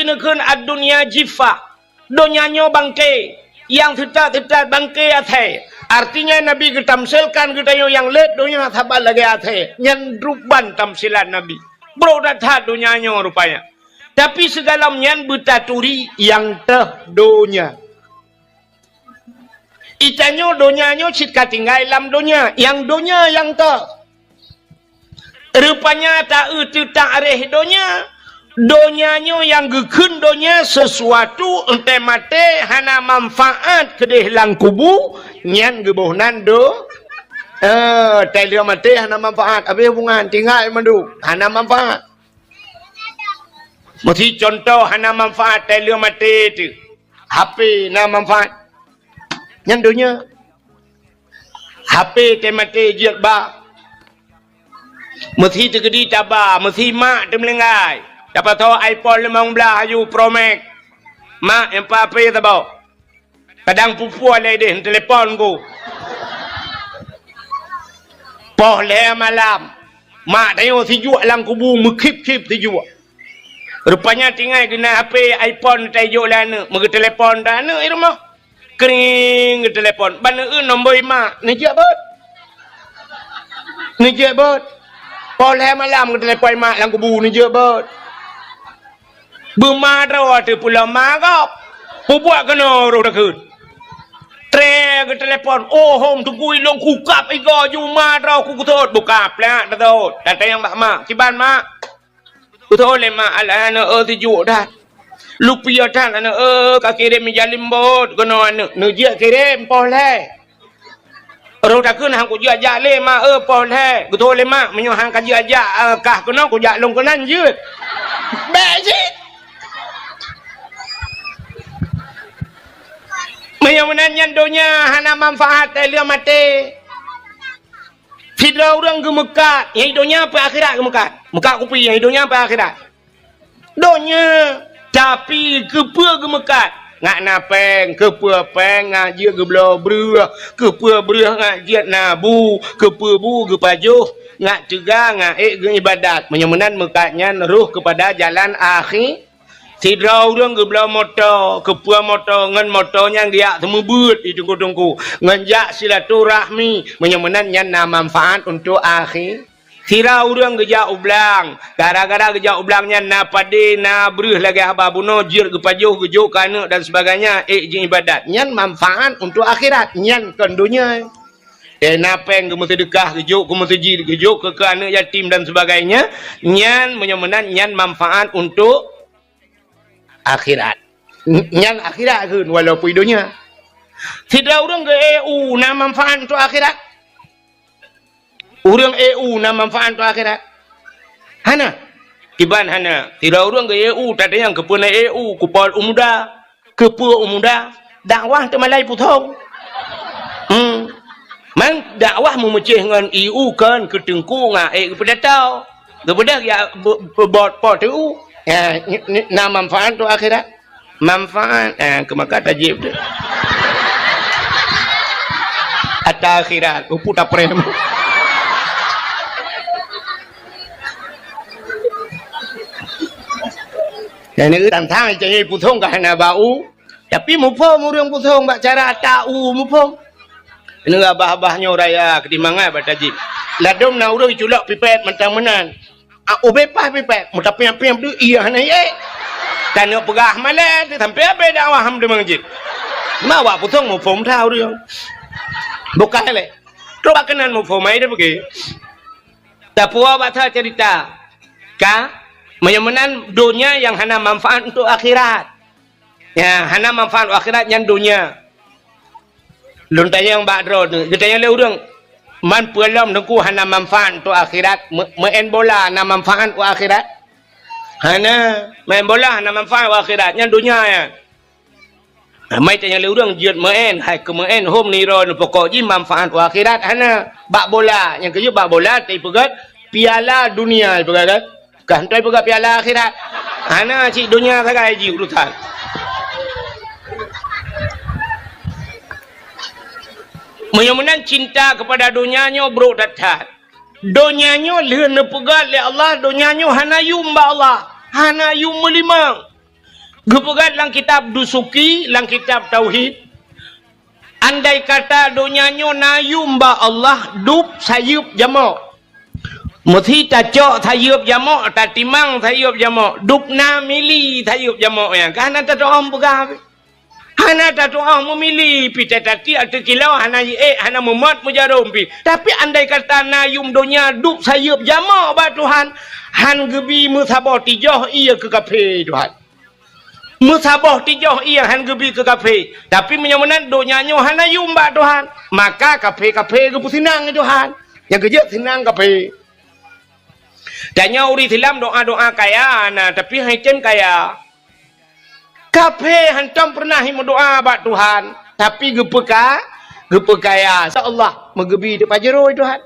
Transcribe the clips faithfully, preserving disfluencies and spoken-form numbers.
Neukheun ad-dunya jiffah. Donya nyoe bangke, nyang teutat-teutat bangke asèe. Artinya Nabi geutamsilkan geutanyoe nyang lét donya saban lagèe asèe. Nyan ruban tamsilan Nabi. Brok that-that donya nyoe rupanya. Tapi sigohlom nyan beutaturi nyang teuh donya. Itanyoe donya nyoe cit ka tinggai lam donya, nyang donya nyang teuh. Rupanya ta-eu teutak réh donya, donya nyoe nyang geukheun donya sesuatu, entée maté hana manfaat keudeh lam kubu, nyan geuboh nan do-, eh, tai lheueh maté hana manfaat, habéh hubungan, tinggai mandum, hana manfaat. Meusi contoh hana manfaat tai lheueh maté teuh. H P na manfaat. Nyan donya. H P teumaté jeuet ba. Meusi teukeudi taba, meusi mak teumeulinggai. Tapasoe iPhone limong blah aju Pro Max. Mak, nyang pa H P saboh. Kadang pupue lé deh, telepon ku. Poh lhèe malam. Mak tanyoe sijuek lam kubu, meukhip-khip sijuek. Rupanya tinggai geunan H P iPhone tajok lé aneuk, meugeuteulepon dah aneuk di rumoh. Kring geuteulepon. Ban eu nombor mak, neujeuet beuet. Neujeuet beuet. Poh lhèe malam geuteulepon mak lam kubu, neujeuet beuet. Beuma droe teuh pulo ma gob. Peubuet keunoe roh takheun. Tré geuteulepon, "Oh, hom teungku ilong kukab igoe ju ma droe ku geutot." Buka plak tatot. Datang bak mak. "Kiban mak?" Beutôi lé mak, alah aneuk eu sijuek that. Lupiah that aneuk eu, ka kirém ija limbot keunoe aneuk. Neujeuet kirém poh lhèe. Roh takheun han kujeuet jak lé mak eu poh lhèe. Beutôi lé mak, meunyoe han kajeuet jak, eh, kah keunoe kujak lôn keunan jeuet. Bèk cit. Meunyoe meunan nyan donya hana manfaat, eh, lheueh maté. Sidroe ureueng geumeukat, nyang di donya peue akhirat geumeukat. Meukat kupi nyang di donya peue akhirat. Donya, tapi keupeue geumeukat? Ngat na péng, keupeue péng ngat jeuet geubloe breueh, keupeue breueh ngat jeuet na bu, keupeue bu geupajoh, ngat teuga, ngat ék geuibadat. Meunyoe meunan meukat nyan roh keupada jalan akhi-, Sidroe ureueng geubloe moto, keupeue moto, ngon moto nyan geujak seumeubeuet di teungku-teungku, ngon jak silaturahmi, meunyoe meunan nyan na manfaat untuk akhi-, sidroe ureueng geujak u blang, gara-gara geujak u blang nyan na padé, na breueh lagèe haba bunoe, jeuet geupajoh, geujok keu aneuk dan sebagainya, ék jiibadat. Nyan manfaat untuk akhirat, nyan kon donya. Eh, na péng geumeuseudeukah, geujok keu meuseujid, geujok keu, keu aneuk yatim dan sebagainya, nyan meunyoe meunan nyan manfaat untuk akhirat. N-, nyan akhirat kheun walaupun donya. Sidroe ureueng geu-E U na manfaat untuk akhirat? Ureueng E U na manfaat untuk akhirat? Hana. Kiban hana. Sidroe ureueng geu-E U, tatanyong keupeue na E U, kupol u muda. Keupeue u muda? Dakwah teumalai pusong. Hmm. Man dakwah meumeucéh ngon E U kon keu teungku ngon ék geupeudatau. Geubeudôh ya be-, be-, bot po T U. Ya, ni, ni, na manfaat untuk akhirat. Manfaat, eh, keu maka tajib tu. Ata akhirat, upu taprem. Dan ni tantang cari pusong ka hana bau. Tapi muphom ureueng pusong bak cara ata u muphom. Neu abah-abah nyoe raya keudimangat bak tajib. Ladom na ureueng culok pipet mantong meunan. Ah, ubé pah pipet, meutapiep-piep deuh, iya hana yé. Tanyoe peugah malée, sampoe abée dakwah ham deungon jih. Ma awak pusong muphom that ureueng. Bukan lé. Trok bak keunan muphom ai dah pergi. Tapuwoe bak that cerita. Ka? Meunyoe meunan donya nyang hana manfaat untuk akhirat. Ya, hana manfaat akhirat nyan donya. Lôn tanyong bak droe tu, geutanyong lé ureueng, "Man peue lom Teungku hana manfaat untuk akhirat? Me-, meu'en bola na manfaat untuk akhirat?" Hana, meu'en bola hana manfaat untuk akhirat, nyan donya nyan. Ramai tanyong lé ureueng jeuet meu'en, hai keu meu'en hom nirôn pokok jih manfaat untuk akhirat hana. Bak bola, nyang keujeuet bak bola teupeugét piala dunia ipeugét kan? Ka hana ipeugah piala akhirat. Hana cit donya sagai jih urusan. Meunyoe meunan cinta keupada donya nyoe brok that-that. Donya nyoe lheueh neupeugah lé Allah, donya nyoe hana yum bak Allah, hana yum meulimong. Geupeugah lam kitab Dusuki, lam kitab Tauhid, andai kata donya nyoe na yum bak Allah, dub sayeuep jamok. Meusi tacok sayeuep jamok, tatimang sayeuep jamok, dub na mili sayeuep jamok nyan. Ka hana tatu'oh peugah. Hana tatu'oh meumili, pi tatakiek ateueh kilau, hana jiék, hana meumot meujarom pi. Tapi andai kata na yum donya dub sayeuep jamok bak Tuhan, han geubi meusaboh tijoh ie keu kafé Tuhan. Meusaboh tijoh ie han geubi keu kafé. Tapi meunyoe meunan donya nyoe hana yum bak Tuhan, maka kafé-kafé geupeuseunang lé Tuhan. Nyang keujeuet seunang kafé. Tanyoe ureuëng Islam doa-doa kaya na, tapi han tem kaya. Kafé hantom peureunah meudoa bak Tuhan, tapi geupeuka-, geupeukaya. Insya Allah, meugeubi teuk Pajero Tuhan.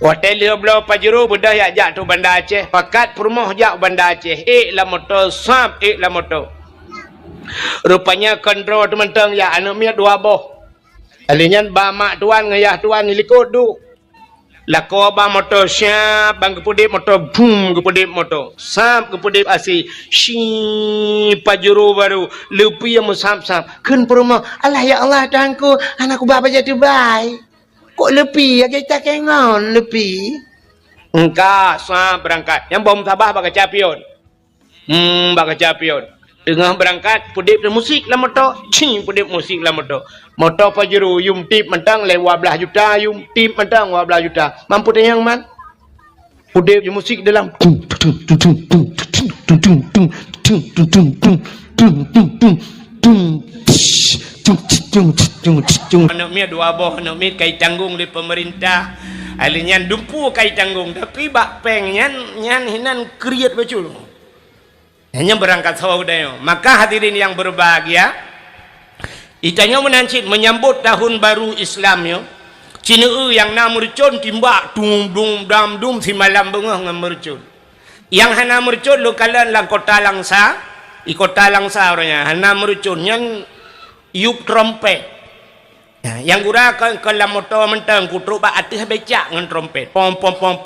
Watée lheueh bloe Pajero beudôh jak, jak teuk Banda Aceh, pakat peurumoh jak Banda Aceh, ék lam moto, sab ék lam moto. Rupanya kon droe teumantong jak, aneuëk miet dua boh. Alèh nyan ba mak tuan ngon yah tuan di likot duek. Lakoe ba moto siap, ban geupeudép moto, bum, geupeudép moto. Sab geupeudép asèe, shi, Pajero baru, leupie meusab-sab. Kheun peurumoh, "Alah ya Allah, Tuhanku, hana kuba bajèe tubai. Kok leupie, lagèe takèe ngon leupie?" Engka, sab beurangkat. Nyang boh meusabah bak kaca pion. Hmm, bak kaca pion. Teungoh beurangkat, peudép musik lam moto. Cing, peudép musik lam moto. Moto Pajero, yum tip mantong lé dua blaih juta, yum tip mantong dua blaih juta. Mampu teunyang man? Peudép musik dalam. Aneuëk miet dua boh, aneuëk miet ka jitanggong lé peumeurintah. Alèh nyan dumpeue ka jitanggong, tapi bak péng nyan, nyan hinan kriet bacut. Nyan beurangkat soe geutanyoe. Maka hadirin yang berbahagia, geutanyoe meunan cit menyambut tahun baru Islam nyoe, cineue nyang na meurucon timbak dum dum dam dum simalam beungoh ngon meurucon. Nyang hana meurucon lôn kalon lam kota Langsa, di kota Langsa uroe nyan hana meurucon, nyan yup trompet. Nah, nyang gura kon, kon lam moto mantong, kutrok bak ateueh becak ngon trompet. Pom, pom, pom.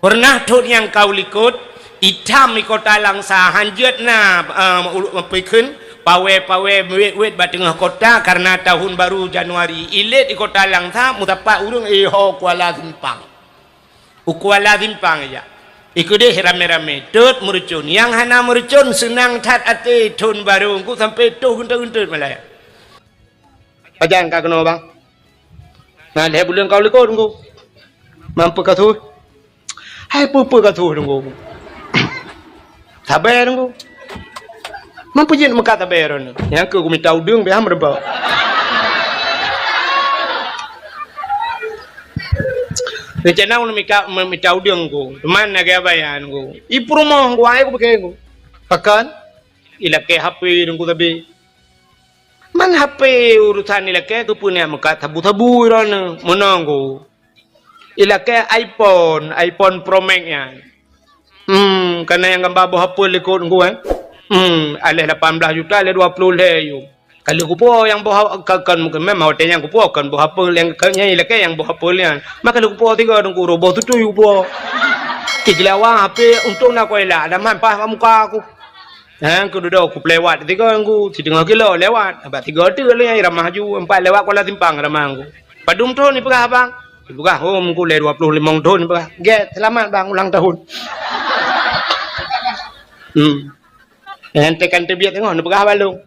Peureunah thon nyang ka u likot, itam di kota Langsa, hanjeuet na, eh, ulu-, peukheun, pawé-pawé, wét-wét bak teungoh kota karena tahun baru Januari. Ilét di kota Langsa, meusapat ureuëng, eh, ho Kuala Simpang. U Kuala Simpang ijak. Ikeudeh ramé-ramé, tot meurucon. Nyang hana meurucon seunang that até thon barô, engku sampoe toh geuntot-geuntot malée. Pajan ka keunoe, bang? Na lhée buleuen ka u likot, engku. Mampu ka tuh? Hai peue-peue ka tuh, engku. Sabe, engku. Mampu jeuet meukat sabe droeneuh. Nyang keu kumita udeueng pih han meureubah. Rencana ulôn mita, mita udeueng ku. Teuma lagée abaya ku. I peurumoh ku, ai ku bukée ku. Pakon? Ilakée H P dong ku sabe. Man H P urusan ilakée keupeue nyan meukat sabu-sabu droeneuh. Meunoe ku. Ilakée iPhone, iPhone Pro Max nyan. Hmm, kana nyang gamba boh apel likot engku, eh. Hmm, aléh lapan blaih juta, aléh dua ploh lhée yum. Ka lheueh kupo nyang boh ha-, ka, kan, memang watée nyan kupo kan boh apel nyang ka, nyang ilakée nyang boh apel nyan. Maka lheueh kupo tiga dengku roboh tutui kupo. Tiga lawa H P untung na kuela, ada man paih bak muka aku. Nyang keududoe kupeuléwat tiga dengku, siteungoh kilo lewat. Bak tiga tu lé nyang ramah ju, empat lewat Kuala Simpang ramah engku. Padum thon ipeugah abang? Ipeugah, "Oh, meungku lé dua ploh limong thon," ipeugah. "Gét, seulamat bang ulang tahun." Hmm. Nyan tekan teubiet teungoh neupeugah bak lôn.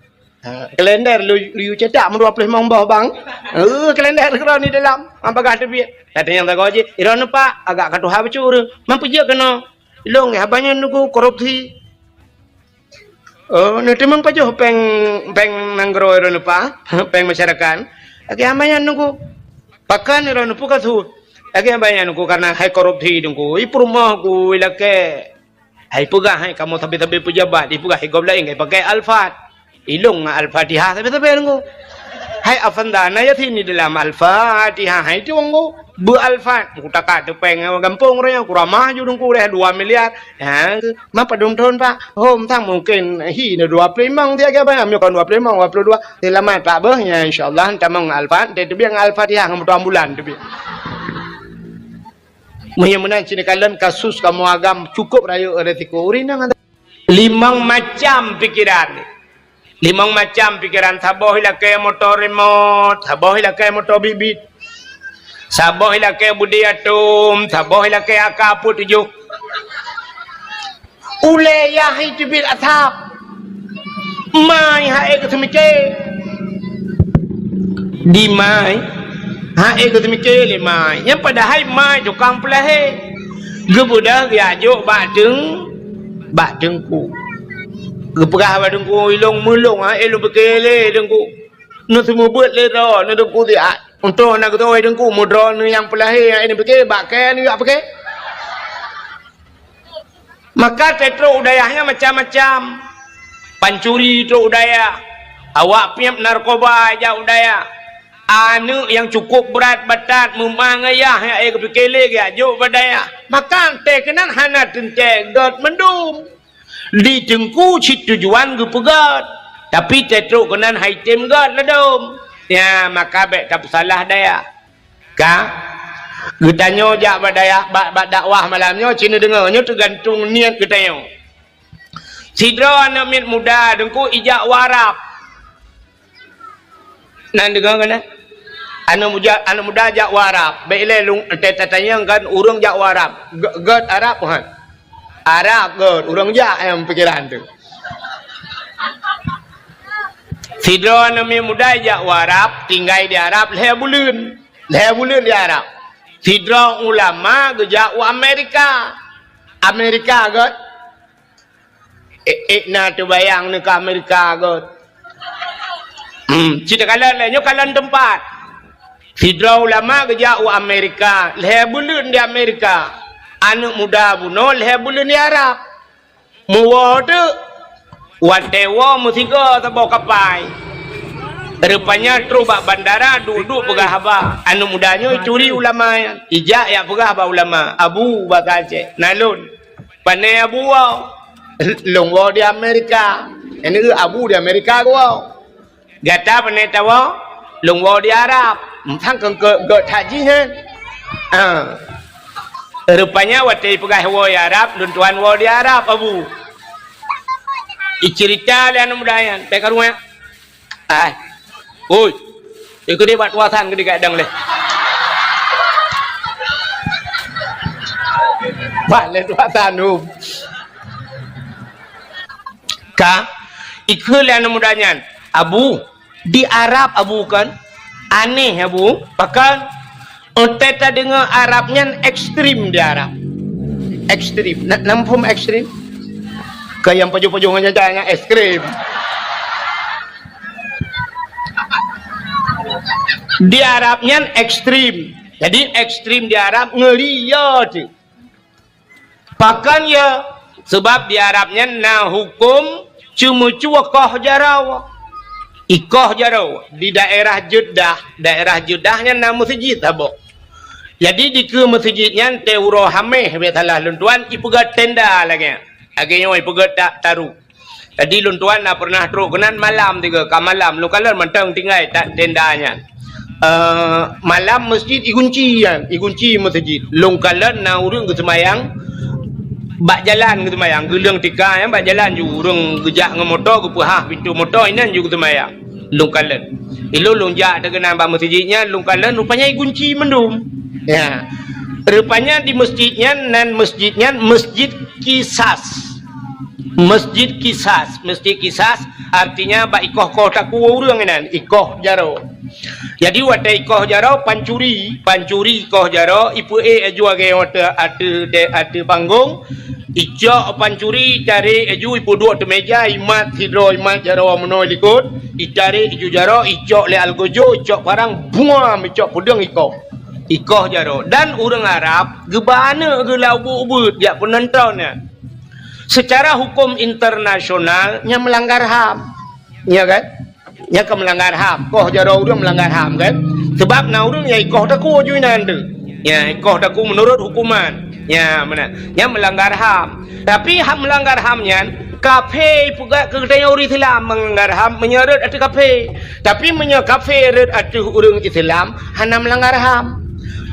Ha, kalender lu, lu cetak meudua ploh limong boh bang. Eh, kalender keudroe ni dalam, han peugah teubiet. Kata nyang sagoe jih, "Droeneuh pak, agak ka tuha bacut ureuëng. Man peujeuet keunoe?" "Lôn, haba nyan nunggu korupsi." "Oh, neuteumeung pajoh péng, péng nanggroe droeneuh pak, péng masyarakat?" Lagée haba nyan nunggu. "Pakon droeneuh peue ka su?" Lagée haba nyan nunggu karena hai korupsi nunggu. I peurumoh ku ilakée. Hai peugah hai kamoe sabe-sabe peujabat, ipeugah hai gob laén kai pakai Alphard. Ilong ngon Al-Fatihah sabe-sabe nunggu. Hai Afanda, na Yasin di dalam Al-Fatihah hai tu nunggu. Beu Alphard, ku takat tu péng gampông raya, ku ramah ju nunggu deh dua miliar. Ha, ma padum thon, Pak? Hom sang mungkin hi na dua ploh limong dia ke, Bang? Nyoe kon dua ploh limong, dua puluh dua. Selamat, Pak, beuh. Ya, insya Allah, tamong Alphard, dia tu biang Al-Fatihah ngon moto ambulan tu biang. Meunyoe meunan cit neukalon kasus kamoe agam cukup rayeuk resiko. Ureueng inong Limong macam pikeran. Limong macam pikeran. Saboh ilakée moto remote, saboh ilakée moto bit-bit, saboh ilakée budi atom, saboh ilakée aka peuet tujoh. Ulée yah hai teubiet asab. Mai hai keu seumike. Di mai hai keu seumike lé mai. Nyang padahai mai tukang peulahé. Geubeudôh geujak jok bak teung-, bak teungku. Geupeugah bak teungku, "Ilong meulong hai lôn pike lé teungku. Neuseumeubeuet lé droe, neuteungku siat. Untoh na geutoe teungku meudroe neu nyang peulahé hai neupike bak kée neujak pike." Maka teutrok u dayah nyan macam-macam. Pancuri trok u dayah. Awak piep narkoba jak u dayah. Aneuëk nyang cukup brat batat meumang ayah nyang ék geupike lé geujak jok bak dayah. Maka teuh keunan hana teuntée gét mandum. Di teungku cit tujuan geupeugét. Tapi teutrok keunan hai tem gét ladom. Ya, maka bék tapeusalah dayah. Ka? Geutanyoe jak bak dayah, bak, bak dakwah malam nyoe, ci neudeungoe, nyoe teugantung niet geutanyoe. Sidroe aneuëk miet muda teungku ijak u Arab. Nan deungoe keunan? Aneuëk muda, aneuëk muda jak u Arab. Bék ilée lôn, ta-, tatanyong kan ureuëng jak u Arab. Gét, gét Arab, han? Arab gét, ureuëng jak nyang pikeran teuh. Sidroe aneuëk miet muda ijak u Arab, tinggai di Arab lhée buleuen. Lhée buleuen di Arab. Sidroe ulama geujak u Amerika. Amerika gét. Ék, ék na teubayang neu keu Amerika gét. Hmm, ci takalon lé, nyoe kalon teumpat. Sidroe ulama geujak u Amerika, lhée buleuen di Amerika. Aneuëk muda bunoe lhée buleuen di Arab. Meuwoe teuk, watée woe meusigoe saboh kapai. Rupanya trok bak bandara duek-duek peugah haba. Aneuëk muda nyoe ituri ulama nyan. Ijak jak peugah bak ulama, "Abu," basa Aceh, "Na lôn." "Pane Abu woe?" "Lôn woe di Amerika." Nyan keuh Abu di Amerika geuwoe. "Gata pane tawoe?" "Lôn woe di Arab." "Sang keu gét that jih nyan?" "Ah." Rupanya watée ipeugah woe di Arab, "Lôn tuan woe di Arab, Abu." Iceurita lé aneuëk muda nyan, bék karueng. Ai. Oi. Ikeu deh bak tuasan keu digadang lé. Bak lé tuasan, um. Ka, ikheun lé aneuëk muda nyan, "Abu, di Arab Abu kan? Aneh Abu, pakon?" Watée tadeungoe Arab nyan ekstrem di Arab. Ekstrem. Na, na muphom ekstrem? Keu nyang pajoh-pajoh ngon nyan, nyan ekstrem. Di Arab nyan ekstrem. Jadi ekstrem di Arab ngeuri yo teuh. Pakon yo? Seubab di Arab nyan na huköm ceumeucue koh jaroe. Ikoh jaroe di daerah Jeddah, daerah Jeddah nyan na meuseujid saboh. Jadi dikeue meuseujid nyan teuh uroe Haméh, bék salah lôn tuan, ipeugét tenda lagée nyan. Lagée nyoe ipeugét ta-, taru. Jadi lôn tuan na peureunah trok keunan malam tiga, ka malam lôn kalon mantong tinggai ta-, tenda nyan. Eh, malam meuseujid igunci nyan, igunci meuseujid. Lôn kalon na ureuëng geuseumayang bak jalan geuseumayang, geuleueng tika nyan bak jalan ju ureuëng geujak ngon moto geupeuhah pintoe moto inan ju geuseumayang. Lôn kalon. Ilôn lôn jak teuh keunan bak meuseujid nyan, lôn kalon rupanya igunci mandum. Ya. Rupanya di meuseujid nyan, nan meuseujid nyan Meuseujid Kisas. Meuseujid Kisas, Meuseujid Kisas artinya bak ikoh-koh takue ureuëng inan, ikoh jaroe. Jadi watée ikoh jaroe pancuri, pancuri ikoh jaroe, ipeuék aju lagée nyoe ateueh, ateueh, ateueh panggong, icok pancuri, itarek aju, ipeuduek ateueh méja, imat sidroe, imat jaroe meunoe likot, itarek iju jaroe, icok lé algojo, icok parang, buam, icok peudeueng ikoh. Ikoh jaroe. Dan ureuëng Arab geuba aneuëk geuh lam ubeuet-ubeuet jak peunonton nyan. Secara huköm internasional, nyan meulanggar ham. Ya kan? Nyan ka meulanggar ham. Koh jaroe ureuëng meulanggar ham kan? Seubab na ureuëng nyang ikoh takue ju inan teuh. Ya, ikoh takue meunurot huköman. Ya, meunan. Nyan meulanggar ham. Tapi hak meulanggar ham nyan, kafé ipeugah keu geutanyoe ureuëng Islam meulanggar ham meunyoe rhot ateueh kafé. Tapi meunyoe kafé rhot ateueh ureuëng Islam, hana meulanggar ham.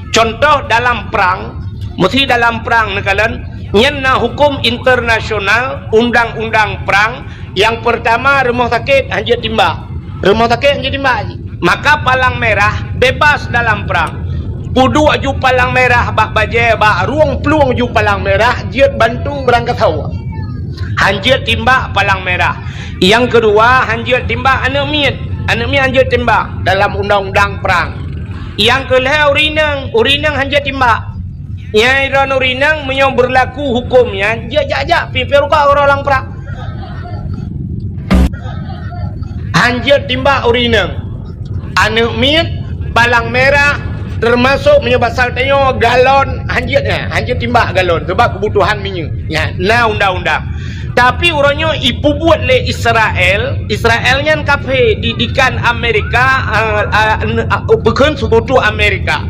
Contoh dalam prang, meusti dalam prang neukalon, Nyan na huköm internasional, undang-undang prang. Nyang peurtama, rumoh sakét hanjeuet timbak. Rumoh sakét hanjeuet timbak. Maka palang merah bebas dalam prang. Peuduek ju palang merah bak bajée, bak rueng plueng ju palang merah, jeuet bantu beurangkasoe. Hanjeuet timbak palang merah. Nyang keudua, hanjeuet timbak aneuëk miet. Aneuëk miet hanjeuet timbak dalam undang-undang prang. Nyang keu lhée ureuëng inong, ureuëng inong hanjeuet timbak. Nyang droeneuh ureuëng inong meunyoe beurlaku huköm nyan, jeuet jak-jak pih, pih rukok uroe lam prang. Hanjeuet timbak ureuëng inong. Aneuëk miet, palang merah, teumasok meunyoe basa tanyoe galon, hanjeuet nyan, hanjeuet timbak galon, sabab keubutuhan minyeuk. Nyan, na undang-undang. Tapi uroe nyoe ipeubuet lé Israel, Israel nyan kafé, didikan Amerika, eh, eh, n-, eh, bukon seukutu Amerika.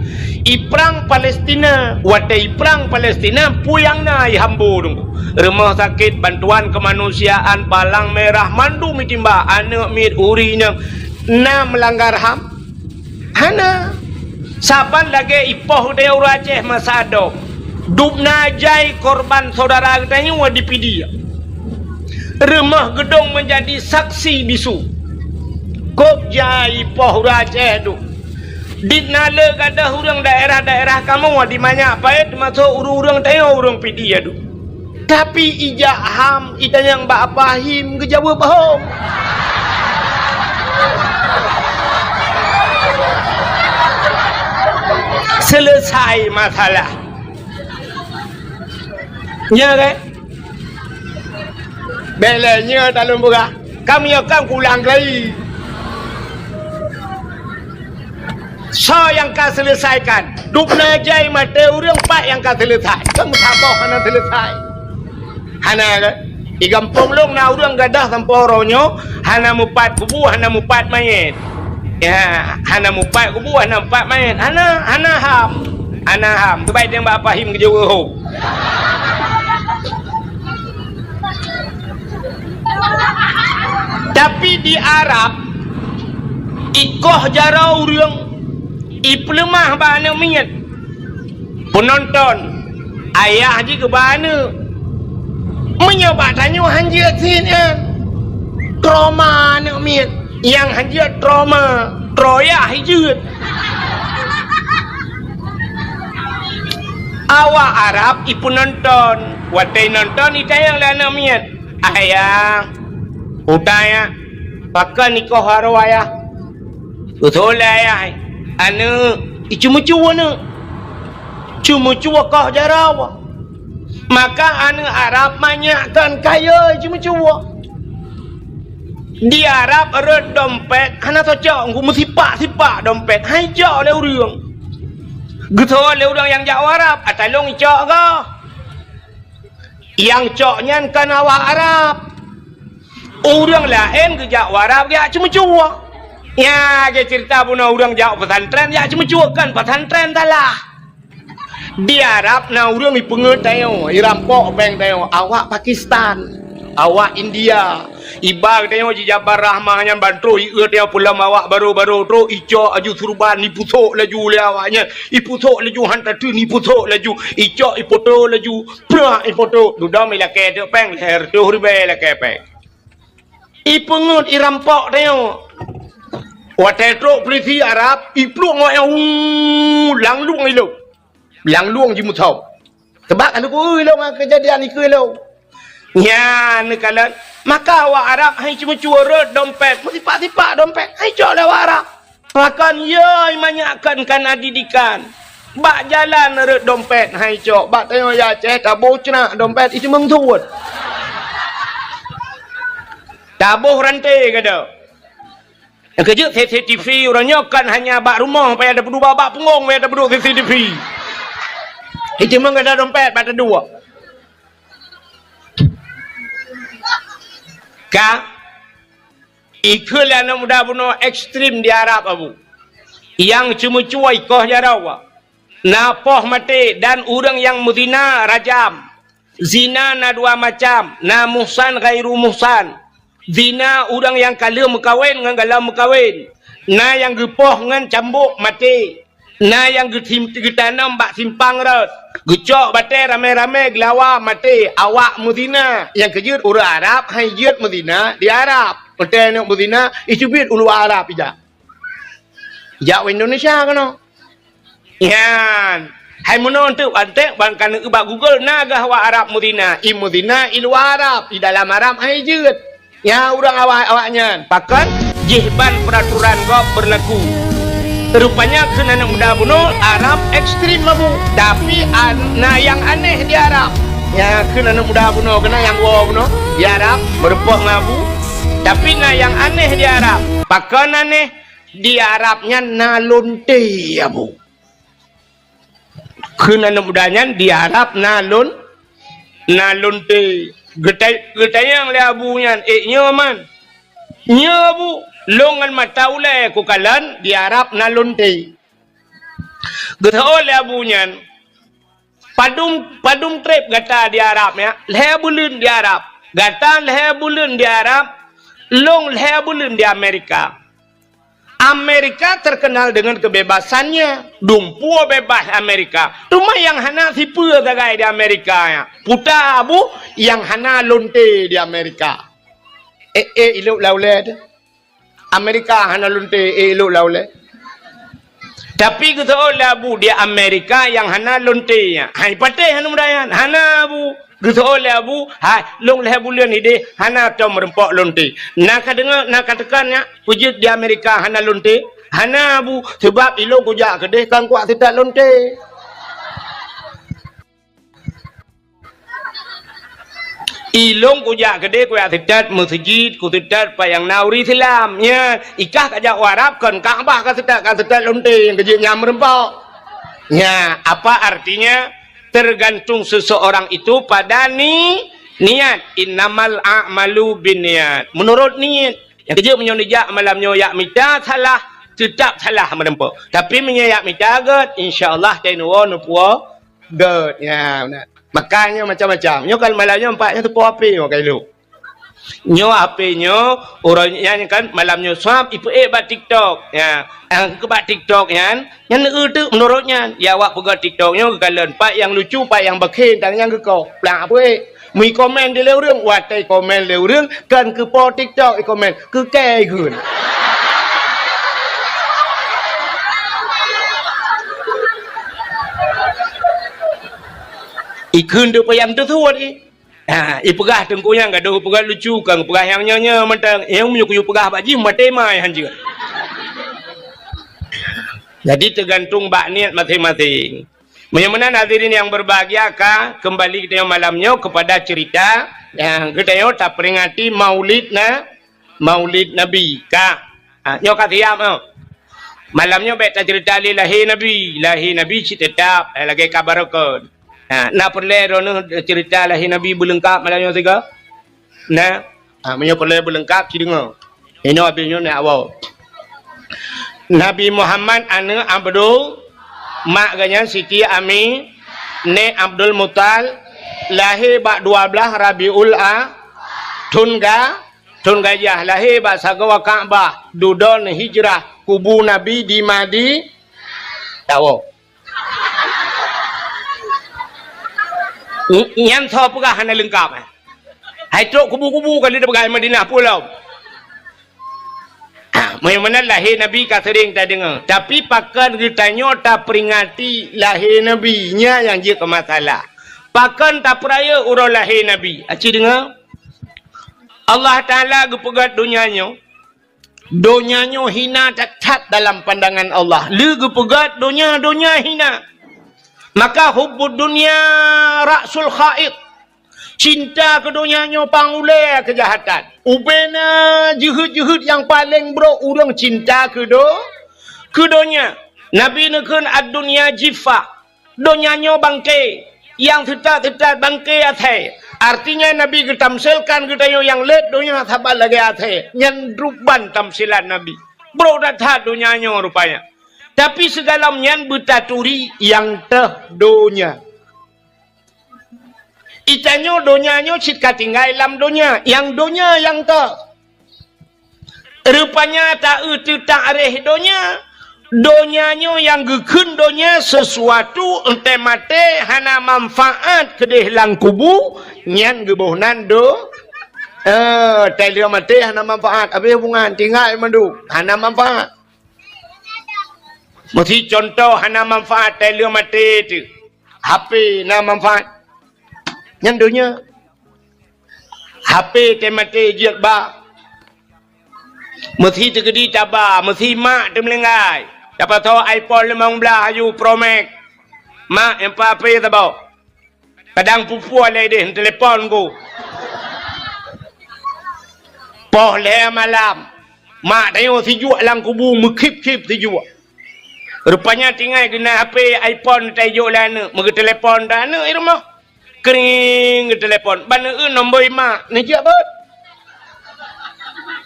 Iprang Palestina, watée iprang Palestina, peue nyang na ihambo deungoe. Rumoh sakét, bantuan keumanusiaan, palang merah, mandum itimbak, aneuëk miet, ureuëng inong, na meulanggar ham? Hana. Saban lagée ipoh geutanyoe ureuëng Aceh masa dong. Dubna jai korban syedara geutanyoe di Pidie. Rumoh geudong meunjadi saksi bisu. Kôb jai ipoh ureuëng Aceh duek. Dubna le gadôh ureuëng daerah-daerah kamoe di Manyak Payet, teumasok ureuëng-ureuëng tanyoe ureuëng Pidie duek. Tapi ijak ham, itanyong bak Apa Him, geujaweueb hom. Seuleusai masalah. Nya kan? Bék lé nyoe talôn peugah. Kami akan pulang lagi. Soe nyang ka seuleusaikan? Dubna jai maté ureuëng, pat nyang ka seuleusai? Kan meusaboh hana seuleusai. Hana kan? Di gampông lôn na ureuëng gadôh sampoe uroe nyoe hana mupat kubu, hana mupat manyét. Ya, hana mupat kubu, hana mupat manyét. Hana, hana ham. Hana ham. Teubai teumbak Apa Him geujaweueb hom. Tapi di Arab, ikoh jaroe ureuëng, ipeuleumah bak aneuëk miet. Peunonton, ayah jih keu bak aneuëk. Meunyoe bak tanyoe hanjeuet cit nyan, trauma aneuëk miet. Nyang hanjeuet trauma, troyah jeuet. Awak Arab ipeunonton, watée nonton itanyong lé aneuëk miet, "Ayah, utaya, pakon ikoh jaroe ayah?" Beutôi lé ayah, aneuëk, iceumeucue aneuëk. Ceumeucue koh jaroe. Maka aneuëk Arab manyak kon kayée ceumeucue. Di Arab rot dompet hana tacok, meusipak-sipak dompet, han icok lé ureuëng. Geuteupeue lé ureuëng nyang jak u Arab, "Ata lôn icok goh." Nyang cok nyan kon awak Arab. Ureuëng laén geujak u Arab jak ceumeucue. Nyan lagée ceurita bunoe ureuëng jak pesantren jak ceumeucue, kon pesantren salah. Di Arab na ureuëng ipeungeut tanyoe, irampok bank tanyoe, awak Pakistan, awak India. Iba tanyoe jijabar rahmah nyan ban trok ieu tanyoe peulom awak barô-barô trok icok laju surban, ipusok laju lé awak nyan, ipusok laju han tateun, ipusok laju, icok ipoto laju, prak ipoto, dudoe ilakée teuk péng, lhée reutôh ribée ilakée péng. Ipeungeut irampok tanyoe. Watée trok peulisi Arab, iplueng awak nyan, uu, lam lueng ilong. Lam lueng jimusoe. Sabab ka lheueh kueu ilong ngon keujadian ikeue ilong. Nyan neukalon, maka awak Arab han iceumeucue rot dompet, meusipak-sipak dompet, han icok lé awak Arab. Pakon yö manyak kon kana didikan. Bak jalan rot dompet han icok, bak tanyoe Aceh taboh ceunak dompet iteumeung suet. Taboh ranté gata. Nyang keujeuet C C T V uroe nyoe kon hanya bak rumoh payah tapeuduek, bak punggong payah tapeuduek C C T V. Iteumeung gata dompet bak taduek. Ka ikheun lé aneuk muda bunoe ekstrem di Arab, Abu. Nyang ceumeucue ikoh jaroe, na poh maté dan ureuëng nyang meuzina rajam. Zina na dua macam, na muhsan ghairu muhsan. Zina ureuëng nyang ka lheueh meukawen ngon gohlom meukawen. Na nyang geupoh ngon cambuk maté. Na nyang geutim-, geutanom bak simpang rot. Geucok batée ramé-ramé geulawa maté awak meuzina. Nyang keujeuet ureuëng Arab hai jeuet meuzina di Arab. Watée neuk meuzina, iteubiet u luwa Arab ijak. Jak u Indonesia keunoe. Nyan. Hai meunoe teuk antek ban ka neueu bak Google na gah awak Arab meuzina. I meuzina i luwa Arab, i dalam Arab hai jeuet. Nyan ureuëng awak-awak nyan. Pakon? Jih ban peuraturan gob beurlaku. Rupanya kheun aneuëk muda bunoe Arab ekstrem abu. Tapi an-, na nyang aneh di Arab. Nyan kheun aneuëk muda bunoe keunan nyang woe bunoe di Arab meureumpok ngon abu. Tapi na nyang aneh di Arab. Pakon aneh? Di Arab nyan na lonte abu. Kheun aneuëk muda nyan di Arab na lon-, na lonte. Geutai-, geutanyong lé abu nyan, "Eh, nyoe man?" "Nyoe abu, lôn ngon mata ulée kukalon di Arab na lonte." Geuseuôt lé abu nyan, "Padum, padum treb gata di Arab nyan?" "Lhée buleuen di Arab." "Gata lhée buleuen di Arab, lôn lhée buleuen di Amerika." Amerika terkenal dengan kebebasannya. Dumpeue bebas Amerika. Teuma nyang hana sipeue sagai di Amerika nyan. Peue ta abu nyang hana lonte di Amerika. Eh, eh, ilok lam ulée teuh. Amerika hana lonte, eh, ilok lam ulée. Tapi geuseuôt lé abu di Amerika nyang hana lonte nyan. Hai patéh hana muda nyan. Hana abu. Geuseuôt lé abu, "Hai, lôn lhée buleuen ideh hana tom meureumpok lonte." Na ka deungoe, na ka teuka nyak, peue jeuet di Amerika hana lonte? Hana abu, sabab ilôn kujak keudeh kon kuat seutat lonte. Ilôn kujak keudeh kuat seutat meuseujid, kuseutat pat nyang na ureuëng Islam. Nyan, ikah kajak u Arab kon Ka'bah kaseutat, kaseutat lonte nyang keujeuet nyan meureumpok. Nyan, apa artinya? Tergantung seseorang itu pada ni-, niat. Innamal a'malu binniyat. Menurut niat. Nyang keujeuet meunyoe neujak malam nyoe jak mita salah, teutap salah meureumpok. Tapi meunyoe jak mita gét, insya Allah tai neuwoe neupuwoe gét. Ya, beuna. Makanya macam-macam. Nyoe kan malam nyoe empat nyoe teupoh api nyoe kailu. Nyoe H P nyoe, uroe nyan kan malam nyoe swab ipeuék bak TikTok. Ya, nyang keu bak TikTok nyan, nyan neueu teuk meunurot nyan. Ya, awak peugah TikTok nyoe geukalon pat nyang lucu, pat nyang bakhe, tang nyang geukoh. Plang peuék. Meu ikomen di lé ureuëng, watée ikomen lé ureuëng, kon keu po TikTok ikomen, keu kée ikheun. Ikheun teuk payah teusuet, eh. Ha, ipeugah teungku nyang gadoh peugah lucu, kang peugah nyang nyoe-nyoe mantong. Nyang meunyoe kuyue peugah bak jih maté mai hanjeuet. Jadi tergantung bak niat masing-masing. Meunyoe meunan hadirin yang berbahagia ka kembali kita malam nyoe kepada cerita yang kita nyoe taperingati Maulid na-, Maulid Nabi ka. Ha, nyoe ka siap nyoe. Malam nyoe bék tacerita lé lahé Nabi. Lahé Nabi cit teutap, eh, lagée ka barokon. Ha, na peureulée droeneueh cerita lahé Nabi beuleungkab malam nyoe sigoe? Na. Ha, meunyoe peureulée beuleungkab, ci deungoe. Inoe abéh nyoe na awai. Nabi Muhammad aneuëk Abdul, mak geuh nyan Siti Ami, nèk Abdul Muthalib, lahé bak dua blaih Rabiul A, thon ga-, thon gajah, lahé bak sagoe Ka'bah, dudoe hijrah, kubu Nabi di Madi-, tawoe. Ny-, nyan soe peugah hana leungkab, eh? Hai trok kubu-kubu ka lheueh peugah Madinah pulo. Ah, meunyoe meunan lahé Nabi ka seuring tadeungoe, tapi pakon geutanyoe taperingati lahé Nabi, nyan nyang jeuet keu masalah. Pakon tapeurayeuk uroe lahé Nabi? Aci deungoe, Allah Taala geupeugét donya nyoe, donya nyoe hina that-that dalam pandangan Allah. Lé geupeugét donya, donya hina. Maka hubbud dunya ra'sul khati'ah. Cinta keu donya nyoe pang ulée keujahatan. Ubena jeuhet-jeuhet nyang paleng brok ureuëng cinta keu do-, keu donya. Nabi neukheun, "Ad-dunya jiffah." Donya nyoe bangke, nyang teutat-teutat bangke asèe. Artinya Nabi geutamsilkan geutanyoe nyang lét donya saban lagée asèe. Nyan ruban tamsilan Nabi. Brok that-that donya nyoe rupanya. Tapi sigohlom nyan beutaturi nyang teuh donya. Geutanyoe donya nyoe cit ka tinggai lam donya, nyang donya nyang teuh. Rupanya taeu teutak réh donya, Donya nyoe nyang geukheun donya sesuatu, enteuk maté hana manfaat keudeh lam kubu, nyan geuboh nan do-, eh, teuh lheueh maté hana manfaat, habéh hubungan, tinggai mandum, hana manfaat. Meusi contoh hana manfaat teuh lheueh maté teuh. H P na manfaat. Nyan donya. H P teuh maté jeuet ba. Meusi teukeudi taba, meusi mak teumeulinggai. Tapasoe iPhone limong blaih aju Pro Max. Mak, nyang pat H P saboh. Kadang pupue lé deh, telepon ku. Poh lhèe malam, mak tanyoe sijuek lam kubu, meukhip-khip sijuek. Rupanya tinggai geunan H P iPhone tajok lé aneuk, meugeuteulepon dah aneuk i rumoh. Kring geuteulepon, ban eu nombor i mak, neujeuet beuet.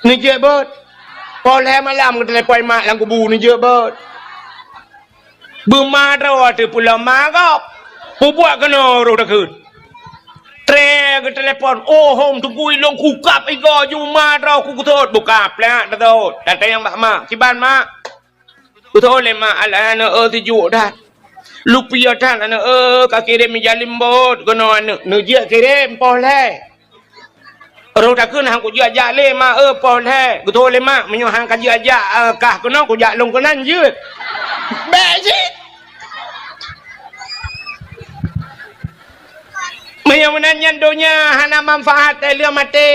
Neujeuet beuet. Poh lhèe malam geuteulepon i mak lam kubu, neujeuet beuet. Beuma droe teuh pulo ma gob. Peubuet keunoe roh takheun. Tré geuteulepon, "Oh, hom teungku ilôn kukab igoe ju ma droe ku kutot." Bukab plak tatot. Datang bak mak. "Kiban, Mak?" "Kutot lé, Mak, alah aneuk eu sijuek that. Lupiah that aneuk eu, ka kirém ija limbot keunoe aneuk." "Neujeuet kirém poh lhèe." "Roh takheun han kujeuet jak lé, Mak, eu, poh lhèe." "Kutot lé, Mak, meunyoe han kajeuet jak, eh, kah keunoe, kujak lôn keunan jeuet." Bèk cit. Meunyoe meunan nyan donya hana manfaat, eh, lheueh maté.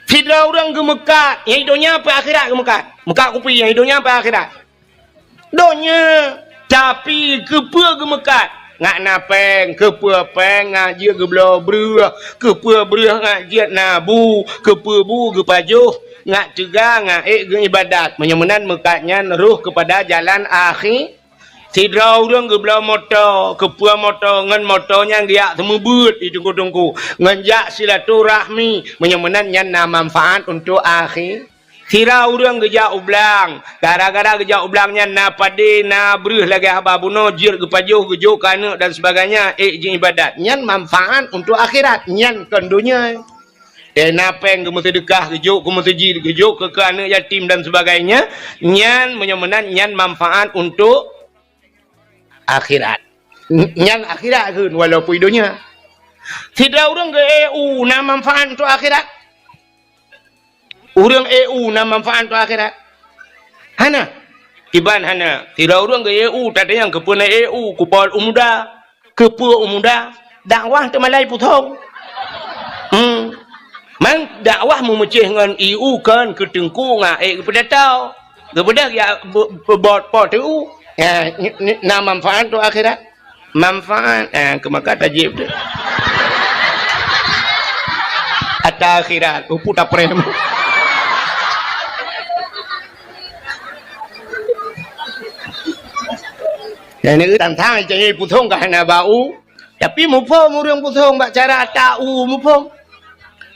Sidroe ureueng geumeukat, nyang i donya peu akhirat geumeukat. Meukat kupi, nyang i donya peu akhirat. Donya, tapi keupeue geumeukat? Ngat na péng, keupeue péng ngat jeuet geubloe breueh, keupeue breueh ngat jeuet na bu, keupeue bu geupajoh, ngat teuga, ngat ék geuibadat. Meunyoe meunan meukat nyan roh keupada jalan akhi-, sidroe ureueng geubloe moto, keupeue moto, ngon moto nyan geujak seumeubeuet di teungku-teungku, ngon jak silaturahmi. Meunyoe meunan nyan na manfaat untuk akhi-, Sira ureueng geujak u blang, gara-gara geujak u blang nyan na padé, na breueh lagèe haba bunoe, jeuet geupajoh, geujok keu aneuk dan sebagainya, ék jiibadat. Nyan manfaat untuk akhirat, nyan kon donya. Eh, na péng geumeuseudeukah, geujok keu meuseujid, geujok keu, keu aneuk yatim dan sebagainya, nyan meunyoe meunan nyan manfaat untuk akhirat. Nyan akhirat kheun walaupun donya. Sidroe ureueng geu-E U na manfaat untuk akhirat? Ureueng E U na manfaat untuk akhirat? Hana. Kiban hana. Sidroe ureueng geu-E U, tatanyong keupeue na E U, kupol u muda. Keupeue u muda? Dakwah teumalai pusong. Hmm. Man dakwah meumeucéh ngon E U kon keu teungku ngon ék geupeudata. Geubeudôh ya be-, be-, bot po teu. Ya, ni, ni, na manfaat tu akhirat. Manfaat, eh, keu maka tajib tu. Ata akhirat, upu taprem. Dan ni tantang cari pusong ka hana bau. Tapi muphom ureueng pusong bak cara ata u muphom.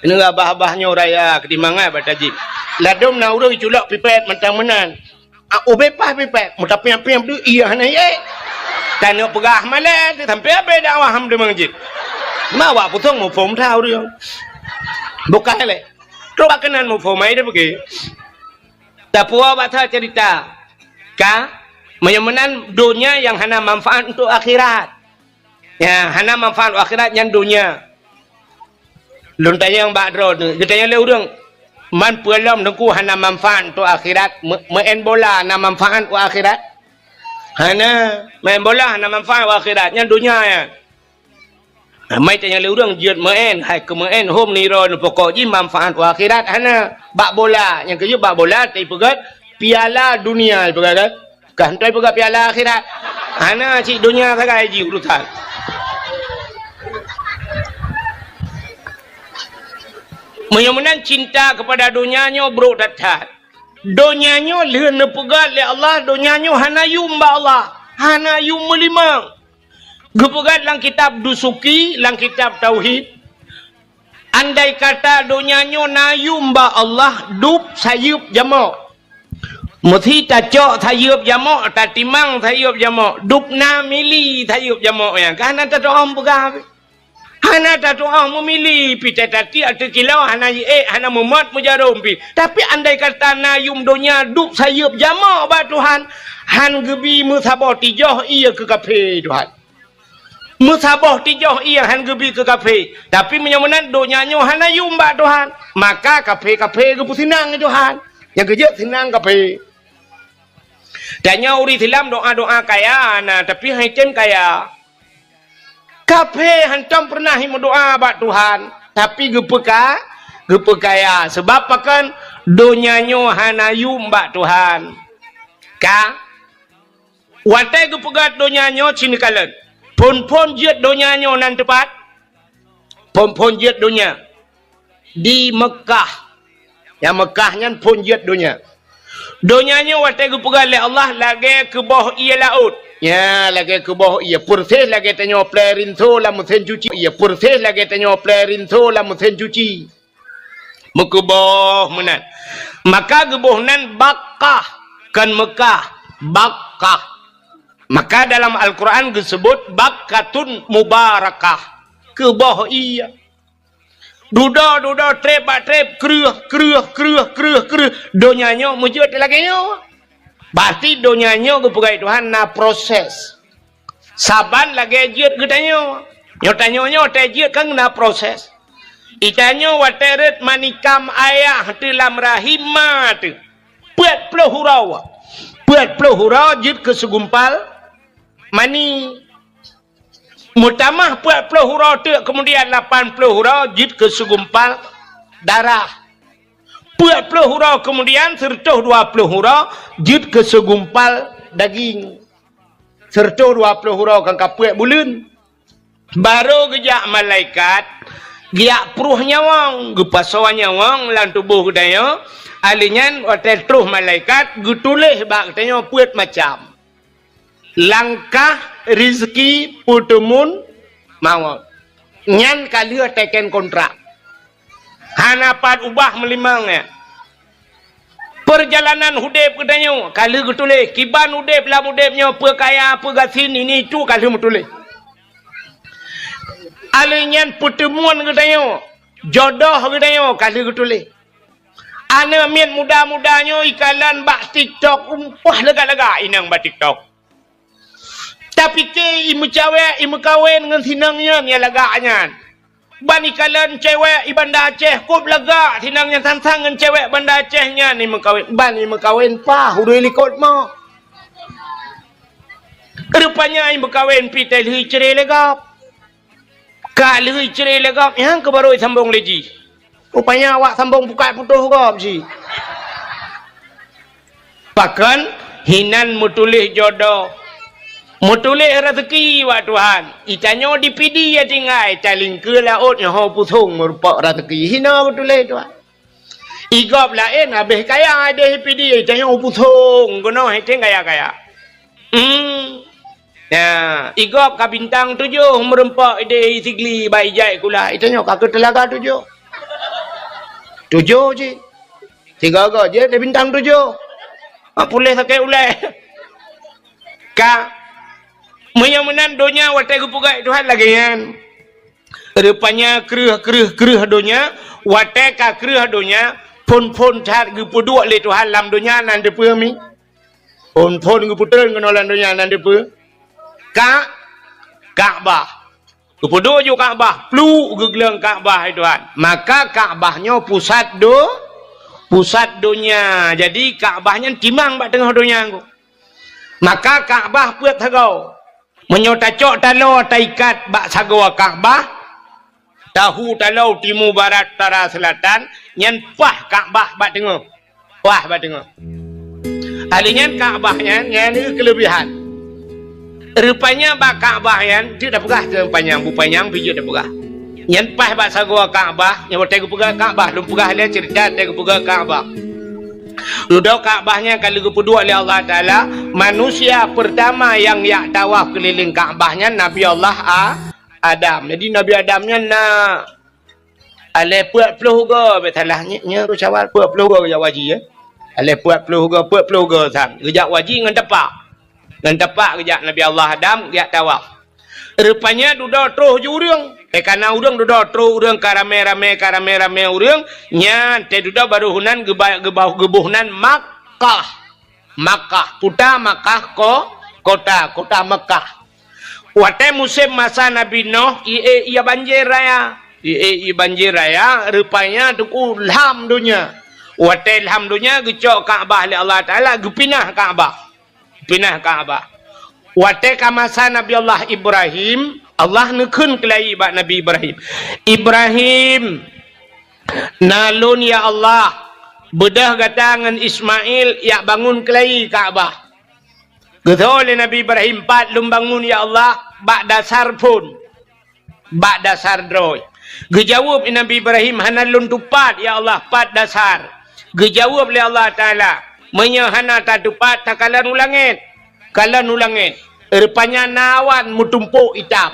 Keuneuk abah-abah nyoe raya keutimbangan bak tajib. Ladom na ureueng culok pipet mantang meunan. Ah, ubé pah pipet, meutapiang-piang tu iya hana ye. Taneuk peugah malèe tu sampai abéh dakwah ham deungon jih. Ma awak pusong muphom that ureueng. Bukan lé. Trok bak keunan muphom ai dia pergi. Tapuwoe bak that cerita. Ka, meunyoe meunan donya nyang hana manfaat untuk akhirat. Ya, hana manfaat akhirat nyan donya. Lôn tanyong bak droeneuh, geutanyong lé ureueng, "Man peue lom Teungku hana manfaat untuk akhirat? Me-, meu'en bola na manfaat untuk akhirat?" Hana, meu'en bola hana manfaat untuk akhirat, nyan donya nyan. Nah, mai tanyong lé ureueng jeuet meu'en, hai keu meu'en hom nirôn pokok jih manfaat untuk akhirat hana. Bak bola, nyang keujeuet bak bola, tapi peugah piala dunia, peugah kan? Ka hana peugah piala akhirat. Hana cit donya sagai jih urusan. Meunyoe meunan cinta keupada donya nyoe brok that-that. Donya nyoe lheueh neupeugah lé Allah, donya nyoe hana yum bak Allah, hana yum meulimong. Geupeugah lam kitab Dusuki, lam kitab Tauhid, Andai kata donya nyoe na yum bak Allah, dub sayeuep jamok. Meusi tacok sayeuep jamok, tatimang sayeuep jamok, dub na mili sayeuep jamok nyan. Ka hana tatu'oh peugah. Hana tatu'oh meumili pih, teutateupeue ateueh kilau hana jiék, hana meumot meujarôm pih. Tapi andai kata na yuem donya duek sayeuep jamoe bak Tuhan, han geubi meusaboh tijoh ié keu kafé Tuhan. Meusaboh tijoh ié han geubi keu kafé. Tapi meunyoe meunan donya nyoe hana yuem bak Tuhan, maka kafé-kafé geupeuseunang lé Tuhan. Nyang keujeuet seunang kafé. Tanyoe ureuëng Islam doa-doa kaya na, tapi han tem kaya. Kafé hantom peureunah meudoa bak Tuhan, tapi geupeuka-, geupeukaya. Sabab pakon? Donya nyoe hana yuem bak Tuhan. Ka? Watée geupeugét donya nyoe cit neukalon. Phon-phon jeuet donya nyoe nan teupat? Phon-phon jeuet donya di Meukah. Nyang Meukah nyan phon jeuet donya. Donya nyoe watée geupeugah lé Allah lagée keuboh ié laôt. Ya, lagée keuboh ié, peureséh lagée tanyoe plé rinso lam meusén cuci. Ié, peureséh lagée tanyoe plé rinso lam meusén cuci. Meukeuboh meunan. Maka geuboh nan Bakkah, kon Meukah, Bakkah. Maka dalam Al-Quran geuseubut Bakkatun Mubarakah. Keuboh ié. Dudoe, dudoe, treb bak treb, kreueh, kreueh, kreueh, kreueh, kreueh. Donya nyoe meujeuet lagée nyoe. Berarti donya nyoe geupeugah Tuhan na proses. Saban lagée jeuet geutanyoe. Nyoe tanyoe nyoe watée jeuet kan na proses. Itanyoe watée rhot manikam ayah teuh lam rahim ma teuh. Peuet ploh uroe. Peuet ploh uroe jeuet keu segumpal mani. Meutamah peuet ploh uroe teuk, keumudian lapan ploh uroe jeuet keu segumpal darah. Peuet ploh uroe keumudian, sireutôh dua ploh uroe jeuet keu segumpal daging. Sireutôh dua ploh uroe kan ka peuet buleuen. Barô geujak malaikat, geujak pruh nyawöng, geupasoe nyawöng lam tuboh geutanyoe. Ahli nyan watée troh malaikat geutuléh bak geutanyoe peuet macam. Langkah, rizki, peuteumun, mawöt. Nyan ka lheueh teken kontrak. Hana pat ubah meulimong nyan. Peurjalanan udeb geutanyoe ka lheueh geutuléh. Kiban udeb lam udeb nyoe, peue kaya, peue gasien, ini itu ka lheueh meutuléh. Ahli nyan peuteumun geutanyoe, jodoh geutanyoe ka lheueh geutuléh. Aneuk miet muda-muda nyoe ikalon bak TikTok, umpah lagak-lagak inong bak TikTok. Tapike imeucawek, imeukawen ngon sinong nyan nyang lagak nyan. Ban ikalon cewek i Banda Aceh kôb lagak sinong nyan sang-sang ngon cewek Banda Aceh nyan imeukawen. Ban imeukawen paih udeb likot ma. Rupanya imeukawen pih teuh lheueh icre lé gob. Ka lheueh icre lé gob, nyang keuh barô isambong lé jih. Rupanya awak sambong pukat putôh gob jih. Pakon? Hinan meutuléh jodoh. Meutuléh raseuki bak Tuhan. Itanyoe di Pidie tinggai, talingkeue laôt nyoe ho pusong meurumpok raseuki. Hina meutuléh Tuhan. Igob laén habéh kaya ideh Pidie, itanyoe pusong keunoe iténg kaya-kaya. Hmm. Ya, igob ka bintang tujoh meurumpok ideh Sigli bak ijai kula, itanyoe ka keu teulaga tujoh. Tujoh cit. Sigoe-goe jeuet lé bintang tujoh. Mak puléh sakét ulée. Ka. Meunyoe meunan donya watée geupeugah Tuhan lagée nyan. Rupanya kreueh, kreueh, kreueh donya, watée ka kreueh donya, phon-phon that geupeuduek lé Tuhan lam donya nan teupeue mi. Phon-phon geupeutreun keunoe lam donya nan teupeue. Ka-, Ka'bah. Geupeuduek ju Ka'bah, pluek geugleueng Ka'bah lé Tuhan. Maka Ka'bah nyoe pusat do-, pusat donya. Jadi Ka'bah nyan timang bak teungoh donya nyoe. Maka Ka'bah peuet sagoe. Meunyoe tacok taloe taikat bak sagoe Ka'bah, tahu taloe timu, barat, utara, seulatan, nyan paih Ka'bah bak teungoh. Paih bak teungoh. Ahli nyan Ka'bah nyan, nyan keulebihan. Rupanya bak Ka'bah nyan, jeuet tapeugah teuh panyang, bu panyang pih jeuet tapeugah. Nyan paih bak sagoe Ka'bah, nyan watée geupeugah Ka'bah, lôn peugah lé ceurita watée geupeugah Ka'bah. Dudoe Ka'bah nyan ka lheueh geupeuduek lé Allah Taala, manusia peurtama nyang jak tawaf keulileng Ka'bah nyan Nabi Allah A-, Adam. Jadi Nabi Adam nyan na alée peuet ploh goe, bèk salah, nyoe, nyoe rot Syawal, peuet ploh goe geujak haji, ya. Alée peuet ploh goe, peuet ploh goe sang. Geujak haji ngon tapak. Ngon tapak geujak Nabi Allah Adam, geujak tawaf. Rupanya dudoe troh ju ureuëng. Eh, kana ureuëng dudoe trok ureuëng ka ramé-ramé, ka ramé-ramé ureuëng, nyan teududoe barô heunan geuba-, geuba-, geuboh nan Makkah. Makkah, kuta Makkah ko-, kota, kota Makkah. Watée musém masa Nabi Nuh, ié, ié banjir raya. Ié, ié banjir raya, rupanya teungku lham donya. Watée lham donya, geucok Ka'bah lé Allah Taala, geupinah Ka'bah. Pinah Ka'bah. Watée ka masa Nabi Allah Ibrahim, Allah neukheun keulayi bak Nabi Ibrahim, "Ibrahim, na lôn ya Allah, beudôh gata ngon Ismail jak bangun keulayi Ka'bah." Geutho lé Nabi Ibrahim, "Pat lôn bangun ya Allah, bak dasar phon." Bak dasar droe. Geujaweueb Nabi Ibrahim, "Hana lôn tupat, ya Allah, pat dasar." Geujaweueb lé Allah Taala, "Meunyoe hana tatupat, takalon u langét." Kalon u langét. Rupanya na awan meutumpok itam.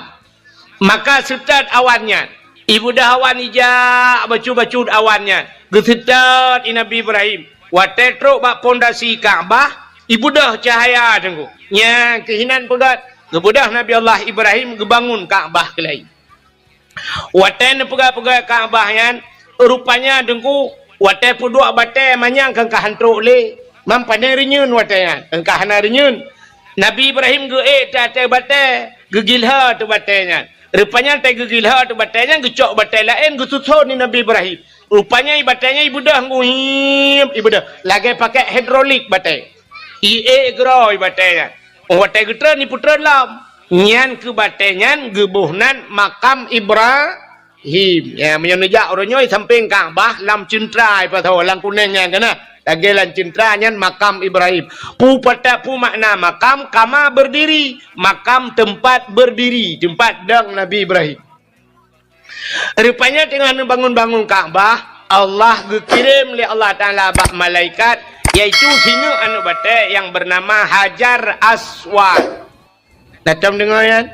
Maka seutôt awan nyan. Ibeudôh awan ijak bacut-bacut awan nyan. Geuseutôt Nabi Ibrahim. Watée trok bak pondasi Ka'bah, ibeudôh cahya teungku. Nyang keuhinan peugét, geubeudôh Nabi Allah Ibrahim geubangun Ka'bah keulai. Watée neupeugét-peugét Ka'bah nyan, rupanya teungku, watée peuduek batée manyang keu ka hantrok lé, mam pane reunyeun watée nyan, keu ka hana reunyeun. Nabi Ibrahim geuék teuh ateueh batée, geugilhô teuh batée nyan. Rupanya teuh geugilhô teuh batée nyan, geucok batée laén geususon di Nabi Ibrahim. Rupanya i batée nyan ibeudôh ngui, ibeudôh. Lagée pakai hidrolik batée. Ié geuro i batée nyan. Oh, watée geutreun, ipeutreun lom. Nyan keu batée nyan geuboh nan makam Ibrahim. Ya, meunyoe neujak uroe nyoe sampéng Ka'bah lam ceuntra ipasoe lam kunéng nyan kana. Lagée lam ceuntra nyan makam Ibrahim. Pu pata pu makna makam, kama berdiri. Makam tempat berdiri, tempat dong Nabi Ibrahim. Rupanya teungoh neubangun-bangun Ka'bah, Allah geukirém lé Allah Taala bak malaikat, yaitu sineuk aneuëk batée nyang beunama Hajar Aswad. Dah tom deungoe kan?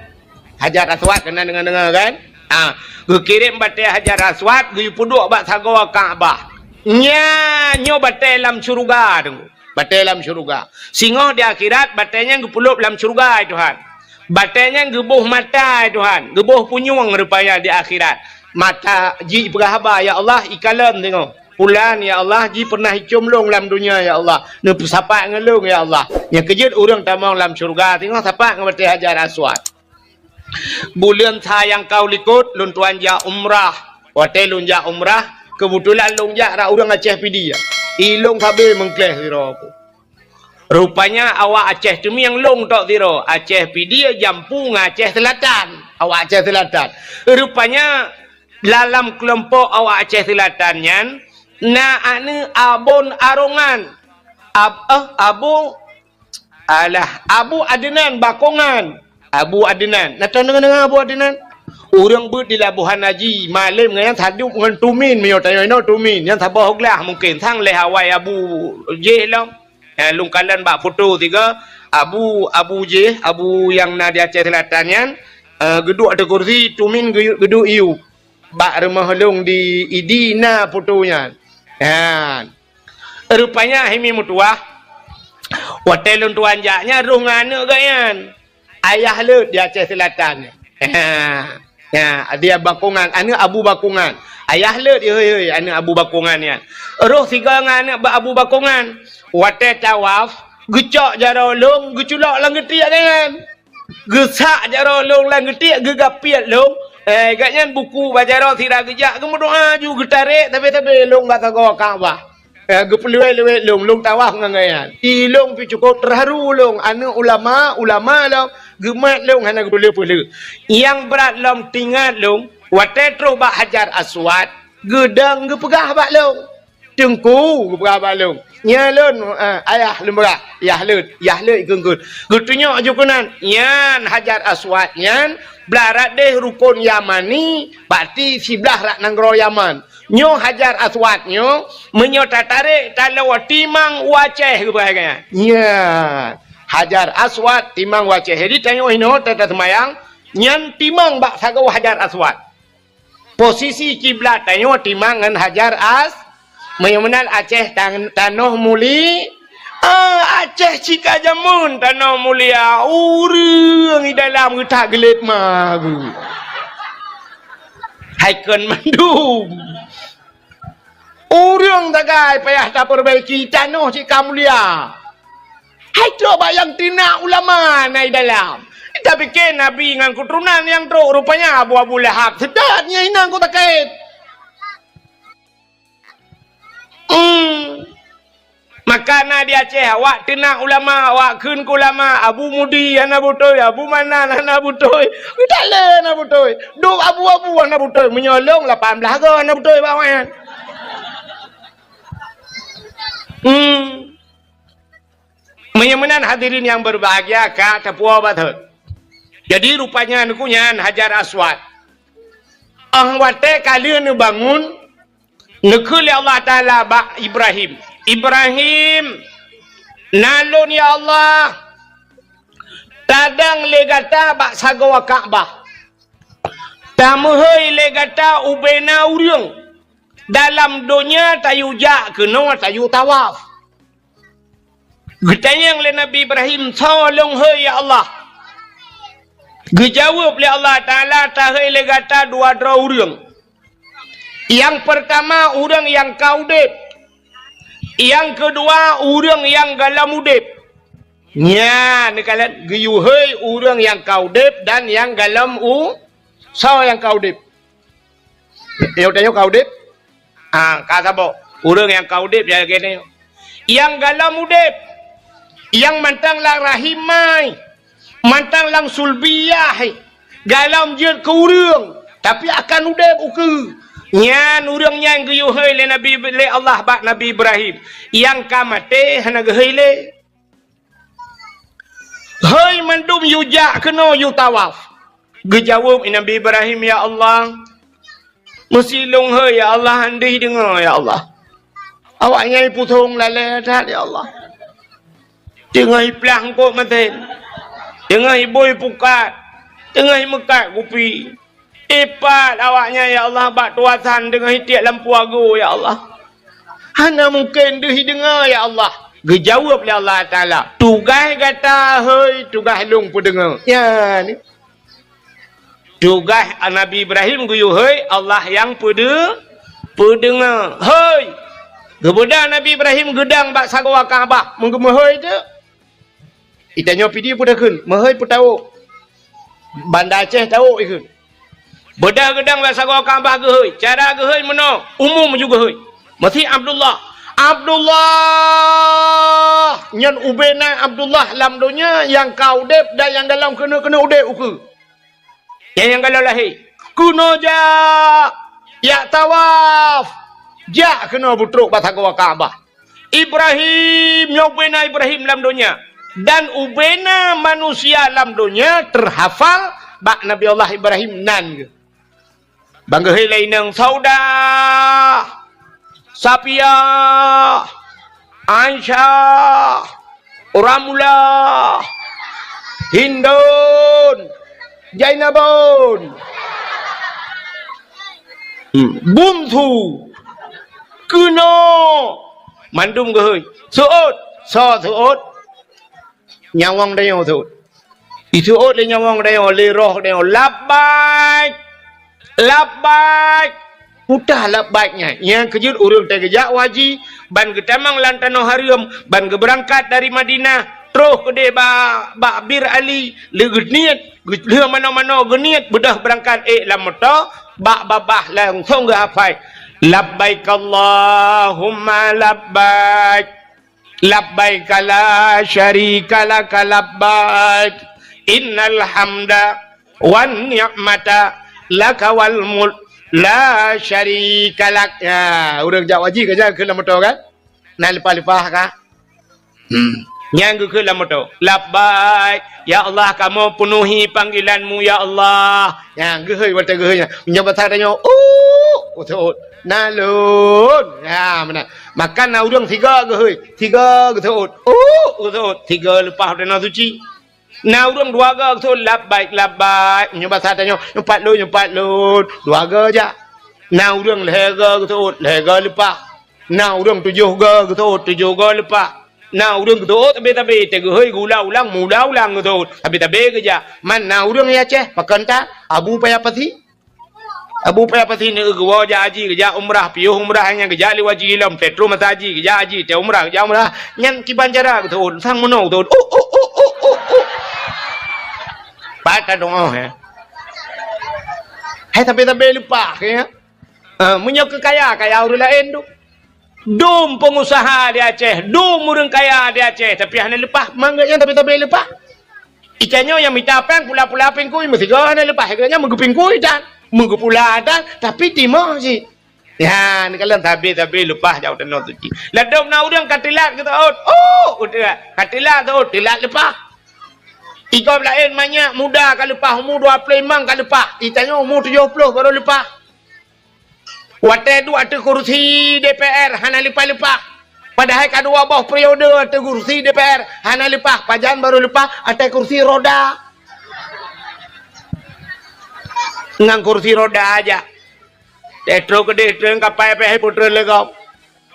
Hajar Aswad keunan deungoe-deungoe kan? Ah, geukirém batée Hajar Aswad geupeuduek bak sagoe Ka'bah. Nyan nyoe batée lam syeuruga tu. Batée lam syeuruga. Singoh di akhirat, batée nyan geupeulop lam syeuruga, hai Tuhan. Batée nyan geuboh mata, hai Tuhan. Geuboh punyueng rupanya di akhirat. Mata jih ipeugah haba, "Ya Allah, ikalon singoh. Pulan, ya Allah, jih pernah icom lôn lam dunia, ya Allah. Neupeusapat ngon lôn, ya Allah." Nyang keujeuet ureuëng tamong lam syeuruga, singoh sapat ngon batée Hajar Aswad. Buleuen sa nyang ka u likot, lôn tuan jak umrah. Watée lôn jak umrah, keubeutulan lôn jak rot ureuëng Aceh Pidie. I lôn sabe meungkléh sidroe. Rupanya awak Aceh Teumieng lôn tok sidroe, Aceh Pidie jampu ngon Aceh Seulatan. Awak Aceh Seulatan. Rupanya lam keulompok awak Aceh Seulatan nyan, na aneuëk Abon Arongan. Ab-, eh, Abu Alah, Abu Adnan Bakongan. Abu Adnan. Na tadeungoe-deungoe Abu Adnan? Ureuëng beuet di Labuhan Haji, malem ngon nyan sadup ngon Tumin, meunyoe tanyoe inoe Tumin, nyan saboh glah mungken, sang lheueh awai Abu jih lom. Eh, lôn kalon bak foto sigoe, Abu, Abu jih, Abu nyang na di Aceh Seulatan nyan, eh, geuduek ateueh kursi, Tumin geu-, geuduek iyup. Bak rumoh lôn di Idi na foto nyan. Nyan. Rupanya hai mi meutuwah, watée lôn tuan jak nyan roh ngon aneuëk geuh nyan. Ayah leuet di Aceh Seulatan nyan. Ya, dia Bakongan, aneuëk Abu Bakongan. Ayah leuet, hei, hei, aneuëk Abu Bakongan nyan. Roh sigoe ngon aneuëk Abu Bakongan. Watée tawaf, geucok jaroe lôn, geuculok lam geutiek geuh nyan. Geusak jaroe lôn lam geutiek, geugapiet lôn. Eh, gobnyan buku bak jaroe sira geujak, geumeudoá ju geutarek sabe-sabe lôn bak sagoe Ka'bah. Eh, geupeuluwet-luwet lôn, lôn tawaf ngon gobnyan. I lôn pih cukôp teuharu lôn, aneuëk ulama, ulama lôn, geumat lôn hana geupeuleueh-peuleueh. Nyang brat lom teuingat lôn, watée troh bak Hajar Aswad, geudong geupeugah bak lôn. Teungku, geupeugah bak lôn. Nyan lôn, eh, ayah lôn peugah, yah leuet, yah leuet ikheun-kheun. Geutunyok ju keunan, nyan Hajar Aswad nyan, blah rot deh rukon Yamani, berarti siblah rot nanggroe Yaman. Nyoe Hajar Aswad nyoe, meunyoe tatarek taloe timang u Aceh geupeugah nyan. Nyan, Hajar Aswad timang u Aceh. Jadi tanyoe inoe tata seumayang, nyan timang bak sagoe Hajar Aswad. Posisi kiblat tanyoe timang ngon Hajar As-, meunyoe meunan Aceh tan-, tanoh muli-, ah, Aceh cit ka jameun tanoh mulia, ureuëng i dalam geutak geulet ma geuh. Hai kon mandum. Ureuëng sagai payah tapeubaiki tanoh cit ka mulia. Hai trok bak nyang teunak ulama na i dalam. Tapike Nabi ngon keuturonan nyang trok, rupanya Abu, Abu Lahab. Seudat nyan inong ku takét. Hmm. Maka na di Aceh, awak teunak ulama, awak kheun keu ulama, Abu Mudi hana beutôi, Abu Manan hana beutôi, geutalé hana beutôi, duek abu-abu hana beutôi, meunyoe lôn lapan blaih go hana beutôi bak awaknyan. Hmm. Meunyoe meunan hadirin nyang berbahagia, ka tapuwoe batot. Jadi rupanya nyan Hajar Aswad. Óh watée ka lheueh neubangun, neukheun lé Allah Taala bak Ibrahim, "Ibrahim, na lôn ya Allah tadong lé gata bak sagoe Ka'bah. Tameuhôi lé gata ubena ureuëng dalam donya tayue jak keunoe tayue tawaf." Geutanyong lé Nabi Ibrahim, "Soe lôn hôi ya Allah?" Geujaweueb lé Allah Taala, "Tahôi lé gata dua droe ureuëng. Nyang peurtama ureuëng nyang ka udeb. Nyang keudua ureuëng nyang gohlom udeb." Nyan neukalon geuyue hôi ureuëng nyang ka udeb dan nyang gohlom u-, soe nyang ka udeb? Nyoe tanyoe ka udeb? Ah, ka saboh. Ureuëng nyang ka udeb ya lagée nyoe. Nyang gohlom udeb, nyang mantong lam rahim mai, mantong lam sulbiyah, gohlom jeuet keu ureuëng, tapi akan udeb ukeue. Nyan ureuëng nyan geuyue hôi lé Nabi, lé Allah bak Nabi Ibrahim. Nyang ka maté hana geuhôi lé. Hôi mandum yue jak keunoe yue tawaf. Geujaweueb Nabi Ibrahim, "Ya Allah, meusi lôn hôi ya Allah, han deuh deungoe ya Allah. Awaknyan pusong lalée that ya Allah. Teungoh iplah eungkôt maté, teungoh ibôi pukat, teungoh imeukat kupi." Ipat awaknyan ya Allah bak tuasan deungon itiek lampu ago ya Allah. Hana mungken deuh deungoe ya Allah. Geujaweueb lé Allah Taala, "Tugaih gata hôi, tugaih lôn peudeungoe." Nyan. Tugaih Nabi Ibrahim geuyue hôi, Allah nyang peudeu-, peudeungoe. Hôi! Geubeudôh Nabi Ibrahim geudong bak sagoe Ka'bah, meugeumeuhôi teuk. Itanyoe Pidie peue takheun, meuhôi peutawök. Banda Aceh tawök ikheun. Beudôh geudong bak sagoe Ka'bah geuhôi. Cara geuhôi meunoe, umum ju geuhôi. Meusi Abdullah. Abdullah! Nyan ubena Abdullah lam donya nyang ka udeb dan nyang gohlom keuneuk-keuneuk udeb ukeue. Nyang, nyang gohlom lahé. Keunoe jak, jak tawaf. Jak keunoe beutrok bak sagoe Ka'bah. Ibrahim, nyoe ubena Ibrahim lam donya. Dan ubena manusia lam donya teuhafal bak Nabi Allah Ibrahim nan geuh. Ban geuhôi lé inong Saudah, Safiah, Aisyah, Ramlah, Hindun, Zainabun, hmm, Bungsu, keunoe, mandum geuhôi. Seuôt, soe seuôt? Nyawöng tanyoe seuôt. Iseuôt lé nyawöng tanyoe, lé roh tanyoe, "Labbaik! Labbaik!" Peue labbaik nyan? Nyang keujeuet ureuëng teuh geujak u haji, ban geutamong lam tanoh hareuem, ban geubeurangkat dari Madinah, troh keudeh ba-, bak Bir Ali, lé geuniet, geu-, lheueh manoe-manoe geuniet, beudôh beurangkat ék lam moto, bak babah langsong geuhafai, "Labbaik Allahumma labbaik." Labbaika la syarika laka labbaik, innal hamda wan ni'mata laka wal mulk la syarika lak. Ya, ureuëng jak haji ka nyan kheun lam moto kan? Na leupah-leupah ka? Hmm. Nyan geukheun lam moto. Labbaik, ya Allah, kamoe peunuhi panggilan-Mu, ya Allah. Nyan geuhôi, watée geuhôi nyan. Meunyoe basa tanyoe, "Uh," geuseuôt. "Na lôn." Ya, meunan. Maka na ureuëng sigoe geuhôi, sigoe geuseuôt, "Uh," geuseuôt, sigoe leupah u tanoh suci. Na ureuëng dua goe geuseuôt, "Labbaik, labbaik." Meunyoe basa tanyoe, "Nyupat lôn, nyupat lôn." Dua goe jak. Na ureuëng lhée goe geuseuôt, lhée goe leupah. Na ureuëng tujoh goe geuseuôt, tujoh goe leupah. Na ureuëng geuseuôt tabe-tabe, teuh geuhôi geuulang-ulang, meuulang-ulang geuseuôt, tabe-tabe geujak. Man na ureuëng di Aceh, pakon that, Abu Paya Pasi. Abu Paya pasi neueu geuwoe jak haji, geujak umrah, piôh umrah nyan geujak lé haji ilom, teutroh masa haji, geujak haji, teu umrah, geujak umrah. Nyan kiban cara geuteuôt, sang meunoe geuteuôt. Uh, uh, uh, uh, uh, uh. Pat ka doa, ya. Hai, tapi-tapi leupah, ya. Ah, meunyoe keu kaya, kaya ureueng laén tu. Dum peungusaha di Aceh, dum ureueng kaya di Aceh, tapi hana leupah, mangat nyan tapi-tapi leupah. Itanyoe nyang mita péng pula-pula pingkui, meusigoe hana leupah, geuh nyan meugeupingkui tan, meugeupula tan, tapi timoh cit. Ya, neukalon sabe-sabe leupah jak u Tanoh Suci. Ladôm na ureueng ka teulat geuteuôt, oh, udeh, ka teulat teuôt, teulat leupah. Igob laén manyak muda ka leupah, umu dua ploh limong ka leupah, itanyoe umu tujoh ploh baru leupah. Watée duek ateueh kursi D P R hana leupah-leupah. Padahai ka dua boh periode ateueh kursi D P R hana leupah, pajan baru leupah ateueh kursi roda. Ngon kursi roda aja. Teutroh keudeh treun kapai pih putreun lé gob.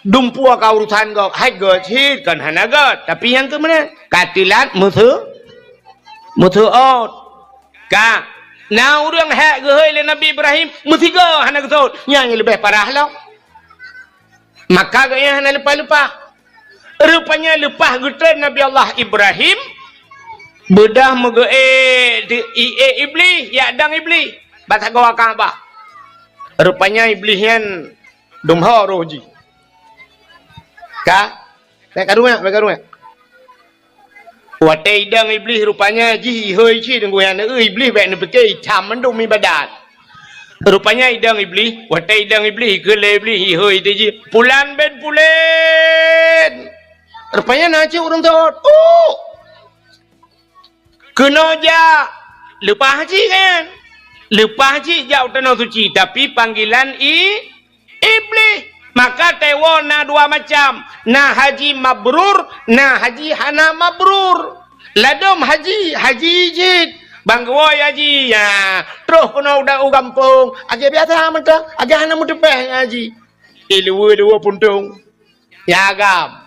Dumpeue ka urusan gob, hai göt cit kon hana göt, tapi nyang keu meunan ka teulat meuseu-, meuseuôt. Ka na ureueng hék geuhôi lé Nabi Ibrahim, meusigoe hana geuseuôt, nyan nyang leubeh parah lom. Maka geuh nyan hana leupah-leupah. Rupanya leupah geutreun Nabi Allah Ibrahim, beudôh meugeuék di, iék Iblih, jak dong Iblih. Bak sagoe Ka'bah. Rupanya Iblih nyan dum ho roh jih. Ka? Bèk karu nyan, bèk karu nyan. Watèe idong Iblih rupanya jih ihôi cit deungon nyan, Iblih bèk neupike icam mandum ibadat. Rupanya idong Iblih, watèe idong Iblih, keu lé Iblih ihôi teuh jih, "Pulan bin pulan." Rupanya na cit ureueng seuôt. Uh! Keunoe jak, leupah cit kan? Leupah cit jak u Tanoh Suci, tapi panggilan i-, Iblih. Maka teuwoe na dua macam, na haji mabrur, na haji hana mabrur. Ladôm haji, haji cit. Ban geuwoe haji, ya, troh keunoe u da-, u gampông, lagèe biasa mantong, lagèe hana meuteupèh haji. Iluweue dua puntông. Ya agam.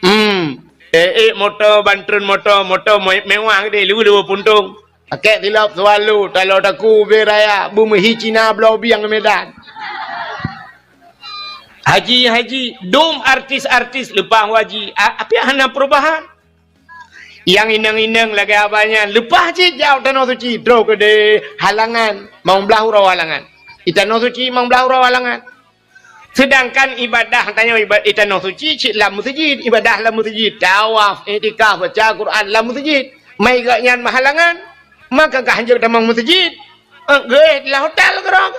Hmm. Eh, eh, moto, ban treun moto, moto me-, mewah geude, lheueh dua puntông. Pakèk silop Swallow, taloe takue ubé raya, beumeuhi Cina bloe bieng Medan. Haji, haji, dum artis-artis leupah haji, a-, tapi hana perubahan. Nyang inong-inong lagèe haba nyan, leupah cit jak u Tanoh Suci, troh keudeh halangan, limong blah uroe halangan. Di Tanoh Suci limong blah uroe halangan. Seudangkan ibadah tanyoe iba-, di Tanoh Suci cit lam meuseujid, ibadah lam meuseujid, tawaf, iktikaf, baca Quran lam meuseujid. Mai gobnyan meuhalangan, maka ka hanjeuet tamong meuseujid. Eh, geuéh lam hotel keudroe.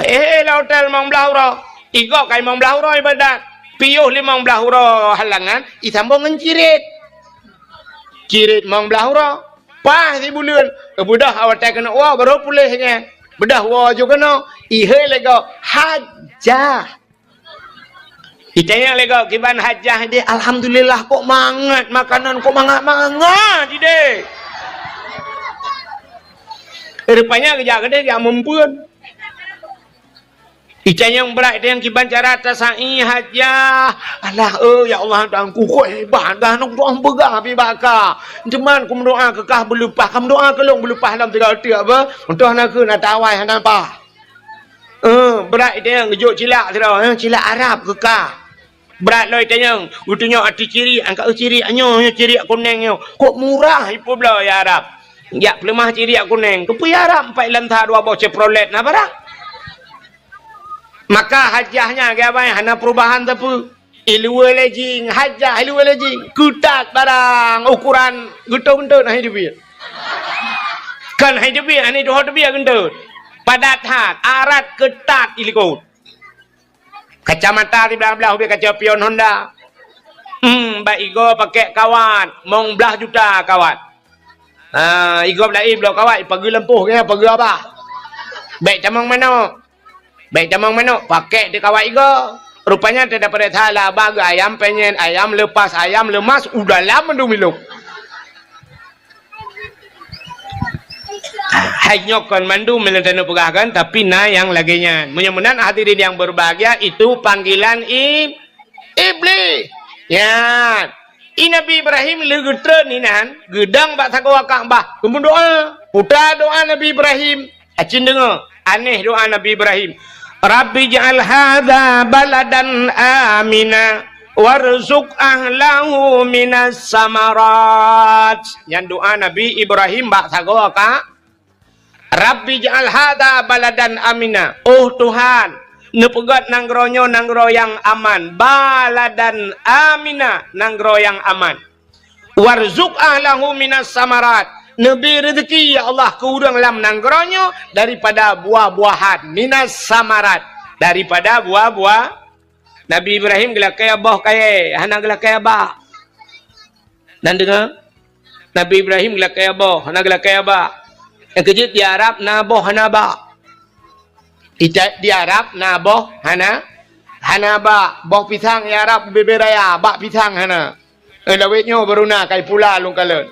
Eh, lam hotel limong blah uroe. Igob ka limong blah uroe ibadat. Piôh limong blah uroe halangan, isambông ngon cirit. Cirit limong blah uroe. Paih sibuleuen, beudôh watèe keuneuk woe, barô puléh nyan. Beudôh woe ju keunoe, ihôi lé gob, hajah. Itanyong lé gob, "Kiban hajah ideh?" "Alhamdulillah, kok mangat makanan, kok mangat-mangat ideh." Rupanya geujak keudeh jak meupeuen. Itanyong brat, itanyong kiban cara tasai hajah. "Alah, eh, ya Allah, Tuhanku, kok hebat, dah nong doa peugah pi baka. Teuma kumeudoa keu kah beuleupah, kameudoa keu lôn beuleupah lam tiga teuk, apa? Untôh na keu na tawai hana pah." Eh, brat itanyong geujok cilak sidroe, eh, cilak Arab keu kah. Brat lom itanyong, geutunyok ateueh cirik, angkat, "Eh, cirik nyoe, nyoe cirik kunéng nyoe. Kok murah ipeubloe ya Arab? Jak peuleumah cirik kunéng. Keupeue ya Arab, empat lam sa dua boh Chevrolet na barang?" Maka hajah nyan, geubai hana perubahan sapeue. Iluweue lé jing, hajah iluweue lé jing. Keutat barang, ukuran geutot-geutot hana jiteubiet. Kon hana jiteubiet, hana jiteubiet geutot. Padat that, arat keutat ilikot. Kacamata siblah-blah ubé kaca pion Honda. Hmm, bak igob pakèk kawat, limong blah juta kawat. Ha, igob laén bloe kawat, ipageue lampôh, ipageue abah. Bèk tamong manok. Bèk tamong manok, pakèk di kawat igob. Rupanya teudapat salah, abah geuayam penyet, ayam lepas, ayam lemas, u dalam mandum ilong. Hai nyoe kon mandum nyang lôn peugah kan, tapi na nyang lagèe nyan. Meunyoe meunan hadirin yang berbahagia, itu panggilan i-, Iblih. Nyan. I Nabi Ibrahim lheueh geutreun inan, geudong bak sagoe Ka'bah, geumeudoa. Puta doa Nabi Ibrahim, "Acin deungö, Aneh doa Nabi Ibrahim. "Rabbi ij'al hadza baladan amina warzuq ahlahu minas samarat." Nyan doa Nabi Ibrahim bak sagoe ka, "Rabbi ij'al hadza baladan amina." Oh Tuhan, neupeugét nanggroe nyoe nanggroe nyang aman. Baladan amina, nanggroe nyang aman. "Warzuq ahlahu minas samarat." Neubri rezeki, ya Allah, keu ureuëng lam nanggroe nyoe daripada buah-buahan. Minas samarat, daripada buah-buah. Nabi Ibrahim geulakée boh kayée, hana geulakée bak. Nan deungoe? Nabi Ibrahim geulakée boh, hana geulakée bak. Nyang keujeuet di Arab na boh hana bak. Ita-, di Arab na boh hana, hana bak. Boh pisang di Arab bubé-bubé raya, bak pisang hana. Eh, lawét nyoe baru na kai pula lôn kalon.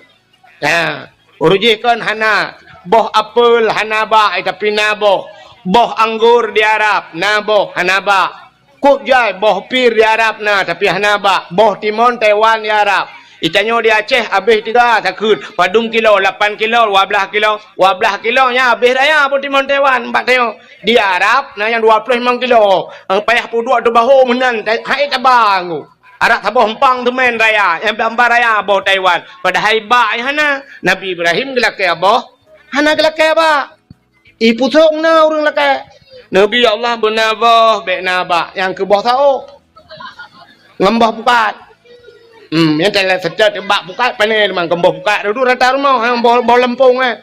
Ha, ureuëng jih kon hana. Boh apel hana bak, eh, tapi na boh. Boh anggor di Arab na boh, hana bak. Kok jai boh pir di Arab na, tapi hana bak. Boh timon Taiwan di Arab. Itanyoe di Aceh abéh tiga takheun. Padum kilo, lapan kilo, dua blaih kilo. Dua blaih kilo nyan abéh raya boh timon Taiwan bak tanyoe. Di Arab na nyang dua ploh limong kilo. Ang payah peuduek teubaho meunan, ta-, hai taba nggu. Arak saboh empang teumén raya, nyang bamba raya boh Taiwan. Padahai bak nyang hana. Nabi Ibrahim geulakée boh, hana geulakée bak. Ipusok na ureuëng lakée. Nabi Allah beuna boh, bék na bak, nyang keu boh saôh. Ngon boh pukat. Hmm, nyang teulah seutôt bak pukat, pané teuma ngon boh pukat, dudu rata rumoh, nyang boh, boh leumpong, eh.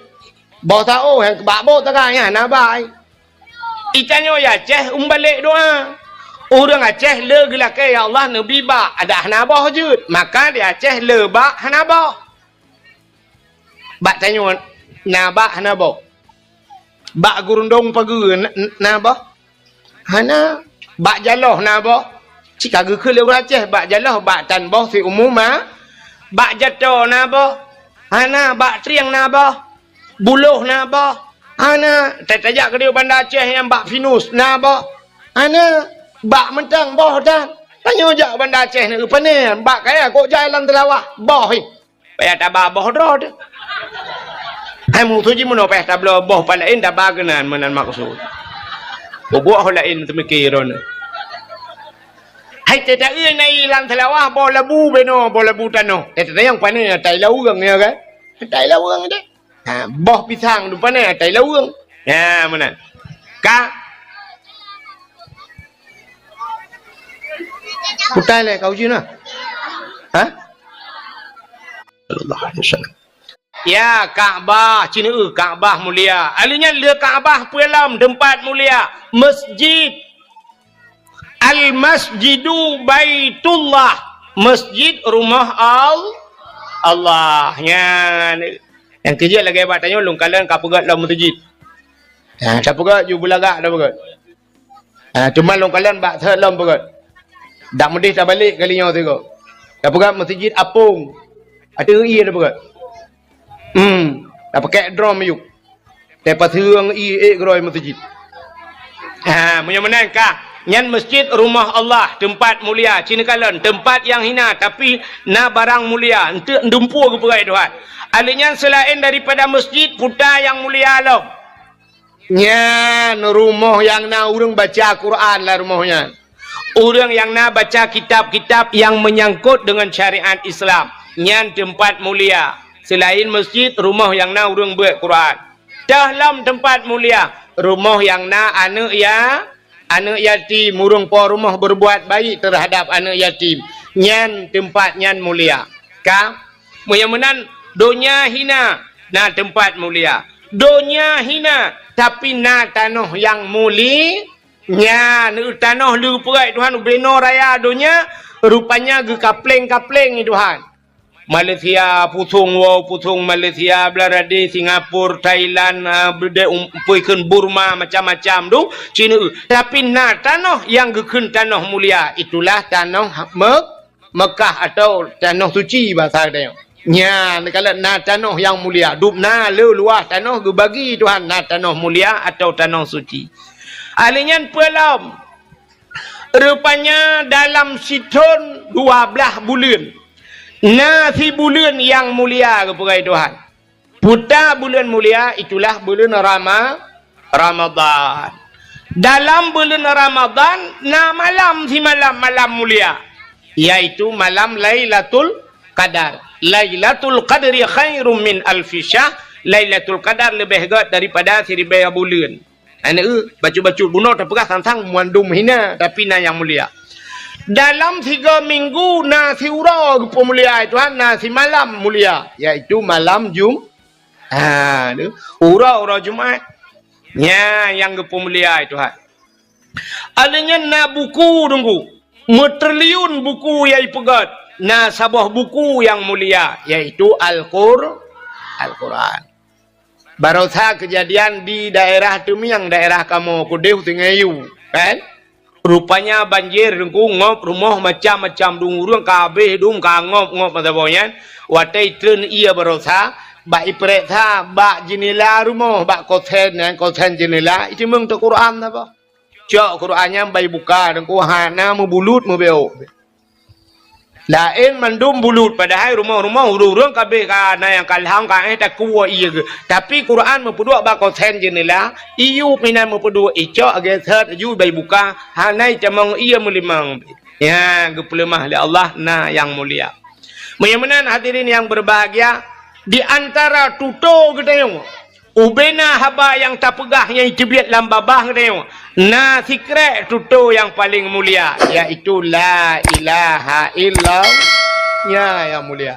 Boh saôh, nyang keu bak boh taga, nyan na bak, eh. Itanyoe ya Aceh, umbalek doa. Ureuëng Aceh le geulakée, "Ya Allah, neubri bak," adak hana boh jeuet. Maka di Aceh le bak hana boh. Bak tanyoe na bak hana boh. Bak gurundong pageue na, na boh? Hana. Bak jaloh na boh? Cit ka geukheun lé ureuëng Aceh, bak jaloh, bak tan boh siumu ma. Bak jato na boh? Hana. Bak trieng na boh? Buloh na boh? Hana. Ta-, tajak keudéh Banda Aceh nyang bak pinus na boh? Hana. Bak mantong boh tan. Tanyoe jak Banda Aceh na geupané, bak kaya kok jai lam teulawah, boh hi. Payah taba boh droe teuh. Hai musoh jih meunoe payah tabloe boh pat laén taba keunan meunan maksud. Bubuet ho laén teumike droeneuh. Hai teuta-eu na ié lam seulawah boh labu benoe, boh labu tanoh. Eh, teuta nyang pané atai laweueng ya kan? Atai laweueng deh. Ha, boh pisang tu pané atai laweueng. Ya, meunan. Ka. Putai lé kau jih nah. Ha? Sallallahu alaihi wasallam. Ya, Ka'bah, ci neu Ka'bah mulia. Aleuh nyan le Ka'bah peue lom teumpat mulia. Masjid. Al-Masjidu Baitullah. Masjid rumah Al-, Allah. Nyan. Nyang keujeuet lagée bak tanyoe lôn kalon ka peugét lom meuseujid. Ha, tapeugét ju beulagak tapeugét. Ha, teuma lôn kalon bak thot lom peugét. Dak meudeh tabalek kali nyoe sigoe. Tapeugét meuseujid apong. Ateueh ié tapeugét. Hmm, tapakek drom ayub. Teupaseung ié ék keudroe meuseujid. Ha, meunyoe meunan ka, nyan masjid rumah Allah, teumpat mulia. Ci neukalon, teumpat nyang hina, tapi na barang mulia. Enteuk dumpeue geupeugah Tuhan. Aleuh nyan seulaén daripada masjid, puta nyang mulia lom. Nyan rumoh nyang na ureuëng baca Quran lam rumoh nyan. Ureuëng nyang na baca kitab-kitab nyang meunyangkot deungon syariat Islam, nyan teumpat mulia. Seulaén masjid, rumoh nyang na ureuëng beuet Quran. Teuh lom teumpat mulia, rumoh nyang na aneuëk ya-, aneuëk yatim, ureuëng po rumoh beureubuat baik teuhadab aneuëk yatim. Nyan teumpat nyan mulia. Ka? Meunyoe meunan, donya hina, na teumpat mulia. Donya hina, tapi na tanoh nyang muli-, Nyan, tanoh le geupeugét Tuhan ubenoe raya donya, rupanya geukapleng-kapleng lé Tuhan. Malaysia, pusong woe, pusong Malaysia, Bangladesh, Singapura, Thailand, ah, beudé um-, peue kheun Burma, macam-macam tu, ci neu. Tapi na tanoh nyang geukheun tanoh mulia, itulah tanoh Me-, Mekah atau tanoh suci basa geutanyoe. Nyan, kalon na tanoh nyang mulia. Dub na le luwah tanoh geubagi Tuhan na tanoh mulia atau tanoh suci. Ahli nyan peue lom? Rupanya dalam sithon dua blaih buleuen. Na sibuleuen nyang mulia geupeugah Tuhan. Puta buleuen mulia itulah buleuen Rama-, Ramadhan. Dalam buleuen Ramadhan na malam simalam, malam mulia, yaitu malam Lailatul Qadar. Lailatul Qadri khairum min alfi syahr. Lailatul Qadar leubeh gét daripada siribèe buleuen. Aneuk, bacut-bacut bunoe tapeugah sang-sang mandum hina, tapi na nyang mulia. Dalam tiga minggu na siuroe geupeumulia Tuhan, na simalam mulia, yaitu malam Jum-, ha, tu, uroe-uroe Jumat. Nyan nyang geupeumulia Tuhan. Alheuh nyan na buku Teungku, meutriliun buku nyang ipeugét, na saboh buku nyang mulia, yaitu Al-Qur-, Al-Quran. Barosa keujadian di daerah Teumieng, daerah kamoe keudeh Sungai Yu, kan? Rupanya banjir Teungku, ngop rumoh macam-macam dum ureueng ka habéh dum ka ngop-ngop masa boh nyan. Watèe itreun ié barosa, bak ipeuriksa bak jeunela rumoh, bak kosen nyan, kosen jeunela, iteumeung teuh Quran saboh. Cok Quran nyan bak ibuka Teungku, hana meubulut meubeuk. Laén mandum bulut, padahai rumoh-rumoh ureueng-ureueng ka habéh ka na nyang ka lham ka éh takue ié geuh. Tapi Quran meupeuduek bak kosen jeunela, iyup inan meupeuduek, icok geuseuet laju bak ibuka, hana itamong ié meulimong. Nyan geupeuleumah lé Allah na nyang mulia. Meunyoe meunan hadirin nyang berbahagia, di antara tutoe geutanyoe, ubena haba nyang tapeugah nyang iteubiet lam babah geutanyoe, na sikrek tutoe nyang paleng mulia, yaitu la ilaha illallah. Nyan nyang mulia.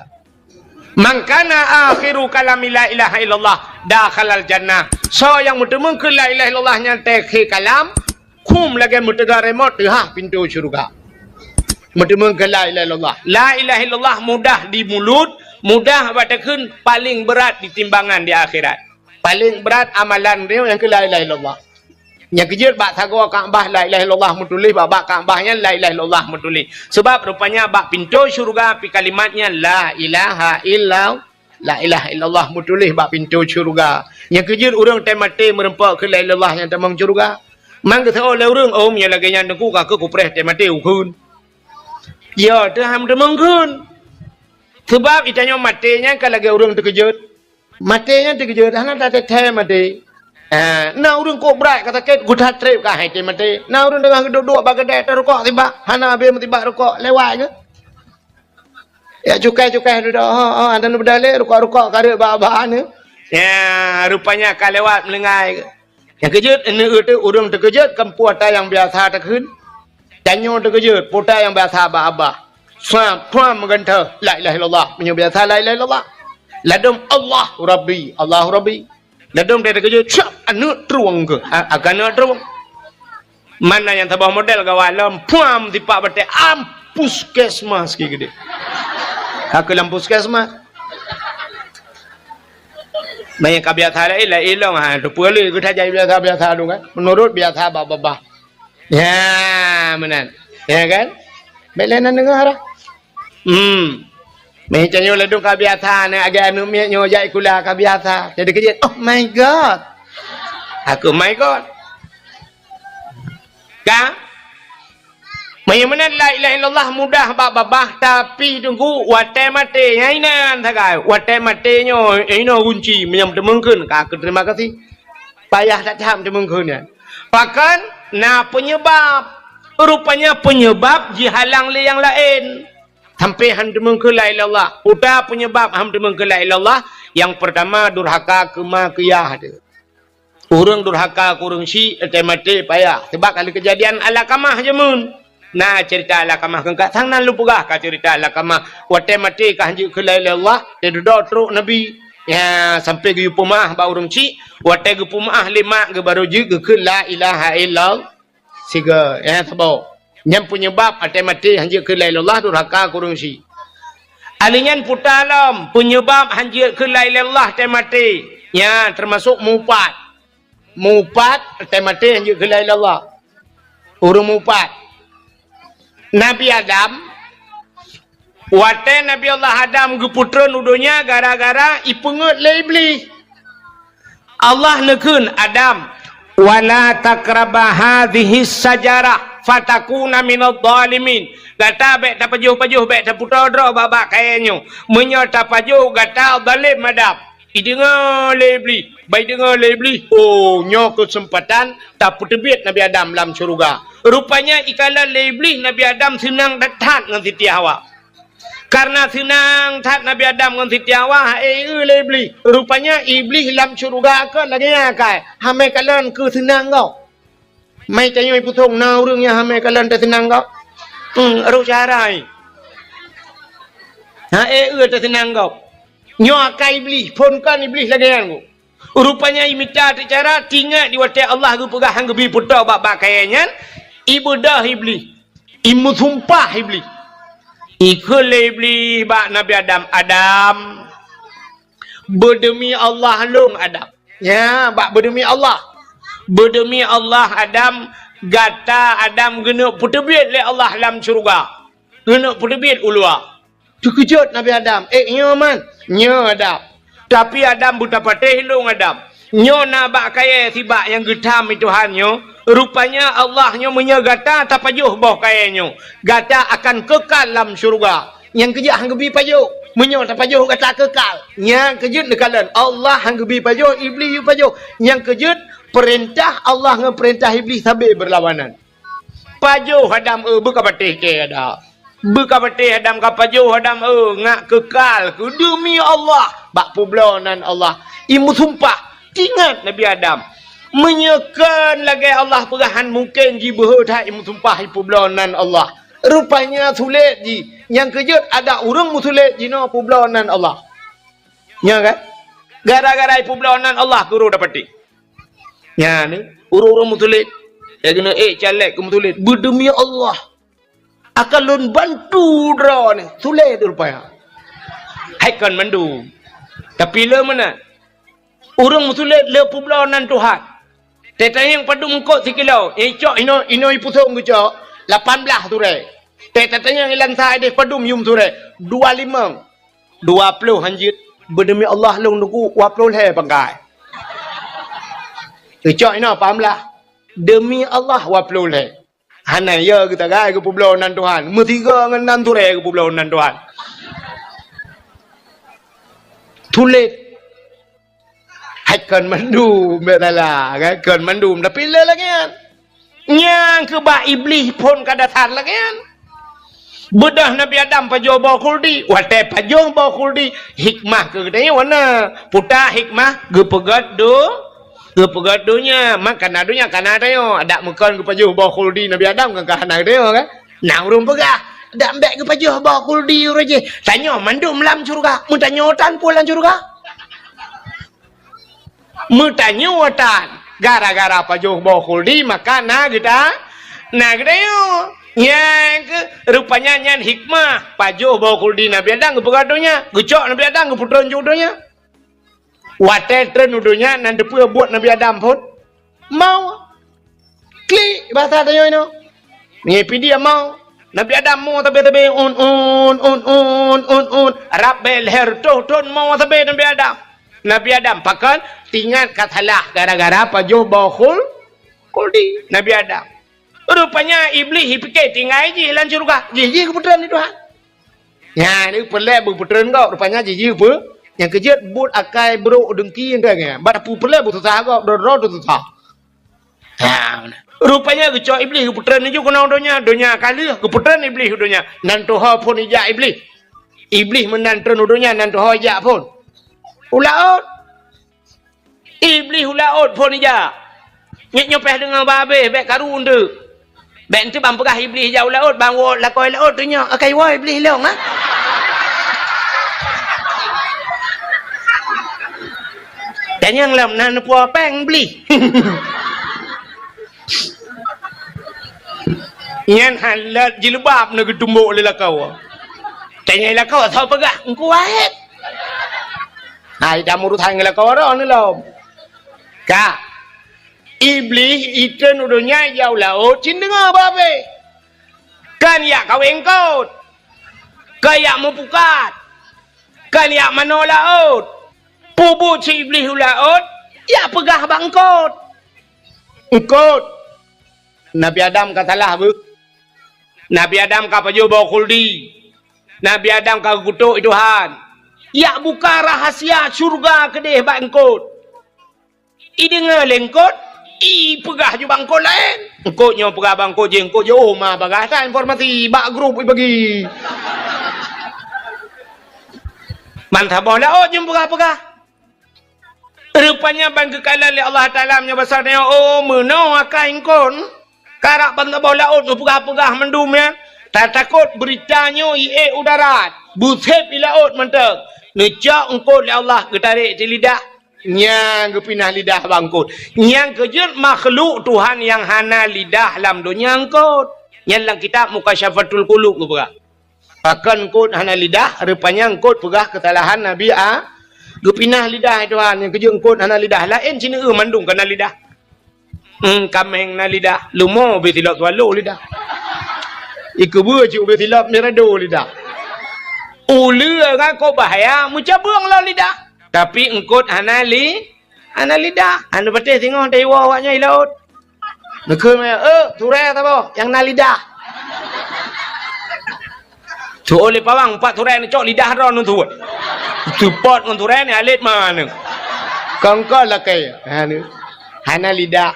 Man kana akhiru kalami la ilaha illallah dakhalal jannah. Soe nyang meuteumeung keu la ilaha illallah nyan teukhe kalam, khum lagèe meuteuga remote teuhah pintoe syeuruga. Meuteumeung keu la ilaha illallah. La ilaha illallah mudah di mulut, mudah bak takheun, paleng brat di timbangan di akhirat. Paleng brat amalan droe nyang keu la ilaha illallah. Nyang keujeuet bak sagoe Ka'bah la ilaha illallah meutuléh, bak, bak Ka'bah nyan la ilaha illallah meutuléh. Seubab rupanya bak pintoe syeuruga pi kalimat nyan la ilaha illallah. La ilaha illallah meutuléh bak pintoe syeuruga. Nyang keujeuet ureueng teumaté meureumpok keu la ilaha illallah nyang tamong syeuruga. Man geuseuôt lé ureueng, "Oh, meunyoe lagèe nyan Teungku, ka keuh kupreh teumaté ukheun." Ya, teuh han tamong kheun. Seubab geutanyoe maté nyan ka lagèe ureueng teukeujot. Maté nyan teukeujot, hana tateuthèe maté. Ah, na ureueng kok brat ka sakét, geutat trép ka hai teumaté. Na ureueng teungoh geuduek-duek bak keudè, tarukok sibak, hana habéh meusibak rukok, lewat geuh. Ya, cukai-cukai dudoe, oh, oh, ada beudalé rukok-rukok kareuet bak-bak ni. Ya, rupanya ka lewat meulinggai. Nyang keujot, ini itu ureueng teukeujot, kan peue ata nyang biasa takheun. Tanyoe teukeujot, peue ata nyang biasa bak-bak. Suam, puam meugantoh, la ilaha illallah. Meunyoe biasa la ilaha illallah. Ladom Allah Rabbi, Allah Rabbi. Ladom dia teukeujot, siap aneuk trueng keuh. A-, akan aneuk trueng. Mana nyang saboh model gawat lom, puam tipak batèe, am puskesmas ki geude. Haka lam puskesmas. Banyak ka biasa lain, lain long, ha, tu peureulèe geutanyoe biasa-biasa tu kan. Menurut biasa babah-babah. Ya, meunan. Ya kan? Bèk lé na deungö dah. Hmm. Meuh tanyoe ladom ka biasa, na agak aneuk miet nyoe jak sikula ka biasa. Jadi keujeuet, "Oh my God." Aku, "My God." Ka? Meunyoe meunan la ilaha illallah mudah bak babah, tapi Teungku watèe maté, nyan inan sagai. Watèe maté nyoe, inoe gunci, meunyoe teumeung kheun, ka keu terima kasih. Payah that-that teumeung kheun nyan. Pakon na peunyeubab. Rupanya peunyeubab jihalang lé nyang laén. Sampai han teumeung kheun la ilaha illallah. Peue ata peunyeubab han teumeung kheun la ilaha illallah? Nyang peurtama durhaka keu ma keu yah teuh. Ureueng durhaka keu ureueng syik, watèe maté payah. Seubab ka lheueh keujadian Alqamah jameun. Na ceurita Alqamah keu ka sang nan lôn peugah ka ceurita Alqamah. Watèe maté ka han jeuet kheun la ilaha illallah, teududoe trok Nabi. Ya, sampai geuyue peumeu'ah bak ureueng syik, watèe geupeumeu'ah lé mak geuh barô jeuet geukheun la ilaha illallah. Sigoe, ya, saboh. Nyan peunyeubab watèe maté han jeuet kheun la ilaha illallah durhaka keu ureueng syik. Alheuh nyan peue ata lom, peunyeubab han jeuet kheun la ilaha illallah watèe maté. Nyan teumasok mupat. Mupat watèe maté han jeuet kheun la ilaha illallah. Ureueng mupat. Nabi Adam, watèe Nabi Allah Adam geupeutreun u donya gara-gara ipeungeuet lé Iblih. Allah neukheun, "Adam, wala taqraba hadhihi syajarah fatakuna minadh dhalimin." Gata bèk tapajoh-pajoh, bèk taputôh droe bak-bak kayèe nyoe. Meunyoe tapajoh, gata zalém, Adam. Ideungoe lé Iblih, ban ideungoe lé Iblih, "Oh, nyoe keuseumpatan tapeuteubiet Nabi Adam lam syeuruga." Rupanya ikalon lé Iblih Nabi Adam seunang that-that ngon Siti Hawa. Kareuna seunang that Nabi Adam ngon Siti Hawa, ha'e eu lé Iblih. Rupanya Iblih lam syeuruga kon lagèe nyan kai, hamé kalon keu seunang gob. Mai tanyoe peusong na ureueng nyang hamé kalon teuseunang gob? Hmm, roh cara ai. Ha'e eu teuseunang gob. Nyoe akai Iblih, phon kon Iblih lagèe nyan gob. Rupanya imita teucara, tingat di watèe Allah geupeugah han geubi peutoe bak-bak kayèe nyan, ibeudôh Iblih, imeusumpah Iblih. Ikheun lé Iblih bak Nabi Adam, "Adam, beudeumi Allah lôn Adam." Nya, bak beudeumi Allah. "Beudeumi Allah Adam, gata Adam geuneuk peuteubiet lé Allah lam syeuruga. Geuneuk peuteubiet u luwa." Teukeujot Nabi Adam, "Eh, nyoe man?" "Nyoe Adam." "Tapi Adam beutapatéh lôn Adam. Nyoe na bak kayèe sibak nyang geutham i Tuhan nyoe. Rupanya Allah nyoe meunyoe gata tapajoh boh kayèe nyoe, gata akan keukal lam syeuruga." Nyang keujeuet han geubi pajoh. Meunyoe tapajoh gata keukal. Nyang keujeuet neukalon Allah han geubi pajoh, Iblih yue pajoh. Nyang keujeuet peurintah Allah ngon peurintah Iblih sabe beurlawanan. Pajoh Adam, eu, beukapatéh kèe Adam. Beukapatéh Adam, kapajoh Adam, eu, ngat keukal keu deumi Allah bak peubloe nan Allah. Imeusumpah, tingat Nabi Adam. Meunyoe kon lagèe Allah peugah han mungken jibeuhôt that imeusumpah ipeubloe nan Allah. Rupanya sulet jih. Nyang keujeuet adak ureueng meusulet jinoe peubloe nan Allah. Nya kan? Gara-gara ipeubloe nan Allah keu ureueng dapatéh. Nyan, ureueng-ureueng meusulet. Nyang keuneuk ék caleg keu meusulet. Beudeumi Allah, akan lôn bantu droeneuh. Sulet rupanya. Hai kon mandum. Tapi le meunan. Ureueng meusulet le peubloe nan Tuhan. Teuh tanyong padum eungkôt sikilo. Icok inoe, inoe ipeusong geucok. Lapan blaih turée. Teuh tatanyong ilan sa ideh padum yum turée. Dua limong. Dua ploh hanjeuet, beudeumi Allah lôn teungku, dua ploh lhée pangkai. Teucok inoe paham lah. Deumi Allah dua ploh lhée. Hana yo geutangai geupeubloe nan Tuhan. Meusigoe ngon nan turée geupeubloe nan Tuhan. Tuléh. Hai kon mandum, bèk salah, kan? Kon mandum, tapi le lagèe nyan. Nyang keu bak Iblih phon ka dasar lagèe nyan. Beudôh Nabi Adam pajoh boh khuldi. Watèe pajoh boh khuldi, hikmah keu geutanyoe na. Peue hikmah? Geupeugöt do-, geupeugöt donya. Man kana donya, kana tanyoe. Adak meukon geupajoh boh khuldi Nabi Adam, kan ka hana geutanyoe, kan? Na ureueng peugah, "Dak bèk geupajoh boh khuldi uroe jih. Tanyoe mandum lam syeuruga." Meutanyoe tan peue lam syeuruga? Meutanyoe tan, gara-gara pajoh boh khuldi maka na geuta-, na geutanyoe. Nyang keu, rupanya nyan hikmah pajoh boh khuldi Nabi Adam geupeugöt donya, geucok Nabi Adam geupeutreun u donya. Watèe treun u donya nan teupeue buet Nabi Adam phon? Mo. Klik, basa tanyoe nyoe. Ngipi dia mo. Nabi Adam mo sabe-sabe, un, un, un, un, un, un. Rab bèe lhèe reutôh thon mo sabe Nabi Adam. Nabi Adam pakon? Teuingat ka salah gara-gara pajoh boh khul-, khuldi Nabi Adam. Rupanya Iblih jipike tinggai jih lam syeuruga. Jih, jih geupeutreun lé Tuhan. Nyan, peureulèe beupeutreun gob, rupanya jih, jih peu-, nyang keujeuet buet akai brok deungki nyan. Bak peue peureulèe beususah gob, droe-droe teususah. Ha, rupanya geucok Iblih geupeutreun laju keunoe donya, donya ka lheueh geupeutreun Iblih u donya. Nan tuho phon ijak Iblih. Iblih meunan treun u donya, nan tuho ijak phon. U laôt. Iblih u laôt phon ijak. Nyoe, nyoe pèh deungoe bah abéh, bèk karu eunteuk. Bèk eunteuk ban peugah Iblih ijak u laôt, ban woe lakoe laôt, teunyoe akai woe Iblih lôn, ha? Tanyong lom na neupuwoe péng Iblih. Nyan halat jilbab na geutumbok lé lakoe. Tanyong lakoe, soe peugah? Teungku Wahét. Hai, dak meurusan ngon lakoe droeneuh lom. Ka. Iblih itreun u donya ijak u laôt, cit deungoe bah abéh. Kan ijak kawén eungkôt. Kan ijak meupukat. Kan ijak manoe laôt. Peue buet si Iblih u laôt, ijak peugah bak eungkôt. Eungkôt. Nabi Adam ka salah beuh. Nabi Adam ka pajoh boh khuldi. Nabi Adam ka geukutok i Tuhan. Jak buka rahasia syeuruga keudeh bak eungkôt. Ideungoe lé eungkôt, ipeugah ju bak eungkôt laén. Eungkôt nyoe peugah bak eungkôt jih, eungkôt jih, "Oh, ma bagah that informasi, bak grup ibagi." Ban saboh laôt jeuem peugah-peugah. Rupanya ban geukalon lé Allah Taala meunyoe basa nyoe, oh, meunoe akai eungkôt. Karab ban saboh laôt neupeugah-peugah mandum nyan. Tatakot beurita nyoe iék u darat, beusép i laôt mantong. Neucok eungkôt lé Allah, geutarek cit lidah. Nyan geupinah lidah bak eungkôt. Nyang keujeuet makhluk Tuhan nyang hana lidah lam donya eungkôt. Nyan lam kitab Mukasyafatul Qulub geupeugah. Pakon eungkôt hana lidah, rupanya eungkôt peugah keusalahan Nabi A-, geupinah lidah Tuhan, nyang keujeuet eungkôt hana lidah. Laén sineuk mandum ka na lidah. Hmm, kaméng na lidah, leumo ubé silop swallow lidah. Ikeubeue cit ubé silop mirado lidah. Uleue ngon eungkôt bahya, meucabeueng lom lidah. Tapi eungkôt hana li-, hana lidah. Hana patéh singoh teuiwoe awaknyan i laôt. Neukheun meunan, "Eh, turée saboh nyang na lidah." Tuwoe lé pawang, pat turée neucok lidah droe neuthuet. Seupôt ngon turée neualét maneueng. Kongkon lakée. Hana, hana lidah.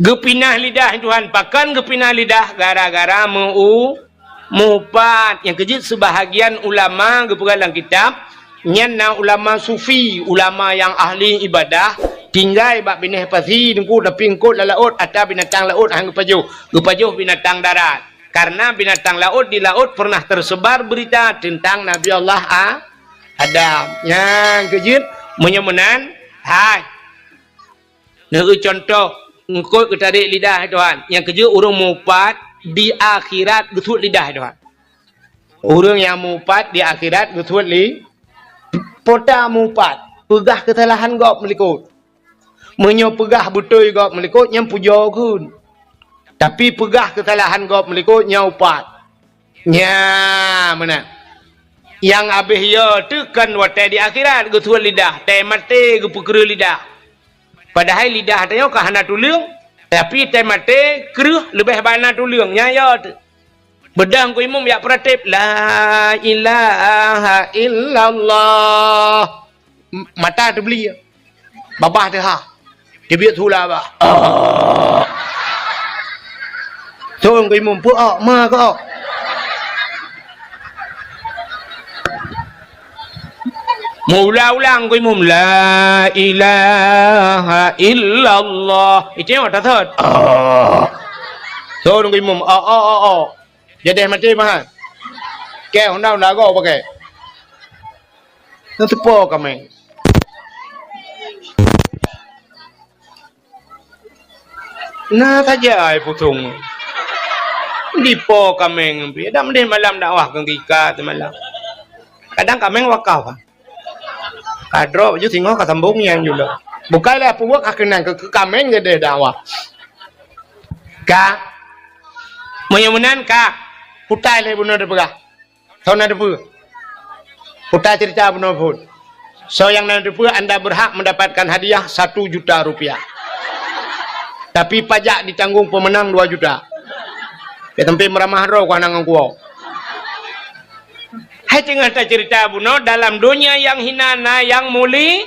Geupinah lidah Tuhan, pakon geupinah lidah? Gara-gara meu-, meuupat. Nyang keujeuet seubahagian ulama geupeugah lam kitab, nyan na ulama sufi, ulama nyang ahli ibadah, tinggai bak binéh pasi teungku, tapi eungkôt lam laôt, ata binatang laôt han geupajoh, geupajoh binatang darat. Karena binatang laôt di laôt pernah tersebar berita tentang Nabi Allah A-, Adam. Nyang keujeuet, meunyoe meunan, hai. Neueu cuntoh, eungkôt geutarek lidah Tuhan. Nyang keujeuet ureuëng meuupat di akhirat geusuet lidah Tuhan. Ureuëng nyang meuupat di akhirat geusuet li-, pota meuupat, peugah keusalahan gob meulikot. Meunyoe peugah beutôi gob meulikot, nyan pujoe kheun. Tapi peugah keusalahan gob meulikot, nyan upat. Nya meunan. Nyang abéh yo teuh kon watée di akhirat geusuet lidah, tée maté geupeukreueh lidah. Padahai lidah tanyoe ka hana tuleueng, tapi tée maté kreueh leubeh bana tuleueng. Nya yo teuh. Beudang ku imum jak peurateb, "La ilaha illallah." M-, mata teubeli. Babah teuha. Teubiet hula bah. Oh. Thon ku imum, "Peue ok, ma keu ok?" Meuulang-ulang ku imum, "La ilaha illallah." Itu yang tak thot. Oh. Thon ku imum, "Ok, ok, ok, ok." Jadeh maté mahan. Keu honda-honda go pakai. Nang teupo kameng. Na saja ai pusong. Dipo kameng pih. Dak meunan malam dakwah keu gika teumalam. Kadang kameng wakaf. Ka droe baju singoh ka sambong nyang jula. Bukai lé peubuet ka keunan keu, keu kameng geude dakwah. Ka. Meunyoe meunan ka. Putai lé bunoe teupeugah. Soe na teupeue? Putai cerita bunoe phon. Soe nyang na teupeue, anda berhak mendapatkan hadiah satu juta rupiah. Tapi pajak ditanggung pemenang dua juta. Keu teumpat meuramah droe ku hana ngon kuwoe. Hai teungoh taceurita bunoe, dalam donya nyang hina na nyang muli-,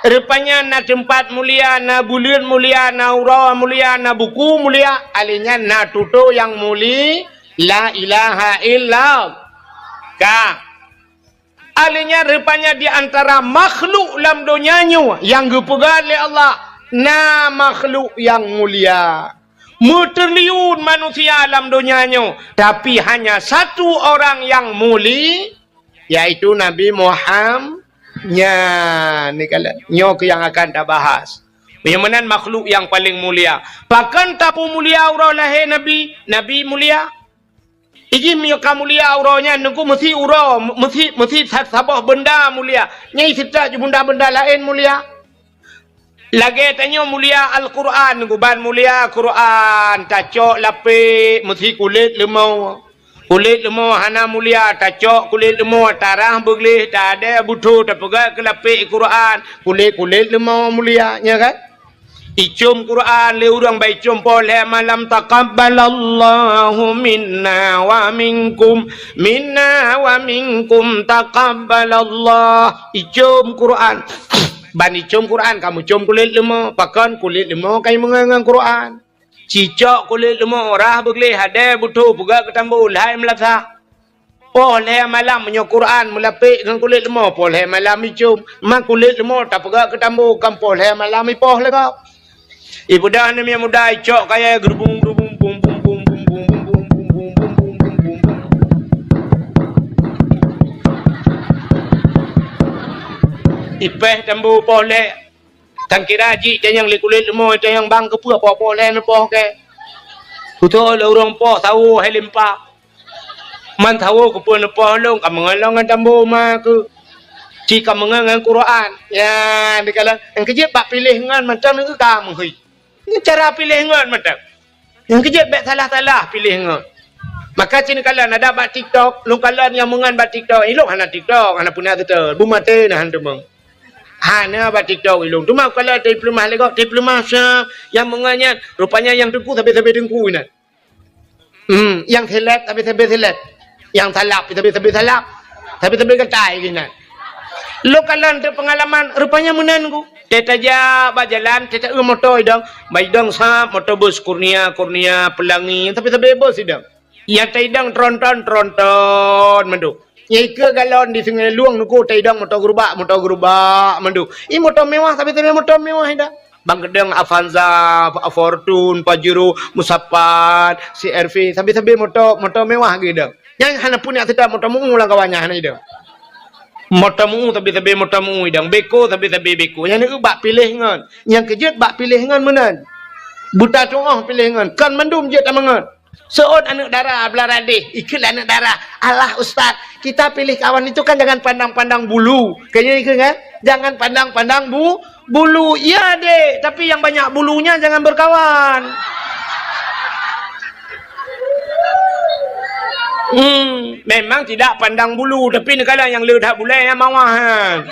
rupanya na teumpat mulia, na buleuen mulia, na uroe mulia, na buku mulia, alèh nyan na tutoe nyang muli, la ilaha illallah. Ka. Alèh nyan rupanya di antara makhluk lam donya nyoe nyang geupeugah lé Allah, na makhluk nyang mulia. Meutriliun manusia lam donya nyoe, tapi hanya satu orang nyang muli, yaitu Nabi Muham-, nyan, ni kala, nyoe keuh nyang akan tabahas. Meunyoe meunan makhluk nyang paleng mulia. Pakon tapeumulia uroe lahé Nabi? Nabi mulia. Iji meunyoe ka mulia uroe nyan, Teungku, meusi uroe, meusi, meusi sa-, saboh beunda mulia. Nyang seutôt ju beunda-beunda laén mulia. Lagèe tanyoe mulia Al-Quran, Teungku, ban mulia Quran, tacok lapék meusi kulét leumo. Kulét leumo hana mulia, tacok kulét leumo, tarah beugleh, tadèe butho, tapeugöt keu lapék Quran, kulét-kulét leumo mulia, nya kan? Icôm Quran lé ureuëng bak icôm poh lhée malam, "Taqabbalallahu minna wa minkum, minna wa minkum taqabbalallah." Icôm Quran. Ban icôm Quran ka meucôm kulét leumo, pakon kulét leumo ka meungon ngon Quran. Cicok kulét leumo, rhah beugleh, hadée butho, peugah keu tambo, lhai meulasah. Poh lhée malam meunyoe Quran meulapék ngon kulét leumo, poh lhée malam icôm. Ma kulét leumo tapeugah keu tambo, kan poh lhée malam ipoh lé gob. Ibeudôh aneuk miet muda icok kayée geurubung-geurubung, bum, bum, bum. Ipéh tambo poh lhée. Tan kira jih tanyong lé kulét leumo, tanyong bang keupeue poh-poh lhée neupoh kée. Kuto lé ureuëng poh sawo hai limpa. Man sawo keupeue neupoh lôn, ka meungon lôn ngon tambo ma keuh. Ci ka meungon ngon Quran. Ya, dikalon, nyang keujeuet bak piléh ngon mantong neu ka meuhôi. Nyoe cara piléh ngon mantong. Nyang keujeuet bék salah-salah piléh ngon. Maka cit neukalon ada bak TikTok, lôn kalon nyang meungon bak TikTok. Ilôn hana TikTok, hana peuna teuteul. Beumaté na han teumong. Hana bak TikTok ilôn. Teuma kalon teupeulumah lé gob, teupeulumah sa nyang meungon nyan. Rupanya nyang teungku sabe-sabe teungku inan. Hmm, nyang seleb sabe-sabe seleb. Nyang salab sabe-sabe salab. Sabe-sabe gatai inan. Lôn kalon teupeungalaman, rupanya meunan ku. Teutajak bak jalan, teuta-eu moto idong. Bak idong sab moto bus Kurnia, Kurnia, Pelangi, sabe-sabe bus idong. Nyang taidong tronton, tronton mandum. Nyang ikeue galon di Sungai Lueng nuku taidong moto gerubak, moto gerubak mandum. I moto mewah, sabe-sabe moto mewah idong. Bang keudong Avanza, Fortuner, Pajero, Musapat, C R V, sabe-sabe moto, moto mewah geuidong. Nyang hana pun nyang sedang moto meu lam kawan nyan hana idong. Moto meu, sabe-sabe moto meu idong. Beko, sabe-sabe beko. Nyang neu bak piléh ngon. Nyang keujeuet bak piléh ngon meunan. Buta tuoh piléh ngon. Kon mandum jeuet tameungon. Seuôt aneuk dara beulara deh, ikheun lé aneuk dara, "Alah Ustaz, kita pilih kawan itu kan jangan pandang-pandang bulu." Kayaknya ikheun kan? "Jangan pandang-pandang bu-, bulu." Iya dek, tapi yang banyak bulunya jangan berkawan. Hmm, memang tidak pandang bulu, tapi neukalon nyang le that bulée nyang mawah nyan.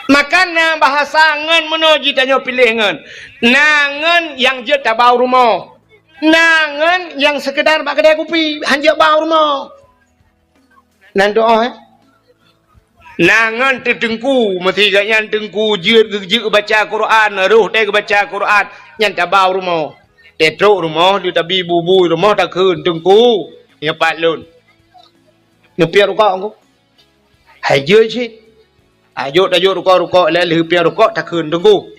Maka na bahasa ngon meunoe jitanyoe piléh ngon. Na ngon nyang jeuet tabau rumoh. Na ngon nyang seukeudar bak keudai kupi, han jeuet bau rumoh. Nan doh, eh? Na ngon teuteungku, meusigat nyan teungku jeuet geu-, jeuet geubaca Quran, roh teuh geubaca Quran, nyan tabau rumoh. Teutrok rumoh, di tabi bubui rumoh takheun, "Teungku, nyoe pat lôn." Neupiep rukok, Teungku. Hai jeuet cit. Ajok tajok rukok-rukok lé lheueh piep rukok takheun, "Teungku,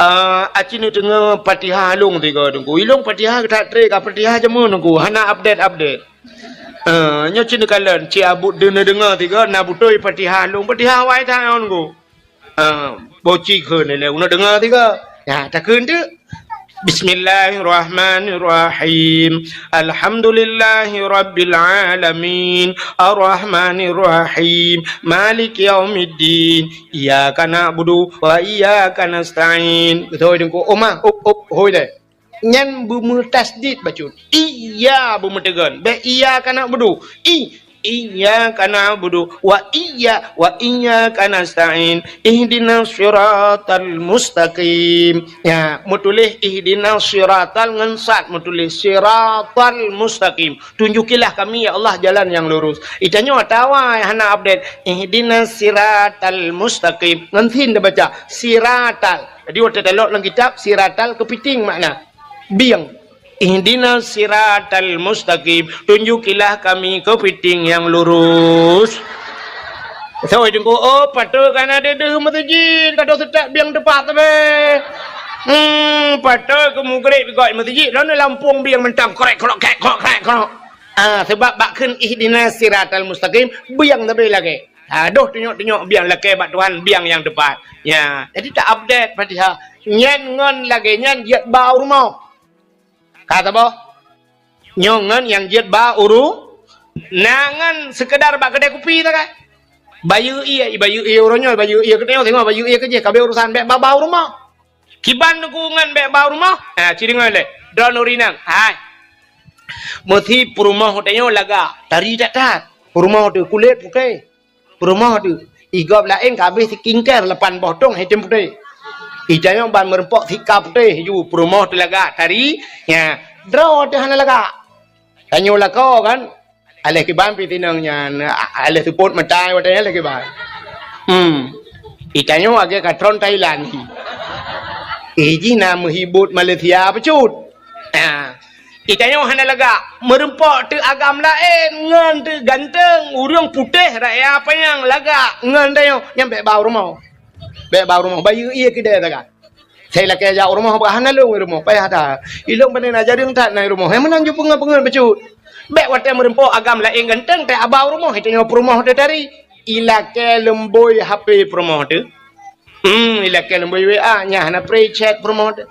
ah, aci neudeungoe Fatihah lôn tiga, Teungku. Ilôn Fatihah that treb ka Fatihah jameun, Teungku. Hana update-update." Ah, nyoe ci neukalon, ci abut deungoe-deungoe tiga, na beutôi Fatihah lôn, Fatihah awai that ngon, Teungku. Ah, boci kheun lé, lé, uneuk deungoe tiga. Ya, takheun teuk. Bismillahirrahmanirrahim. Alhamdulillahirabbil alamin. Arrahmanirrahim. Maliki yaumiddin. Iyyaka na'budu wa iyyaka nasta'in. Beutôi Teungku. Oma, up, up, hôi deh. Nyan beumeutasdid bacut. Iya beumeuteugon. Bék iyyaka na'budu. I, iyyaka na'budu wa iyya, wa iyyaka nasta'in. Ihdinas siratal mustaqim. Ya, meutuléh ihdinas siratal ngon sad meutuléh siratal mustaqim. Tunjukilah kami, ya Allah, jalan yang lurus. Itanyoe atawa hana update. Ihdinas siratal mustaqim. Ngon sin tabaca. Siratal. Jadi, watée talok lam kitab, siratal keupiting makna. Bieng. Ihdinas siratal mustaqim. Tunjukilah kami keupiting nyang lurus. Sawai Teungku, oh, patôt ka na deuh-deuh meuseujid, ka deuh seutak bieng teupat sabe. Hmm, patôt keu mugreb gok meuseujid, lôn lampung bieng mantong, krek, krok, krek, krok, krek, krok. Ah, sebab bak kheun ihdinas siratal mustaqim, bieng sabe lagée. Ha, doh tunyok-tunyok biang lakée bak Tuhan, biang nyang teupat. Ya, jadi ta-update Fatihah. Nyan ngon lagée nyan jeuet ba u rumoh. Ka saboh? Nyoe ngon nyang jeuet ba u ru-, na ngon seukeudar bak keudai kupi ta kan? Bayeue ie, bayeue ie uroe nyoe, bayeue ie keunoe, singoh bayeue ie keujih, ka abéh urosan bék ba, ba u rumoh. Kiban Teungku ngon bék ba u rumoh? Ha, ci deungoe lé. Droeneuh ureueng inong. Hai. Meusi peurumoh tanyoe laga, tari that-that. Peurumoh teuh kulét putéh. Peurumoh teuh. I gob laén ka abéh skincare lapan boh tong, hai tem putéh. I tanyoe ban meurumpok sika putéh ju, peurumoh teuh lagak tari, nya, droe teuh hana lagak. Tanyoe lakoe kan, aléh kiban pih tinong nyan, a-, aléh seupôt mata watée nyan aléh kiban. Hmm. I tanyoe lagée ka tron Thailand. I jih na meuhibot Malaysia bacut. Ha. I tanyoe hana lagak, meurumpok teuh agam laén, ngon teuh ganteng, ureuëng putéh raya panyang lagak ngon tanyoe, nyan bék ba u rumoh. Bék ba u rumoh, bayeue ié keudée sagai. Sai lakée jak u rumoh, bah hana lôn u rumoh, payah that. Ilôn pane na jareueng that na i rumoh. Hai meunan ju peungeut-peungeut bacut. Bék watée meurumpok agam laén ganteng, teuh aba u rumoh, i tanyoe peurumoh teuh tari. I lakée leumbôi H P peurumoh teuh. Hmm, i lakée leumbôi W A, nyan hana pré chat peurumoh teuh.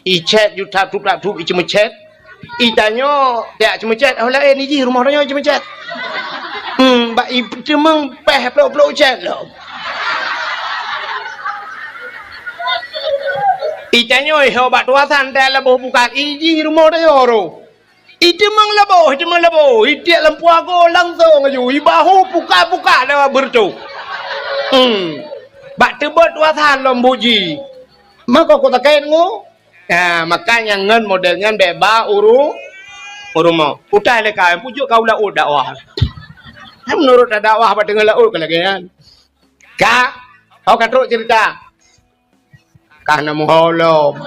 I chat ju that tup that tup i ceumeuchat. I tanyoe jak ceumeuchat, oh laén i jih rumoh tanyoe ceumeuchat. Hmm, bak i teumeung péh plôk-plôk chat lom. I tanyoe i ho bak tuasan teuh laboh bukan i jih rumoh tanyoe roh. I teumeung laboh, i teumeung laboh, i tiek lam puago langsong aju, i bahu puka-puka lewat beureutoh. Hmm. Bak teubot tuasan lom buji. Mako ku takét ngu. Ha, maka nyang ngon model nyan bék ba uru-, u rumoh. Utai lé ka, pujuk ka u laôt dakwah. Hai meunurot dakwah bak teungoh laôt ka lagée nyan. Ka, oh ka trok ceurita. Ka na muho lom.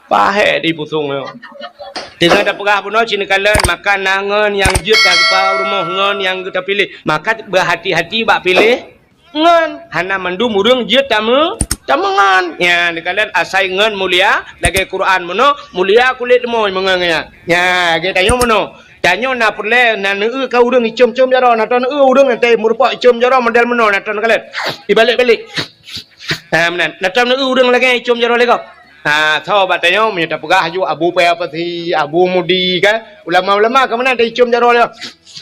Pahé di pusong nyoe. Teungoh tapeugah bunoe sineukalen, maka na ngon nyang jeuet tapeugah u rumoh ngon nyang geuta piléh. Maka beuhati-hati bak piléh. Ngon, hana mandum ureuëng jeuet tameu-, tameungon. Nyan, neukalon asai ngon mulia, lagée Quran meunoe, mulia kulét leumoi meungon nyan. Nyan, lagée tanyoe meunoe. Tanyoe na peureulée, na neueu ka ureuëng icom-com jaroe, na tanoh neueu ureuëng na teuh meurumpok icom jaroe model meunoe, na tanoh neukalon. Ibalek-balek. Ha, meunan. Na tanoh neueu ureuëng lagée icom jaroe lé gob. Ha, tho bak tanyoe, meunyoe tapeugah aju Abu Paya Pasi, Abu Mudi, kan? Ulama-ulama ka meunan ta icom jaroe lé gob.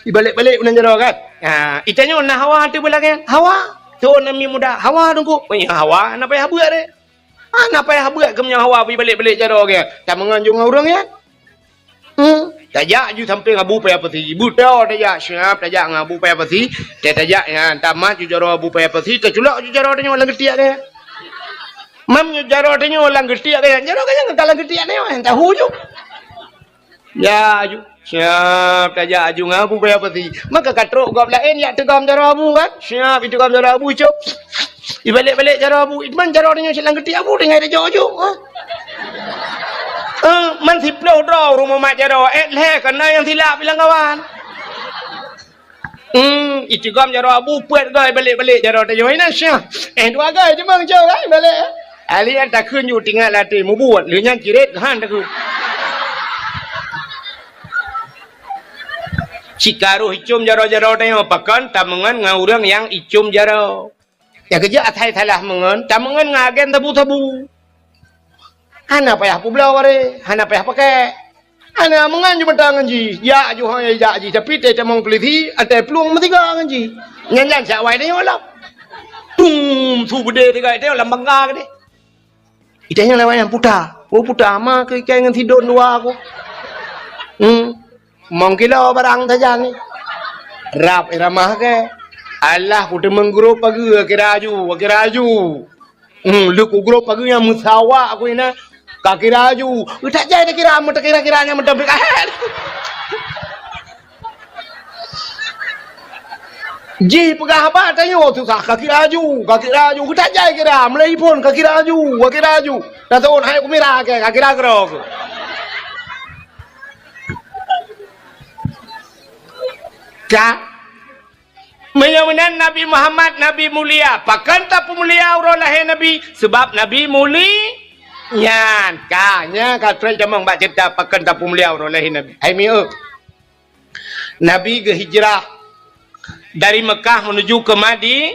Ibalek-balek unan jaroe kan. Ha, i tanyoe na hawa teuh beulagée. Hawa. Tuan Nabi muda. Hawa teungku. Oh, ya, hawa. Hana payah beuet deh. Hana payah beuet keu meunyoe hawa beuibalek-balek jaroe geuh. Tameungon ju ngon ureuëng nyan. Hmm. Tajak ju sampéng Abu Paya Pasi. Beutôi tajak siap tajak ngon Abu Paya Pasi. Tajak nyan. Tamat ju jaroe Abu Paya Pasi. Taculok ju jaroe tanyoe lam geutiek geuh. Mam ju jaroe tanyoe lam geutiek geuh. Jaroe geuh nyang ka lam geutiek nyoe. Tahu ju. Ya, aju. Siap tajak aju ngon Abu Paya Pasi. Maka ka trok gob laén jak teugom jaroe Abu kan? Siap iteugom jaroe Abu icok. Ibalek-balek jaroe Abu. Iman jaroe tanyoe silang geutiek Abu tinggai tajok aju. Ha? Eh, man siploh droe rumoh mat jaroe. Eh, lhée kana nyang silap bilang kawan. Hmm, iteugom jaroe Abu peuet goe balek-balek jaroe tanyoe inan syah. Eh, dua goe cuma cok ai balek. Ali an takheun ju tingat latih mubuet, lheueh nyan ciret han takheun. Cikaroh icom jaroe-jaroe tanyoe pakon tameungon ngon ureuëng nyang icom jaroe. Nyang keujeuet asai salah meungon, tameungon ngon agen sabu-sabu. Hana payah peubloe wareh, hana payah pakèk. Hana meungon ju meuta ngon jih, jak ju hai jak jih, tapi teuh tamong peulisi, atai plueng meusiga ngon jih. Nyan-nyan siat wai tanyoe lom. Tum, su beudé siga tanyoe lam bangga keudeh. Ita nyan lewat nyan puta. Oh puta, ma keu ikai ngon sidon dua aku. Hmm. Mong kilo barang sajan ni. Rab irama ke. Alah ku teumeung grup pageue kira aju, kira aju. Hmm, leuku grup pageue nyang meusawa aku ina. Ka kira aju. Utak jai dah kira, meutakira-kira nyang meutabik ahet. Jih peugah haba tanyoe susah, ka kira aju, ka kira aju. Utak jai kira, mulai phon ka kira aju, ka kira aju. Dah tahun hai kumira ke, ka kira keudroe. Ka. Meunyoe meunan Nabi Muhammad, Nabi mulia. Pakon tapeumulia uroe lahé Nabi? Seubab Nabi muli-, nyan. Ka, nyan ka trok tamong bak ceurita pakon tapeumulia uroe lahé Nabi. Hai mieu. Nabi geuhijrah dari Mekah menuju ke Madi-,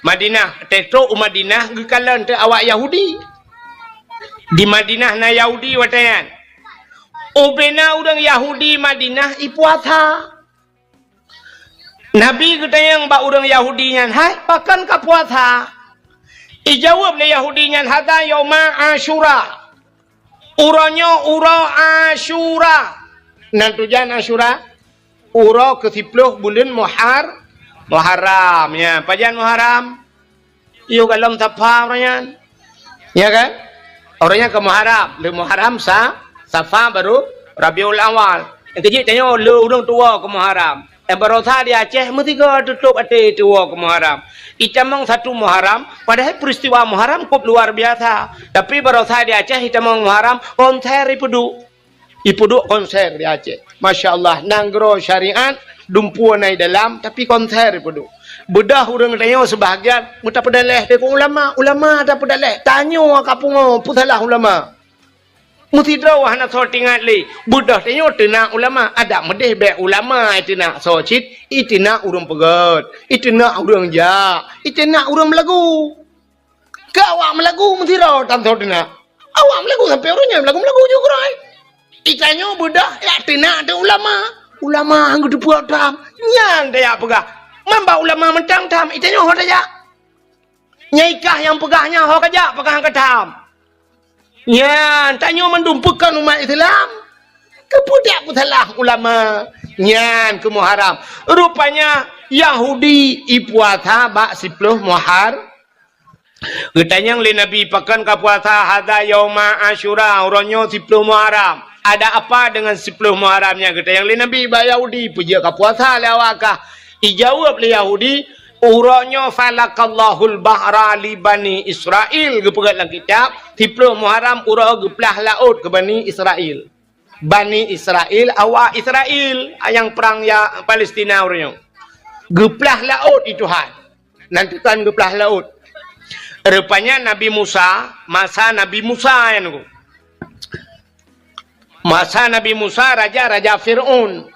Madinah. Teutrok u Madinah geukalon teuh awak Yahudi. Di Madinah na Yahudi watée nyan. Ubena ureuëng Yahudi Madinah ipuasa. Nabi geutanyong bak ureuëng Yahudi nyan, "Hai, pakon ka puasa?" Ijaweueb lé Yahudi nyan, "Hadza yauma Asyura." Uroe nyoe uroe Asyura. Nan tujan Asyura? Uroe keusiploh buleuen Muhar-, Muharram, ya. Pajan Muharram? Yôh golom Safa ureuëng nyan. Ya kan? Ureuëng nyan ka Muharram. Lé Muharram, Sa-, Safa, baru Rabiul Awal. Nyang keujeuet tanyoe lé ureuëng tuwoe keu Muharram. Nyang baroesa di Aceh meusigoe tutôp até tuwoe keu Muharram. Itamong satu Muharram, padahai peristiwa Muharram kôp luar biasa. Tapi baroesa di Aceh itamong Muharram, konser ipeuduek. Ipeuduek konser di Aceh. Masya Allah, nanggroe syariat, dumpeue na i dalam, tapi konser ipeuduek. Beudôh ureuëng tanyoe seubahagian, meutapeudaléh deungon ulama, ulama tapeudaléh. Tanyoe ka pungo, peusalah ulama. Meusidroe hana soe teuingat lé. Beudôh tanyoe teunak ulama, adak meudeh bék ulama iteunak soe cit, iteunak ureuëng peugét, iteunak ureuëng jak, iteunak ureuëng meulagu. Keu awak meulagu meusidroe tan soe teunak. Awak meulagu sampoe uroe nyoe meulagu-meulagu ju keurôi. Itanyoe beudôh jak teunak teuh ulama. Ulama han geuteupeue tham. Nyan tajak peugah. Man bak ulama mantong tham, itanyoe ho tajak. Nyang ikah nyang peugah nyan ho kajak, peugah han ka tham. Nyan, tanyoe mandum peukon umat Islam. Keupeue dak peusalah ulama? Nyan keuh Muharram. Rupanya Yahudi ipuasa bak siploh Muhar-, Geutanyong lé Nabi, "Pakon ka puasa?" "Hadza yauma Asyura, uroe nyoe siploh Muharram." "Ada apa dengan siploh Muharram nyan?" Geutanyong lé Nabi bak Yahudi, "Peue jeuet ka puasa lé awak kah?" Ijaweueb lé Yahudi, "Uroe nyoe falaqallahul bahra li Bani Israil." Geupeugah lam kitab, siploh Muharram uroe geuplah laôt keu Bani Israil. Bani Israil, awak Israil, nyang prang ya Palestina uroe nyoe. Geuplah laôt di Tuhan. Nan teukan geuplah laôt. Rupanya Nabi Musa, masa Nabi Musa nyan nyoe. Masa Nabi Musa, raja, raja Fir'aun.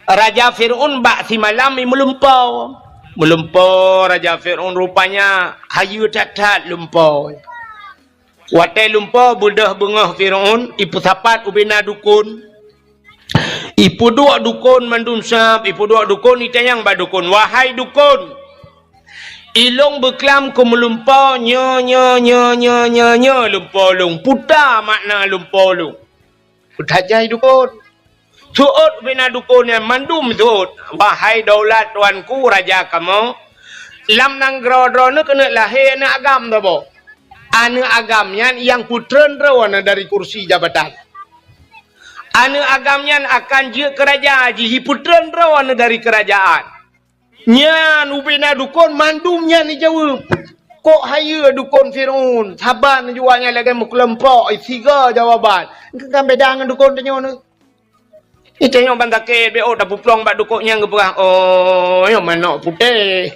Raja Fir'aun bak simalam i meulumpoe. Meulumpoe raja Fir'aun rupanya hayeue that-that lumpoe. Watée lumpoe beudôh beungoh Fir'aun, ipeusapat ubena dukon. Ipeuduek dukon mandum sab, ipeuduek dukon, itanyong bak dukon, "Wahai dukon, ilong beuklam keu meulumpoe nyoe, nyoe, nyoe, nyoe, nyoe, nyoe lumpoe lôn, peue makna lumpoe lôn?" Peutajai dukon. Seuôt ubena dukon nyan mandum seuôt. "Wahai daulat tuanku raja kamoe, lam nanggroe droeneuh keuneuk lahé aneuëk agam saboh. Aneuëk agam nyan nyang peutreun droeneuh dari kursi jabatan. Aneuëk agam nyan akan jeuet keu raja jih, jipeutreun droeneuh dari keurajaan." Nyan ubena dukon mandum nyan ijaweueb. Kok hayeue dukon Fir'aun, saban jua nyan lagée meukeuleumpok, siga jawaban. Kan beda ngon dukon tanyoe nyoe. Itanyoe ban sakét, bék tapeuplong bak dukon nyang geupeugah, "Oh, nyoe manok putéh."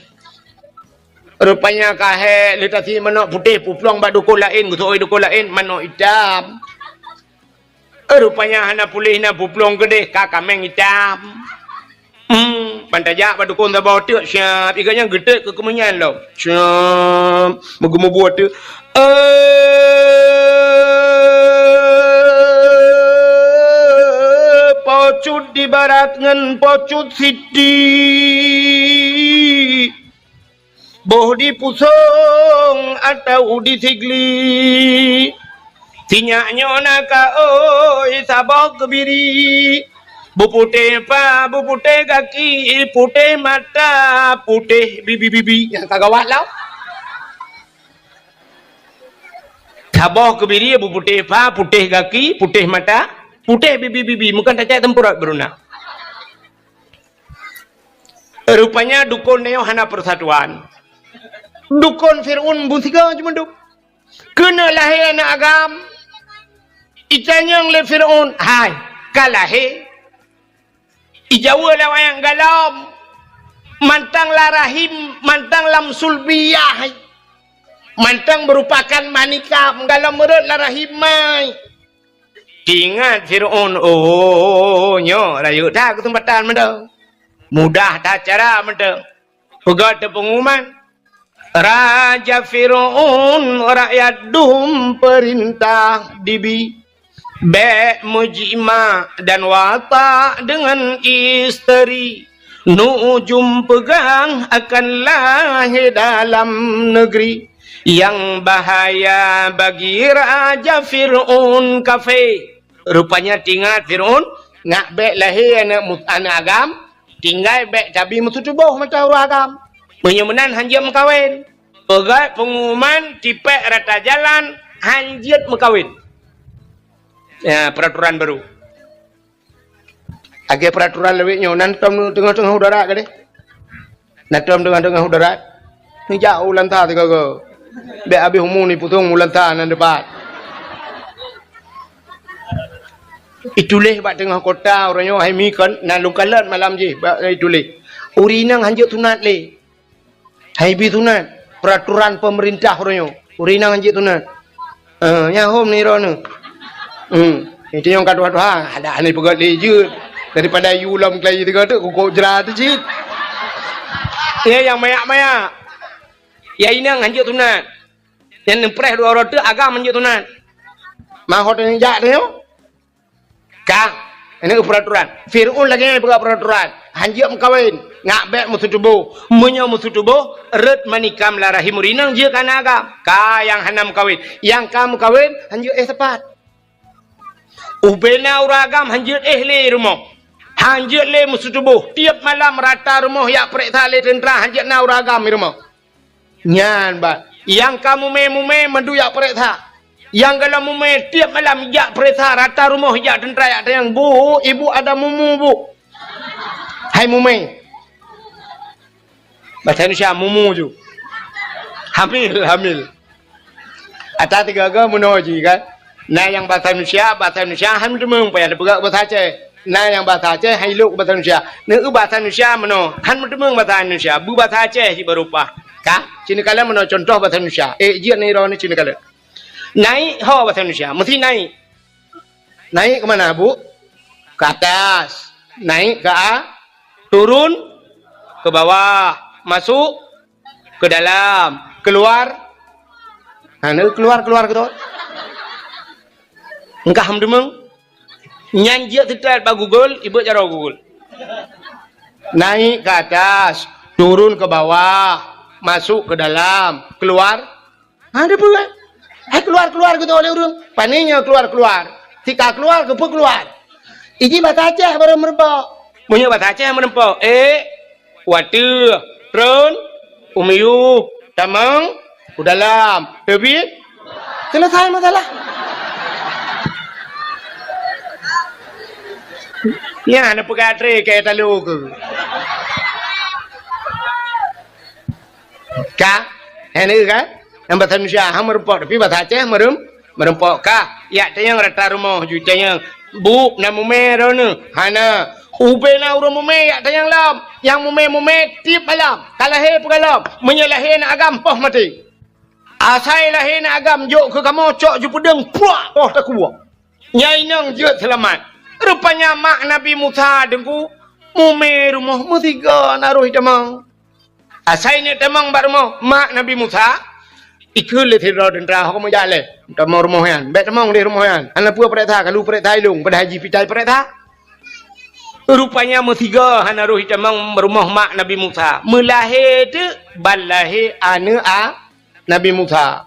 Rupanya ka hék, lé tasi manok putéh, peuplong bak dukon laén, geuseuôt dukon laén, manok itam. Eh, rupanya hana puléh na peuplong keudeh ka kaméng itam. Hmm, ban tajak bak dukon saboh teuk, siap. Iga nyan geutek keu keumeunyan lom. Siap. Meugeumeubuet teuk. Eh, pocut di barat ngon pocut siti. Boh di pusong atau di sigli. Sinyak nyoe na ka oi saboh keubiri. Beuputéh pa, beuputéh gaki, putéh mata, putéh bibi-bibi. Nyang ka gawat lah. Saboh keubiri beuputéh pa, putéh gaki, putéh mata, putéh bibi-bibi. Meukan tacak teumpeurot beuruna. Rupanya dukon nyoe hana persatuan. Dukon Fir'aun beusigoe jimeudup. Keuneuk lahé aneuëk agam. Itanyong lé Fir'aun, "Hai, ka lahé?" Ijaweueb lé awaknyan, "Galom. Mantong lam rahim, mantong lam sulbiyah. Mantong meurupakan manikam, galom meurot lam rahim mai." Teuingat Fir'aun, "Oh, nyoe rayeuk that keuseumpatan mantong. Mudah that cara mantong." Peugah teupeunguman, "Raja Fir'aun, rakyat dum peurintah dibi. Bék meujimak dan watak deungon isteri. Nujum peugah akan lahé dalam neugri. Nyang bahaya bagi Raja Fir'aun kafé." Rupanya teuingat Fir'aun, nak bék lahé aneuëk mu-, aneuëk agam, Tinggai bék tabi meuseutuboh mata ureuëng agam. Meunyoe meunan hanjeuet meukawen. Peugét peungumuman tipék rata jalan hanjeuet meukawen. Ya, peraturan baru. Lagée peraturan lawét nyoe, nan tom teungoh-teungoh u darat gadeh. Nan tom teungoh-teungoh u darat. Neujak u Lanta sigoe-goe. Bék habéh umu ni pusong u Lanta nan dipat. Ituléh bak teungoh kota uroe nyoe hai mi kon, na lôn kalon malam jih bak ituléh. Ureuëng inong hanjeuet sunat lé. Hai bi sunat, peraturan pemerintah uroe nyoe. Ureuëng inong hanjeuet sunat. Eh, nyan hom ni droeneuh. Hmm. Itu nyang ka tuha-tuha, ada hana peugah lé jeuet. Daripada yue lom keulayi tiga tu, kukok jera tu cit. Ya, nyang mayak-mayak. Ya, inong hanjeuet sunat. Nyang neupreh dua uroe teuk agam hanjeuet sunat. Mahot nyang jak tu nyoe. Ka, ini peraturan. Fir'aun lagée nyan peugah peraturan. Hanjeuet meukawen, ngak bék meuseutuboh. Meunyoe meuseutuboh, rot manikam lam rahim ureuëng inong jeuet keu aneuëk agam. Ka nyang hana meukawen. Nyang ka meukawen, hanjeuet éh sapat. Ubena ureuëng agam hanjeuet éh lé rumoh. Hanjeuet lé meuseutuboh. Tieb malam rata rumoh jak peureksa lé teuntra hanjeuet na ureuëng agam di rumoh. Nyan bah, nyang ka mumé-mumé mandum jak peureksa. Nyang gohlom mumé tieb malam jak peureksa, rata rumoh jak teuntra jak tanyong, "Bu, ibu ada mumu, Bu?" Hai mumé. Bahasa Indonesia, mumu ju. Hamil, hamil. Ata tiga-tiga meunoe jih kan. Na nyang bahasa Indonesia, bahasa Indonesia han meuteumong payah neupeugah bahasa Aceh. Na nyang bahasa Aceh han ilok bahasa Indonesia. Neu bahasa Indonesia meunoe, han meuteumong bahasa Indonesia, beubahasa Aceh jih baru paih. Ka, sinoe kalon meunoe contoh bahasa Indonesia. Eh, jeuet nirok ni sinoe kalon. Naik ho bahasa Indonesia, mesti naik. Naik ke mana, Bu? Ke atas. Naik ke a-, turun ke bawah. Masuk ke dalam, keluar. Ha, na keluar-keluar gitu. Engkah meudeungoe. Nyan jeuet seutôt bak Google, ibeuet jaroe Google. Naik ke atas, turun ke bawah, masuk ke dalam, keluar. Ha, ada apa, kan? Hai keluar-keluar gitu oleh ureuëng. Pane nyoe keluar-keluar. Tika keluar, keupeue keluar? Iji bahasa Aceh baru meureumpok. Meunyoe bahasa Aceh meureumpok, eh, wateueh, tron, u miyueb, tamong, u dalam, teubiet, selesai masalah. Nyan na peugah tré keu talo keu. Ka? Hai neu kan? Nyang bahasa Indonesia ha meureumpok, tapi bahasa Aceh meureuem-, meureumpok ka. Jak tanyong rata rumoh ju tanyong, "Bu, na mumé droeneuh?" Hana. Ubena ureuëng mumé jak tanyong lom. Nyang mumé-mumé tieb malam. Ka lahé peugalom. Meunyoe lahé na agam poh maté. Asai lahé na agam jok keu kamoe cok ju peudeueng puak poh takue. Nyan inong jeuet seulamat. Rupanya mak Nabi Musa deungku mumé rumoh meusigoe na roh jitamong. Asai neuk tamong bak rumoh mak Nabi Musa, ikheun lé sidroe teuntra, "Ho kamoe jak lé tamong rumoh nyan, bék tamong di rumoh nyan. Hana peue peureksa, kalu peureksa ilong, padahai jih pitai peureksa." Rupanya meusigoe hana roh jitamong rumoh mak Nabi Musa. Meulahé teuk ban lahé aneuëk a Nabi Musa.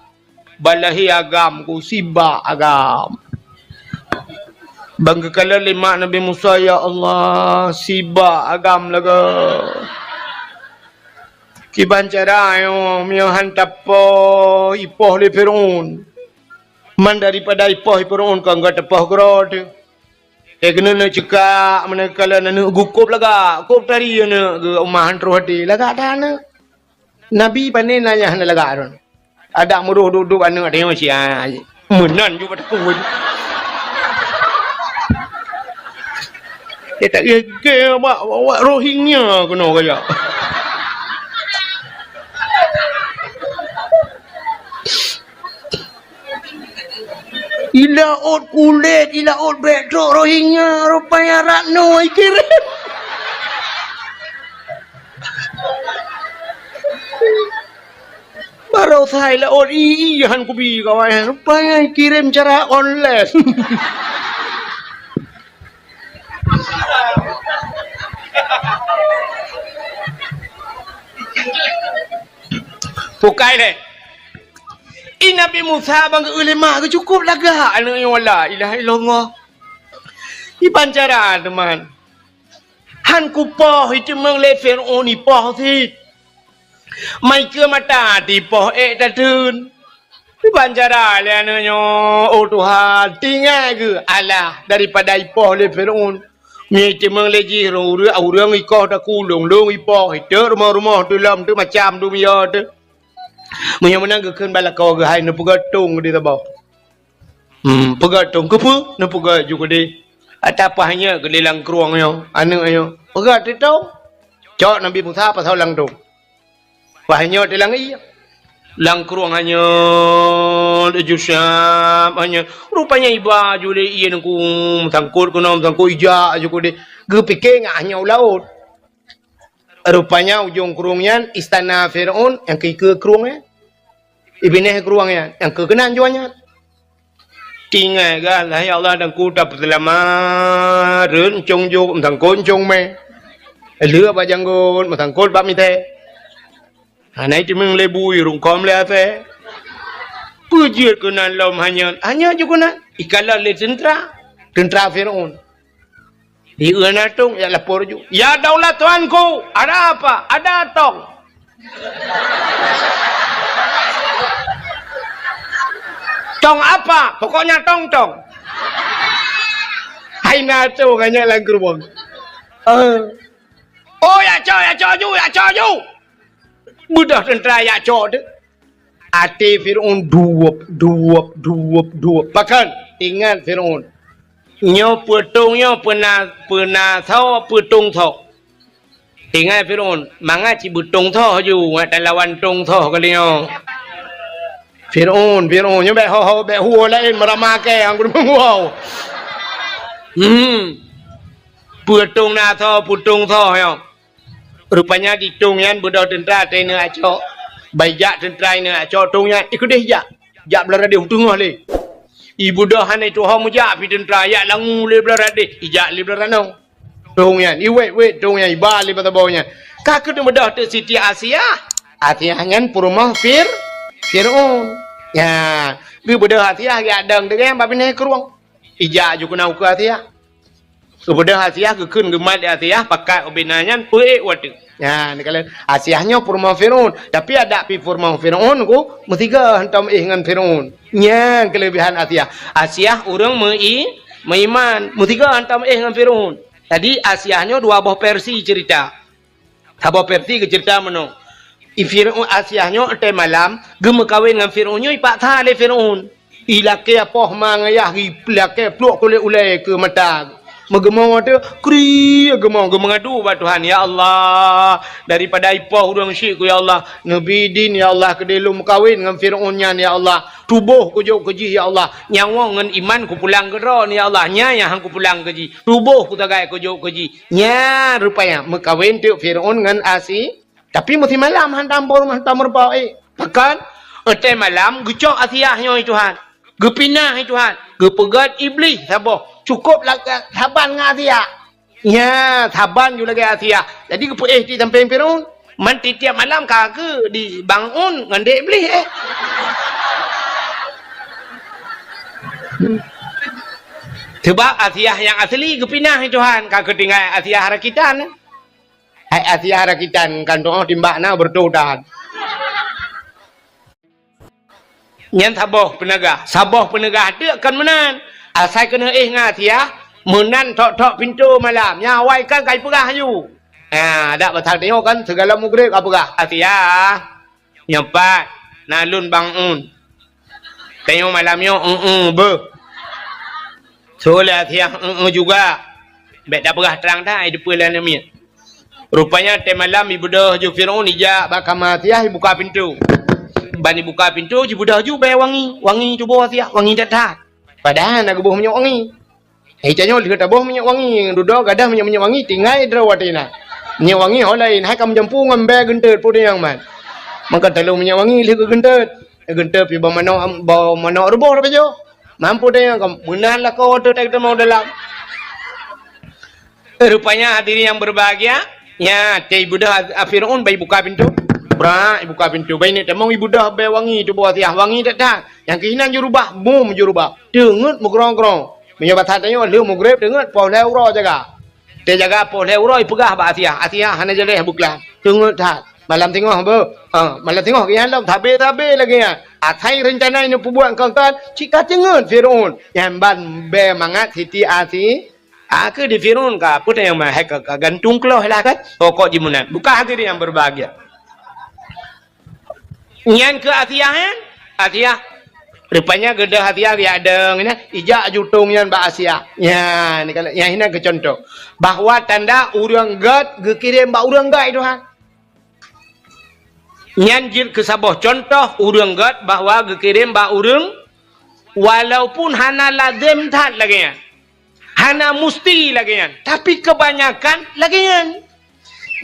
Ban lahé agam ku sibak agam. Ban geukalon lé mak Nabi Musa, "Ya Allah, sibak agam lagée. Kiban cara nyoe meunyoe han tapoh ipoh lé Firaun. Man daripada ipoh Firaun kon gata poh keudroe teuh." Eh, keuneuk neuk ceukak, meunan geukalon aneuëk geuh kôb lagak, kôb tari aneuëk geuh, uma han troh até, lagak that aneuëk. Nabi pane na nyang hana lagak droe. Adak meuroh duek-duek aneuëk tanyoe sia. Meunan ju bak takue. Eh, tak gègèr awak, awak Rohingya keunoe kajak. Ilaôt kulét, ilaôt bèk trok Rohingya, rupanya Ratno ikirém. Baroesa ilaôt, i, i, han kubi kawan, rupanya ikirém cara online. Bukai lé. I Nabi Musa ban geu-eu lé mak geuh cukôp lagak aneuëk nyoe, la ilaha illallah. Iban cara, teuma. Han kupoh iteumeung lé Fir'aun ipoh cit. Mai keu mata tipoh ék tateun. Dibancara lé aneuk nyoe, "Oh Tuhan, tinggai geuh alah daripada ipoh lé Fir'aun. Meunyoe iteumeung lé jih ureuëng, ureuëng ikoh takulong, lôn ipoh, iteuk rumoh-rumoh teuh lom teuh macam dunia teuh." Meunyoe meunan geukheun bak lakoe geuh, "Hai neupeugah tông di saboh." Hmm, peugah tông, "Keupeue?" Neupeugah ju keudeh. Ata paih nyoe keudeh lam krueng nyoe, aneuk nyoe. Peugah teuh tông. Cok Nabi Musa pasoe lam tông. Paih nyoe teuh lam ié. Lam krueng hanyeut, ju siab hanyeut. Rupanya iba ju lé ié ngon meusangkot keunoe, meusangkot ijak ju keudeh. Geupike ngat hanyeut u laôt. Rupanya ujong krueng nyan istana Fir'aun nyang keu krueng nyan. Ibineh krueng nyan nyang keu keunan juah nyan. Tinggai gah, "Hai Allah, dan ku tapeuseulamat, rhot ncong jok, meusangkot ncong mè. Lheueh bak janggot, meusangkot bak mitée." Hana iteumeung lé bui, rungkôm lé asée. Peue jeuet keunan lom hanyeut, hanyeut ju keunan. Ikalon lé teuntra, teuntra Fir'aun. Di uena tông, jak lapor ju. "Ya daulat tuanku, ada apa? Ada tong." "Tong apa? Pokoknya tong-tong." Hai na tông hanyeut lam geurubong. Eh. "Oh, jak cok, jak cok ju, jak cok ju." Beudôh teuntra jak cok teuh. Até Fir'aun duwop, duwop, duwop, duwop. Pakon? Ingat Fir'aun. Nyoe peutông nyoe peuna, peuna soe, peutông soe. Ingat Fir'aun, mangat cit beutông soe ju, ngat talawan tông soe kali nyoe. Fir'aun, Fir'aun, nyoe bék ho-ho, bék huo laén meurama kée, anggur meuhuo. Hmm. Peutông na soe, peutông soe nyoe. Rupanya di tông nyan beudôh teuntra teuh ineuk acok. Bai jak teuntra ineuk acok tông nyan, ikeudeh jak. Jak blah radeh u teungoh lé. Ibeudôh hana ituho meujak pi teuntra, jak langue lé blah radeh, ijak lé blah ranoe. Tông nyan, iwet-wet tông nyan, iba lé bak saboh nyan. Ka keuneuk beudôh teuk Siti Asiah. Asiah nyan peurumoh Fir-, Fir'aun. Nya, geubeudôh Asiah geujak dong deungon bak binéh krueng. Ijak ju keunoe ukeue Asiah. Geubeudôh Asiah, geukheun geumat lé Asiah, pakat ubena nyan peuék watèe. Nyan, neukalon Asiah nyoe peurumoh Fir'aun, tapi adak pi peurumoh Fir'aun ku meusigoe hantom éh ngon Fir'aun. Nyan keuleubehan Asiah. Asiah ureuëng meu-i-, meuiman, meusigoe hantom éh ngon Fir'aun. Jadi Asiah nyoe dua boh versi cerita. Saboh versi geuceurita meunoe, i Fir'aun, Asiah nyoe watèe malam geumeukawen ngon Fir'aun nyoe ipaksa lé Fir'aun. Ilakèe poh ma ngon ayah, ilakèe pluek kulét ulèe keu mata. Meugeumoe teuh, kri geumoe, geumeungadu bak Tuhan, "Ya Allah, daripada ipoh ureuëng syik ku, ya Allah, neubi idin, ya Allah, keudéh lôn meukawen ngon Fir'aun nyan, ya Allah. Tuboh kujok keu jih, ya Allah. Nyawöng ngon iman kupulang keu Droe, ya Allah. Nyan nyang han kupulang keu jih. Tuboh kusagai kujok keu jih." Nyan rupanya meukawen teuk Fir'aun ngon Asi-, tapi meusimalam hantom peurumoh, hantom meurumpok, eh. Pakon? Watèe malam geucok Asiah nyoe, Tuhan. Geupinah, Tuhan. Geupeugöt Iblih saboh. Cukôp la-, saban ngon Asiah. Nyan, saban ju lagèe Asiah. Jadi geupeuéh di sampéng Fir'aun. Man tiep-tiep malam ka keu di bangun ngon dek Iblih, eh. Sebab Asiah nyang asli geupinah, Tuhan, ka keu tinggai Asiah rakitan. Hai Asiah rakitan, kan tu'oh timbak na beureutoh tahan. Nyan saboh peuneugah, saboh peuneugah teuk kon meunan. Asai keuneuk éh ngon Asiah, meunan thok-thok pintoe malam. Nyan awai kan ka ipeugah aju. Ha, dak pasal tanyoe kan, sigohlom mugreb ka peugah, "Asiah, nyoe pat na lôn bangun. Tanyoe malam nyoe, eu-eu beuh." Soe lé Asiah, "Eu-eu juga." Bèk tapeugah trang that, ai teupeue lé aneuk miet. Rupanya watèe malam ibeudôh ju Fir'aun, ijak bak kama Asiah, ibuka pintoe. Ban ibuka pintoe, jibeudôh ju bèe wangi, wangi tuboh Asiah, wangi that-that. Padahai na geuboh minyeuk wangi. Eh, tanyoe lheueh taboh minyeuk wangi, dudoe gadoh minyeuk-minyeuk wangi, tinggai droe watèe na. Minyeuk wangi ho laén, hai ka meujampu ngon bèe geunteut, peue nyang man. Maka talôn minyeuk wangi lheueh geugeunteut. Geunteut pi bak manok, bak manok ruboh tapajoh. Mampu tanyoe ka meunan lakoe teuh, tai tamong dalam. Eh, rupanya hadirin yang berbahagia, nyan, watèe ibeudôh a-, a Fir'aun, bai buka pintoe. Brak, ibuka pintoe. Bai neuk tamong, ibeudôh bèe wangi tuboh Asiah, wangi that-that. Nyang keuh inan jurubah, bum jurubah. Teungeut meugrong-grong. Meunyoe basa tanyoe, lheueh mugreb teungeut, poh lhèe uroe jaga. Teujaga poh lhèe uroe peugah bak Asiah, "Asiah, hana jaleh beuklam. Teungeut that. Malam singoh beuh." Ha, malam singoh geuyan lom, sabe-sabe lagèe nyan. Asai reuncana nyoe peubuet kon-kon, cit ka teungeut Fir'aun. Nyan ban bèe mangat Siti Asi-, a, keu di Fir'aun ka, peue tanyong meuhai ka, ka gantung kloh lah kan? Pokok jih meunan. Bukan hati nyang berbahagia. Nyan keu Asiah, eh? Asiah. Rupanya geudoh Asiah geujak dong nyan, ijak jutong nyan bak Asiah. Nyan, nyan hina keu contoh. Bahwa tanda ureueng gèt geukirém bak ureueng gèt, Tuhan. Nyan jeuet keu saboh contoh ureueng gèt bahwa geukirém bak ureueng, walaupun hana lazem that lagèe nyan. Hana musti lagèe nyan, tapi keubanyakan lagèe nyan.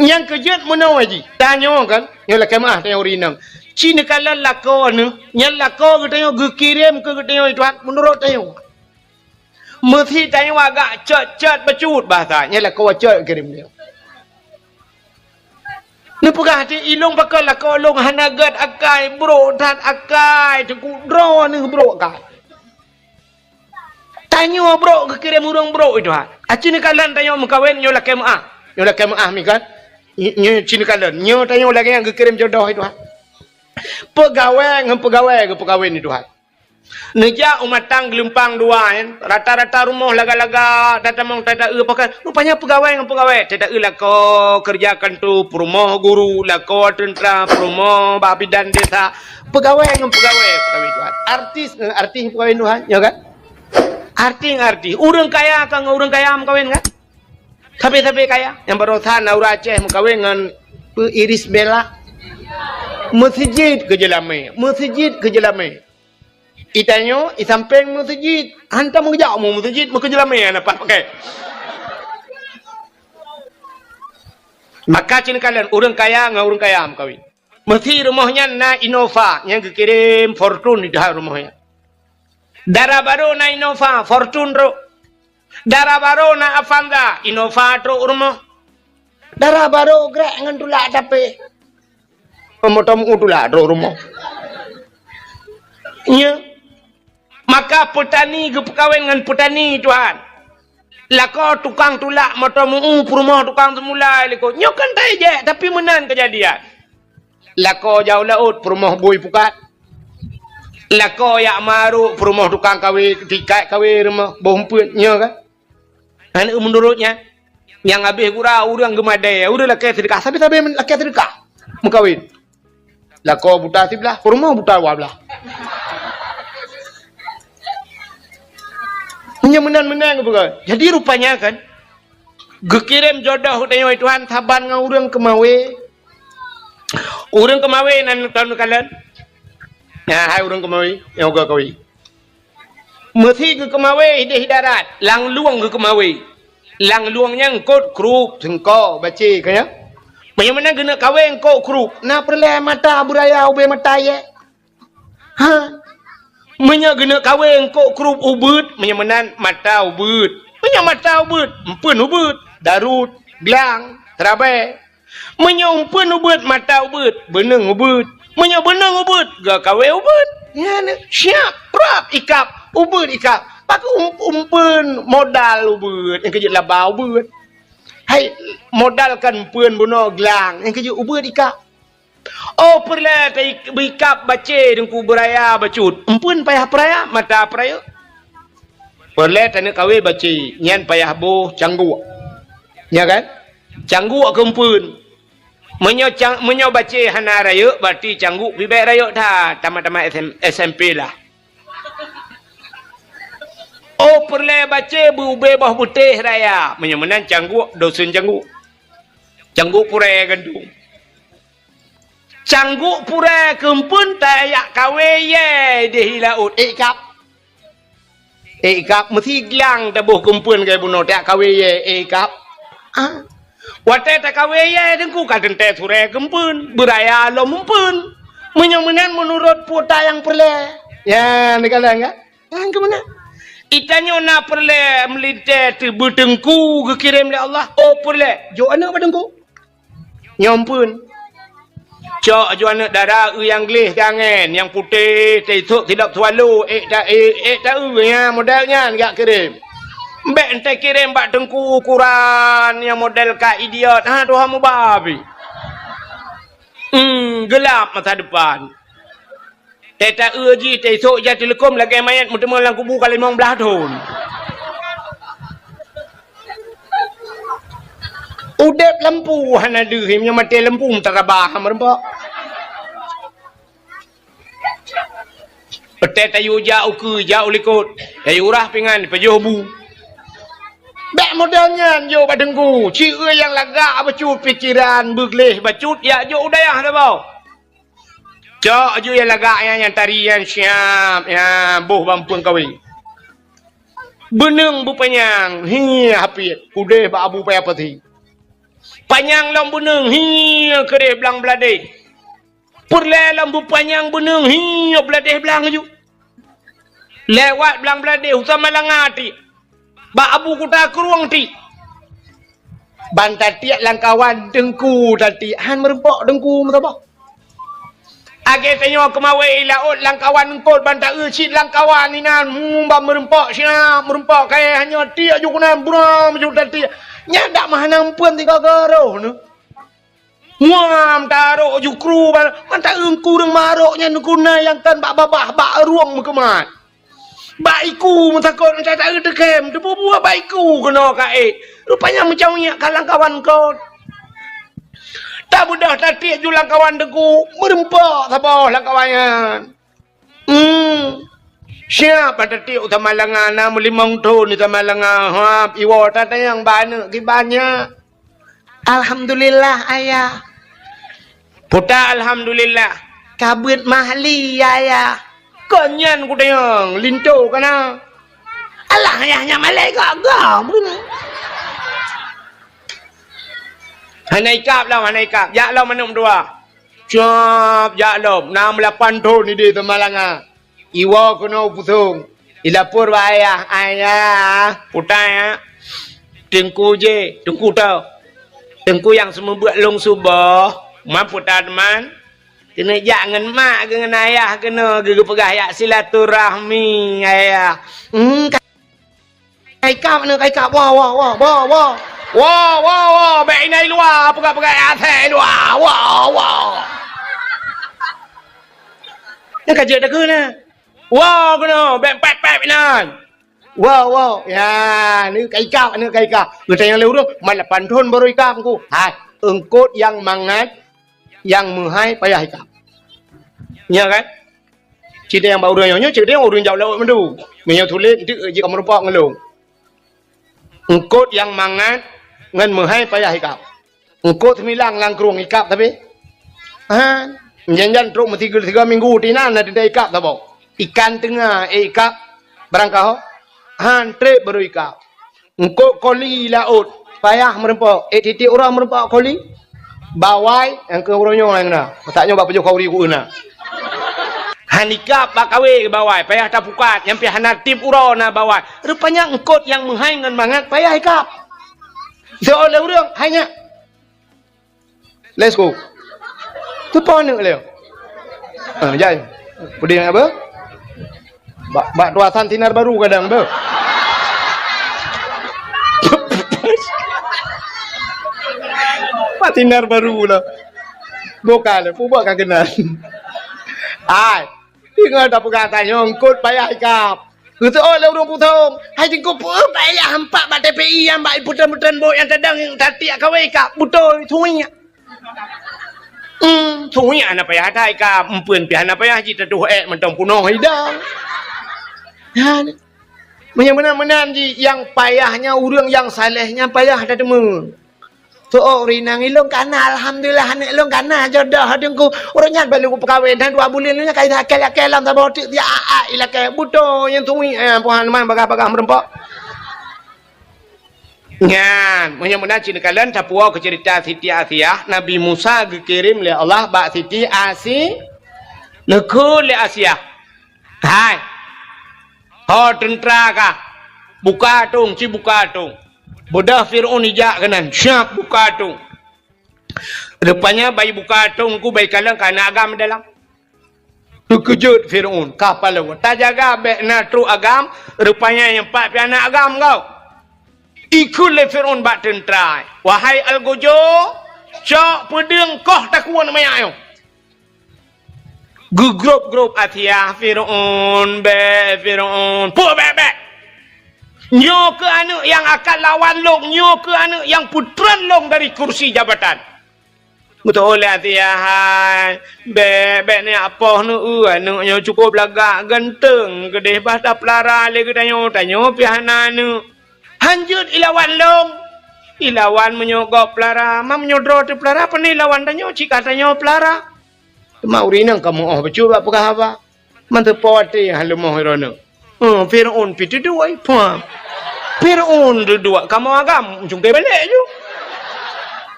Nyang keujeuet meunoe jih. Tanyoe kan, nyoe lakèe meu'ah tanyoe ureueng inong. Ci neukalon lakoe neuh, nyan lakoe geutanyoe geukirém keu geutanyoe Tuhan meunurot tanyoe. Meusi tanyoe agak cot-cot bacut bahasa, nyan lakoe cot geukirém tanyoe. Neupeugah di ilong pakon lakoe lôn hana gèt akai, brok that akai, teungku droeneuh brok akai. Tanyoe brok geukirém ureueng brok, Tuhan. Aci neukalon tanyoe meukawen nyoe lakèe meu'ah. Nyoe lakèe meu'ah mi kan. Nyoe ci neukalon. Nyoe tanyoe lagèe nyang geukirém jodoh, Tuhan. Peugawèe ngon peugawèe geupeukawen, Tuhan. Neujak u Matang Geulumpang dua nyan, rata-rata rumoh laga-laga, tatamong tata-eu pakon. Rupanya peugawèe ngon peugawèe, tata-eu lakoe keureuja kantô, peurumoh guru, lakoe teuntra, peurumoh bak bidan desa. Peugawèe ngon peugawèe peukawen, Tuhan. Artis ngon artis peukawen, Tuhan. Nyoe kan? Artis ngon artis. Ureueng kaya ka ngon ureueng kaya meukawen kan? Sabe-sabe kaya. Nyang barosa na ureueng Aceh meukawen ngon Iris Bella. Meuseujid keu jeulamé. Meuseujid keu jeulamé. Itanyoe, isampéng meuseujid. Hantom geujak mu meuseujid, meukeujeulamé hana pat pakai. Maka ci neukalon ureueng kaya ngon ureueng kaya meukawen. Meusi rumoh nyan na Innova nyang geukirém Fortuner di dalam rumoh nyan. Dara barô na Innova, Fortuner trok. Dara barô na Avanza, Innova trok rumoh. Dara barô grek ngon tulak tapé. Moto meu tulak trok rumoh. Nyoe. Maka peutani geupeukawen ngon peutani, Tuhan. Lakoe tukang tulak moto meu, peurumoh tukang seumulai likot. Nyoe kan tajak, tapi meunan keujadian. Lakoe jak u laôt, peurumoh bui pukat. Lakoe jak marok, peurumoh tukang kawé, tikat kawé rumoh, boh umpeuet. Nyoe kan? Aneuk meunurot nyan, nyang habéh gura ureueng geumadé, ureueng lakèe seudeukah, sabe-sabe lakèe seudeukah meukawen. Lakoe buta siblah, peurumoh buta dua blah. Nyan meunan-meunan geupeugah. Jadi rupanya kan, geukirém jodoh tanyoe Tuhan saban ngon ureueng keumawé. Ureueng keumawé nan taneuk kalon. Nah, hai ureueng keumawé, nyang ka kawé. Meusi geukeumawé idéh darat, lam lueng geukeumawé. Lam lueng nyan eungkôt krup, seungko, bacé, ka nyan. Meunyoe meunan geuneuk kawé eungkôt krup, na peureulèe mata beuraya ubé mata yèe. Ha? Meunyoe geuneuk kawé eungkôt krup ubeuet, meunyoe meunan mata ubeuet. Meunyoe mata ubeuet, eumpeuen ubeuet, darut, glang, seurabèe. Meunyoe eumpeuen ubeuet, mata ubeuet, beuneueng ubeuet. Meunyoe beuneueng ubeuet, geukawé ubeuet. Nyan siap, prap, ikab, ubeuet ikab. Pakon um-, eumpeuen modal ubeuet, nyang keujeuet laba ubeuet. Hai, modal kan eumpeuen bunoe glang, nyang keujeuet ubeuet ikab. Oh, peureulèe ta-, beuikab bacé teungku beuraya bacut. Eumpeuen payah peuraya, mata peuraya. Peureulèe taneuk kawé bacé, nyan payah boh cangguek. Nya kan? Cangguek keu eumpeuen. Meunyoe cang-, meunyoe bacé hana rayeuk, berarti cangguek pih bèk rayeuk that, tamat-tamat S M, S M P lah. Oh, peureulèe bacé beu-ubé boh beutéh raya. Meunyoe meunan cangguek, dosen cangguek. Cangguek purèe gandong. Cangguek purèe keu eumpeuen tajak kawé yèe idéh laôt, ék ikab. Ék ikab meusi glang taboh keu eumpeuen keu bunoe tajak kawé yèe, ék ikab. Ah. Watèe takawé yèe teungku ka teuntèe surèe keu eumpeuen, beuraya lom eumpeuen. Meunyoe meunan meunurot peue ta nyang peureulèe. Ya, neukalon kan? Nyan keuh meunan. Itanyoe na peureulèe meulintèe teubeuteungku geukirém lé Allah. Oh, peureulèe. Jok aneuk bak teungku. Nyoe eumpeuen. Cok aju aneuk dara eu nyang gleh keu angèn, nyang putéh, teusok sidop swallow, ék ta-, ék, ék ta-eu nyan, model nyan geukirém. Bèk enteuk kirém bak teungku ukuran nyang model ka idiot. Ha, tuha mubabi. Hmm, geulap masa depan. Teuta eu jih, teuisok jak teuleukom lagèe manyèt meuteumé lam kubu ka limong blaih thon. Udép lampu hana deuh, meunyoe maté lampu meutarabah meureumpok. Peuté tayue jak ukeue, jak u likot, tayue rah pingan, pajoh bu. Bèk model nyan jok bak teungku, ci eu nyang lagak bacut pikeran, beugleh bacut, jak jok u dayah saboh. Cok aju nyang lagak nyan, nyang tari nyan siap, nyan boh bak meupeue kawé. Beuneueng beupanyang, hi hapiet, udeh bak abu paya pati. Panyang lom beuneueng, hi keudeh blang bladeh. Peureulèe lom beupanyang beuneueng, hi bladeh blang aju. Lewat blang bladeh, u Samalanga tiek. Bak abu kuta krueng tiek. Ban tatiek lam kawan teungku tatiek, han meureumpok teungku meusaboh. Lagèe tanyoe keumawé i laôt lam kawan eungkôt ban ta-eu cit lam kawan inan, hmm, ban meureumpok siap, meureumpok kayèe, hanyoe tiek ju keunan, buram ju tatiek. Nyan dak meuhana meupeuen tiga garoh nyoe. Muam tarok jukru ba-, mantong ureueng marok nyan guna nyang kan bak babah, bak rueng meukeumat. Bak iku meutakot, mantong taeu teukem, teupeue buet bak iku keunoe ka ék. Rupanya meucaweuek ka lam kawan kon. Tabeudôh tatiek ju lam kawan teungku, meureumpok saboh lam kawan nyan. Hmm. Siap bak tatiek u Samalanga, na meulimong thon di Samalanga. Hap, iwoe tatanyong bak aneuk kiban nyan. Alhamdulillah, Ayah. Peue ta alhamdulillah? Ka beuet mahli, Ayah. Kon nyan kutanyong, linto ka na. Alah, Ayah, nyan malèe gak-gak, beuna. Hana ikab lom, hana ikab. Jak lom aneuk meutuah. Cop, jak lom. Na meulapan thon idéh Samalanga. Iwoe keunoe u Pusong. Ilapor bak ayah, "Ayah, peue ta, ya? Teungku jih, teungku toh. Teungku nyang seumeubeuet lôn suboh, ma peue ta teuma? Keuneuk jak ngon mak keuh ngon ayah keunoe, geupeugah jak silaturahmi, ayah." Hmm, ka Ka ikab aneuk, ka ikab. Woe, woe, woe, woe, woe. Woe, woe, woe. Bèk inan i luwa, peugah-peugah asèe i luwa. Woe, woe. Nyan ka jeuet takheun nyan. Woe keunoe, bèk pèp-pèp inan. Woe, woe. Ya, aneuk ka ikab, aneuk ka ikab. Geutanyong lé ureueng, "Man lapan thon baru ikab, Teungku?" Hai, eungkôt nyang mangat, nyang meuhai payah ikab. Nyan kan? Cit nyang bak ureueng nyoe, cit nyang ureueng jak laôt mandum. Meunyoe tuléh, eunteuk jeuet ka meurumpok ngon lôn. Eungkôt nyang mangat ngon meuhai payah ikab. Eungkôt seumilang lam krueng ikab tapi. Ha, jan-jan trok meusigoe-sigoe minggu, tinan na teuntèe ikab saboh. Ikan teungoh, eh, ikab barangkaho. Han trép baru ikab. Eungkôt koli laôt, payah meurumpok. Eh, tiep-tiep uroe meurumpok koli. Bawai, nyang keu uroe nyoe nyang na. Masa nyoe bak pajoh khauri ku na. Han ikab bak kawé bawai, payah tapukat, nyang pih hana tiep uroe na bawai. Rupanya eungkôt nyang meuhai ngon mangat payah ikab. Soe lé ureueng, hai nyak. Let's go. Teupeue aneuk lé. Ah, jai. Peudeh apa? Bak, bak tuasan sinar baru kadang tu. Bak sinar baru lah. Bukan, pubak ka kenal. Ai, tinggal dah pegang tanyong, kot payah ikap. Geuseuôt lé ureueng Pusong, "Hai Teungku, peue payah hampak bak T P I nyang bak ipeutreun-peutreun bot nyang tadong nyang tatiek kawé ka beutôi suiek." Hmm, suiek hana payah that ka, eumpeuen pih hana payah jitatuh ék mantong punoh idang. Nyan. Meunyoe meunan-meunan jih, nyang payah nyan ureueng nyang saleh nyan payah that teuma. Tu'oh rinang ilôn kana, alhamdulillah, aneuk lôn kana jodoh Teungku. Ureueng nyan baru peukawen, dan dua buleuen nyan ka ilakèe-lakèe lam saboh teuk, dia a-a ilakèe. Beutôi nyan tui, eh, Tuhan man bagah-bagah meurumpok. Nyan, meunyoe meunan cit neukalon tapuwoe keu ceurita Siti Asiah, Nabi Musa geukirém lé Allah bak Siti Asi-, neukheun lé Asiah. Hai, ho teuntra kah, buka atong, ci buka atong. Beudôh Fir'aun ijak keunan, siap buka atong. Rupanya bai buka atong ku bai kalon ka aneuk agam dalam. Teukeujot Fir'aun, ka paloe. Tajaga bèk na trok agam, rupanya nyang pat pih aneuk agam kau. Ikheun lé Fir'aun bak teuntra, "Wahai algojo, cok peudeueng koh takue aneuk manyak nyoe." Geugrôp-grôp Asiah, "Fir'aun, bèk, Fir'aun, peue bèk-bèk? Nyoe keuh aneuk nyang akan lawan lôn, nyoe keuh aneuk nyang peutreun lôn dari kursi jabatan." Geuteu'oh lé Asiah, "Hai, bèk, bèk neupoh neueu, aneuk nyoe cukôp lagak, ganteng, keudéh, bah tapeulara lé geutanyoe, tanyoe pih hana aneuk." "Han jeuet ilawan lôn." "Ilawan meunyoe gob peulara, ma meunyoe droe teupeulara, pane ilawan tanyoe, cit ka tanyoe peulara." Teuma ureueng inong ka meu'oh bacut bak peugah haba. Manteupo até han leumoh droeneuh. Eh, Fir'aun pih teuduek, eh, puah. Fir'aun teuduek kamoe agam, cungké balek ju.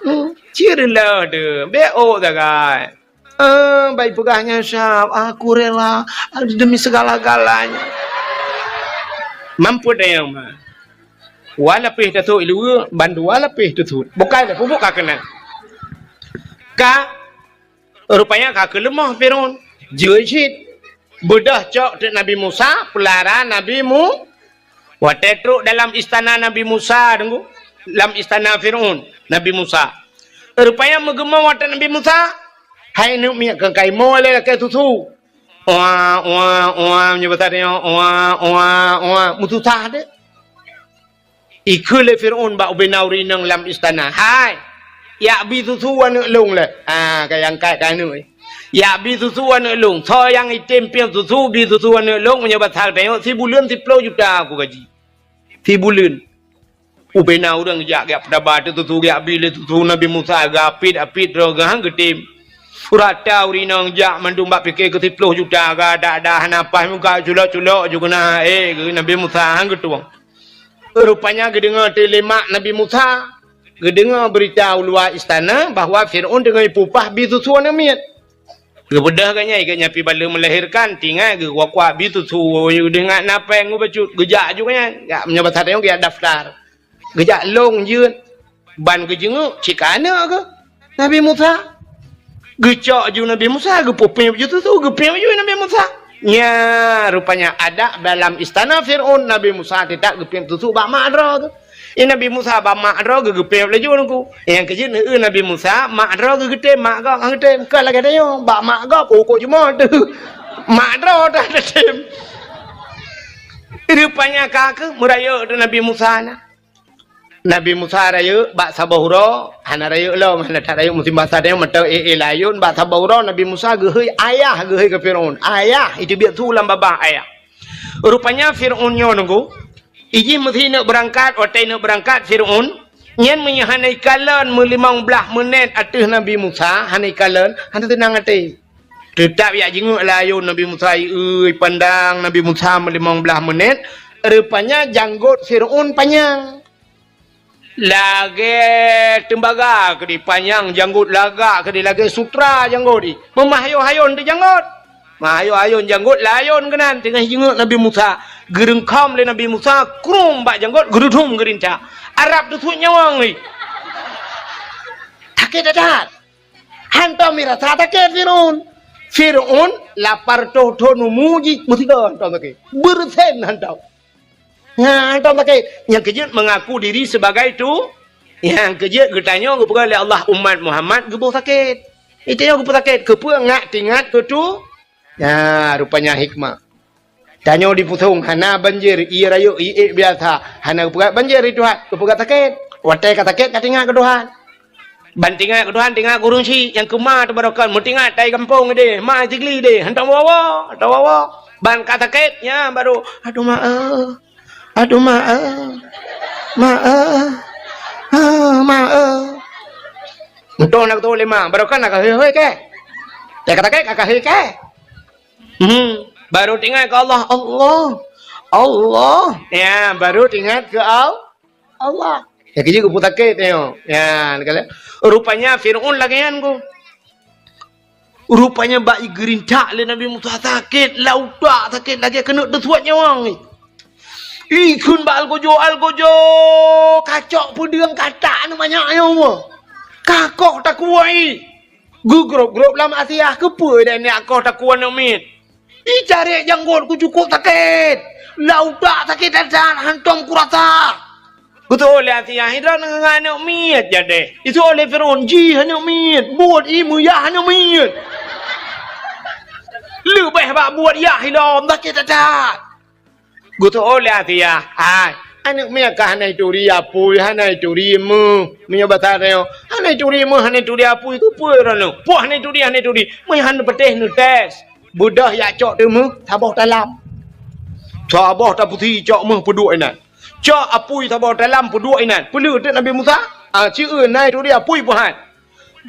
Hmm, cit lé deuh, bèk ôk sagai. Eh, bai peugah nyan sab, "Aku rela demi segala-galanya." Mampet dayang ma. Wa lapéh tasôk i luweue, bandua lapéh teusut. Bukai dah pupuk ka keunan. Ka Rupanya ka keuleumoh Fir'aun. Jeuet cit. Beudôh cok teuk Nabi Musa, peulara Nabi Mu-, watèe trok dalam istana Nabi Musa, deungö, lam istana Fir'aun, Nabi Musa. Rupanya meugeumoe watèe Nabi Musa, hai aneuk miet, keu kaimoe lé lakèe susu. Oa, oa, oa, meunyoe basa tanyoe, oa, oa, oa, meususah deh. Ikheun lé Fir'aun bak ubena ureueng inong lam istana, "Hai, jak bi susu aneuk lôn lé." Ha, ka nyang angkat ka aneuk. "Jak bi susu aneuk lôn. Soe nyang item piep susu, bi susu aneuk lôn, meunyoe basa tanyoe, sibuleuen siplôh juta aku gaji." Sibuleuen. Ubena ureueng jak, jak peutaba teuk susu, jak bi lé susu Nabi Musa, geuapit-apit droe geuh han geutem. Rata ureueng inong jak mandum bak pike keu siplôh juta, geudak-dak hana paih muka culok-culok ju keunan, eh, geuh Nabi Musa han geutueng. Rupanya geudeungoe teuk lé mak Nabi Musa, geudeungoe beurita u luwa istana bahwa Fir'aun teungoh ipeupah bi susu aneuk miet. Geubeudôh geuh nyan, geuh nyan pih baleue meulahirkan, tinggai geuh kuak-kuak bi susu, geuh nyan na péng geuh bacut, geujak ju geuh nyan. Jak meunyoe basa tanyoe geujak daftar. Geujak lôn jeuet. Ban geujeungok, cit ka aneuk geuh. Nabi Musa. Geucok ju Nabi Musa, geupeupéng ju susu, geupiep ju Nabi Musa. Nya, rupanya adat dalam istana Fir'aun, Nabi Musa teutab geupiep susu bak mak droe geuh. I Nabi Musa bak mak droe geuh geupiep laju nungku. Nyang keujeuet neueu Nabi Musa, mak droe geuh geutem, mak gob han geutem. Kon lagèe tanyoe, bak mak gob, oh, kok jumoe teuh. Mak droe dah teutem. Rupanya ka keuh meurayeuk Nabi Musa na. Nabi Musa rayeuk bak saboh uroe, hana rayeuk lom, hana that rayeuk musim basa tanyoe mantong éh-éh layôn, bak saboh uroe Nabi Musa geuhôi ayah, geuhôi keu Fir'aun. Ayah, iteubiet su lam babah ayah. Rupanya Fir'aun nyoe nunggu, ijih meusi neuk beurangkat, watèe neuk beurangkat Fir'aun, nyan meunyoe hana ikalon meulimong blaih meunét ateueh Nabi Musa, hana ikalon, hana teunang até. Teutab jak jingeuk layôn Nabi Musa, ieu ipandang Nabi Musa meulimong blaih meunét, rupanya janggot Fir'aun panyang. Lagèe teumbaga keudéh panyang janggot, lagak keudéh lagèe sutra janggot jih. Meumeuhayôn-hayôn teuh janggot. Meuhayôn-hayôn janggot, layôn keunan teungoh jingeuk Nabi Musa. Geureungkhom lé Nabi Musa, krum bak janggot, geududum geurinca. Arab teusut nyawöng jih. Sakét that-that. Hantom mirasa sakét Fir'aun. Fir'aun lapar toh thon umu jih, meusigoe hantom sakét. Beureusen hantom. Nyan hantom sakét. Nyang keujeuet mengaku diri sebagai tu, nyang keujeuet geutanyoe geupeugah lé Allah umat Muhammad geuboh sakét. Geutanyoe geupeusakét, keupeue ngat teuingat keu tu? Nyan rupanya hikmah. Tanyoe di Pusong hana banjir, ié rayeuk, ié ék biasa. Hana geupeugah banjir di Tuhan, geupeugah sakét. Watèe ka sakét ka teuingat keu Tuhan. Ban teuingat keu Tuhan, teuingat keu ureueng chik nyang keu ma teubarokan, meuteuingat tai gampông deh, ma Sigli deh, hantom woe-woe, hantom woe-woe. Ban ka sakét, nyan baru, "Aduh ma eh, aduh ma eh, ma eh, ah, ma eh." Meutueng na geutueng lé ma, barokan na ka hôi-hôi kèe. Teuka sakét ka hôi kèe. Hmm, baru teuingat keu Allah, Allah, Allah. Ya, baru teuingat keu Al-, Allah. Ya, keujeuet geupeusakét nyoe. Ya, rupanya Fir'aun lagèe nyan ku. Rupanya bak igeurintak lé Nabi Musa sakét, lam utak sakét lagèe keuneuk teusuet nyawöng. Ikheun bak algojo, "Algojo, kacok peudeueng katak aneuk manyak nyoe. Kakoh takue." Geugrôp-grôp lam asiah, keupeue dan nyak koh takue aneuk miet. Icarek janggot ku cukôp sakét. Lam utak sakét that-that, hantom kurasa. Geuteu'oh lé Asiah, "Droeneuh ngon aneuk miet jadeh." Geuteu'oh lé Firaun, "Jih aneuk miet, buet ie meuyah aneuk miet. Leubeh bak buet yah ilom, sakét that-that." Geuteu'oh lé Asiah, "Hai, aneuk miet ka hana jituri apui, hana jituri meuh. Meunyoe basa tanyoe, hana jituri meuh, hana jituri apui, keupeue droeneuh? Peue hana jituri, hana jituri? Meunyoe hana peutéh neutés, beudôh jak cok teumeuh saboh talam. Saboh tapusi cok meuh peuduek inan. Cok apui saboh talam peuduek inan." Peuleueh teuk Nabi Musa, ah, sieu na jituri apui peuhat.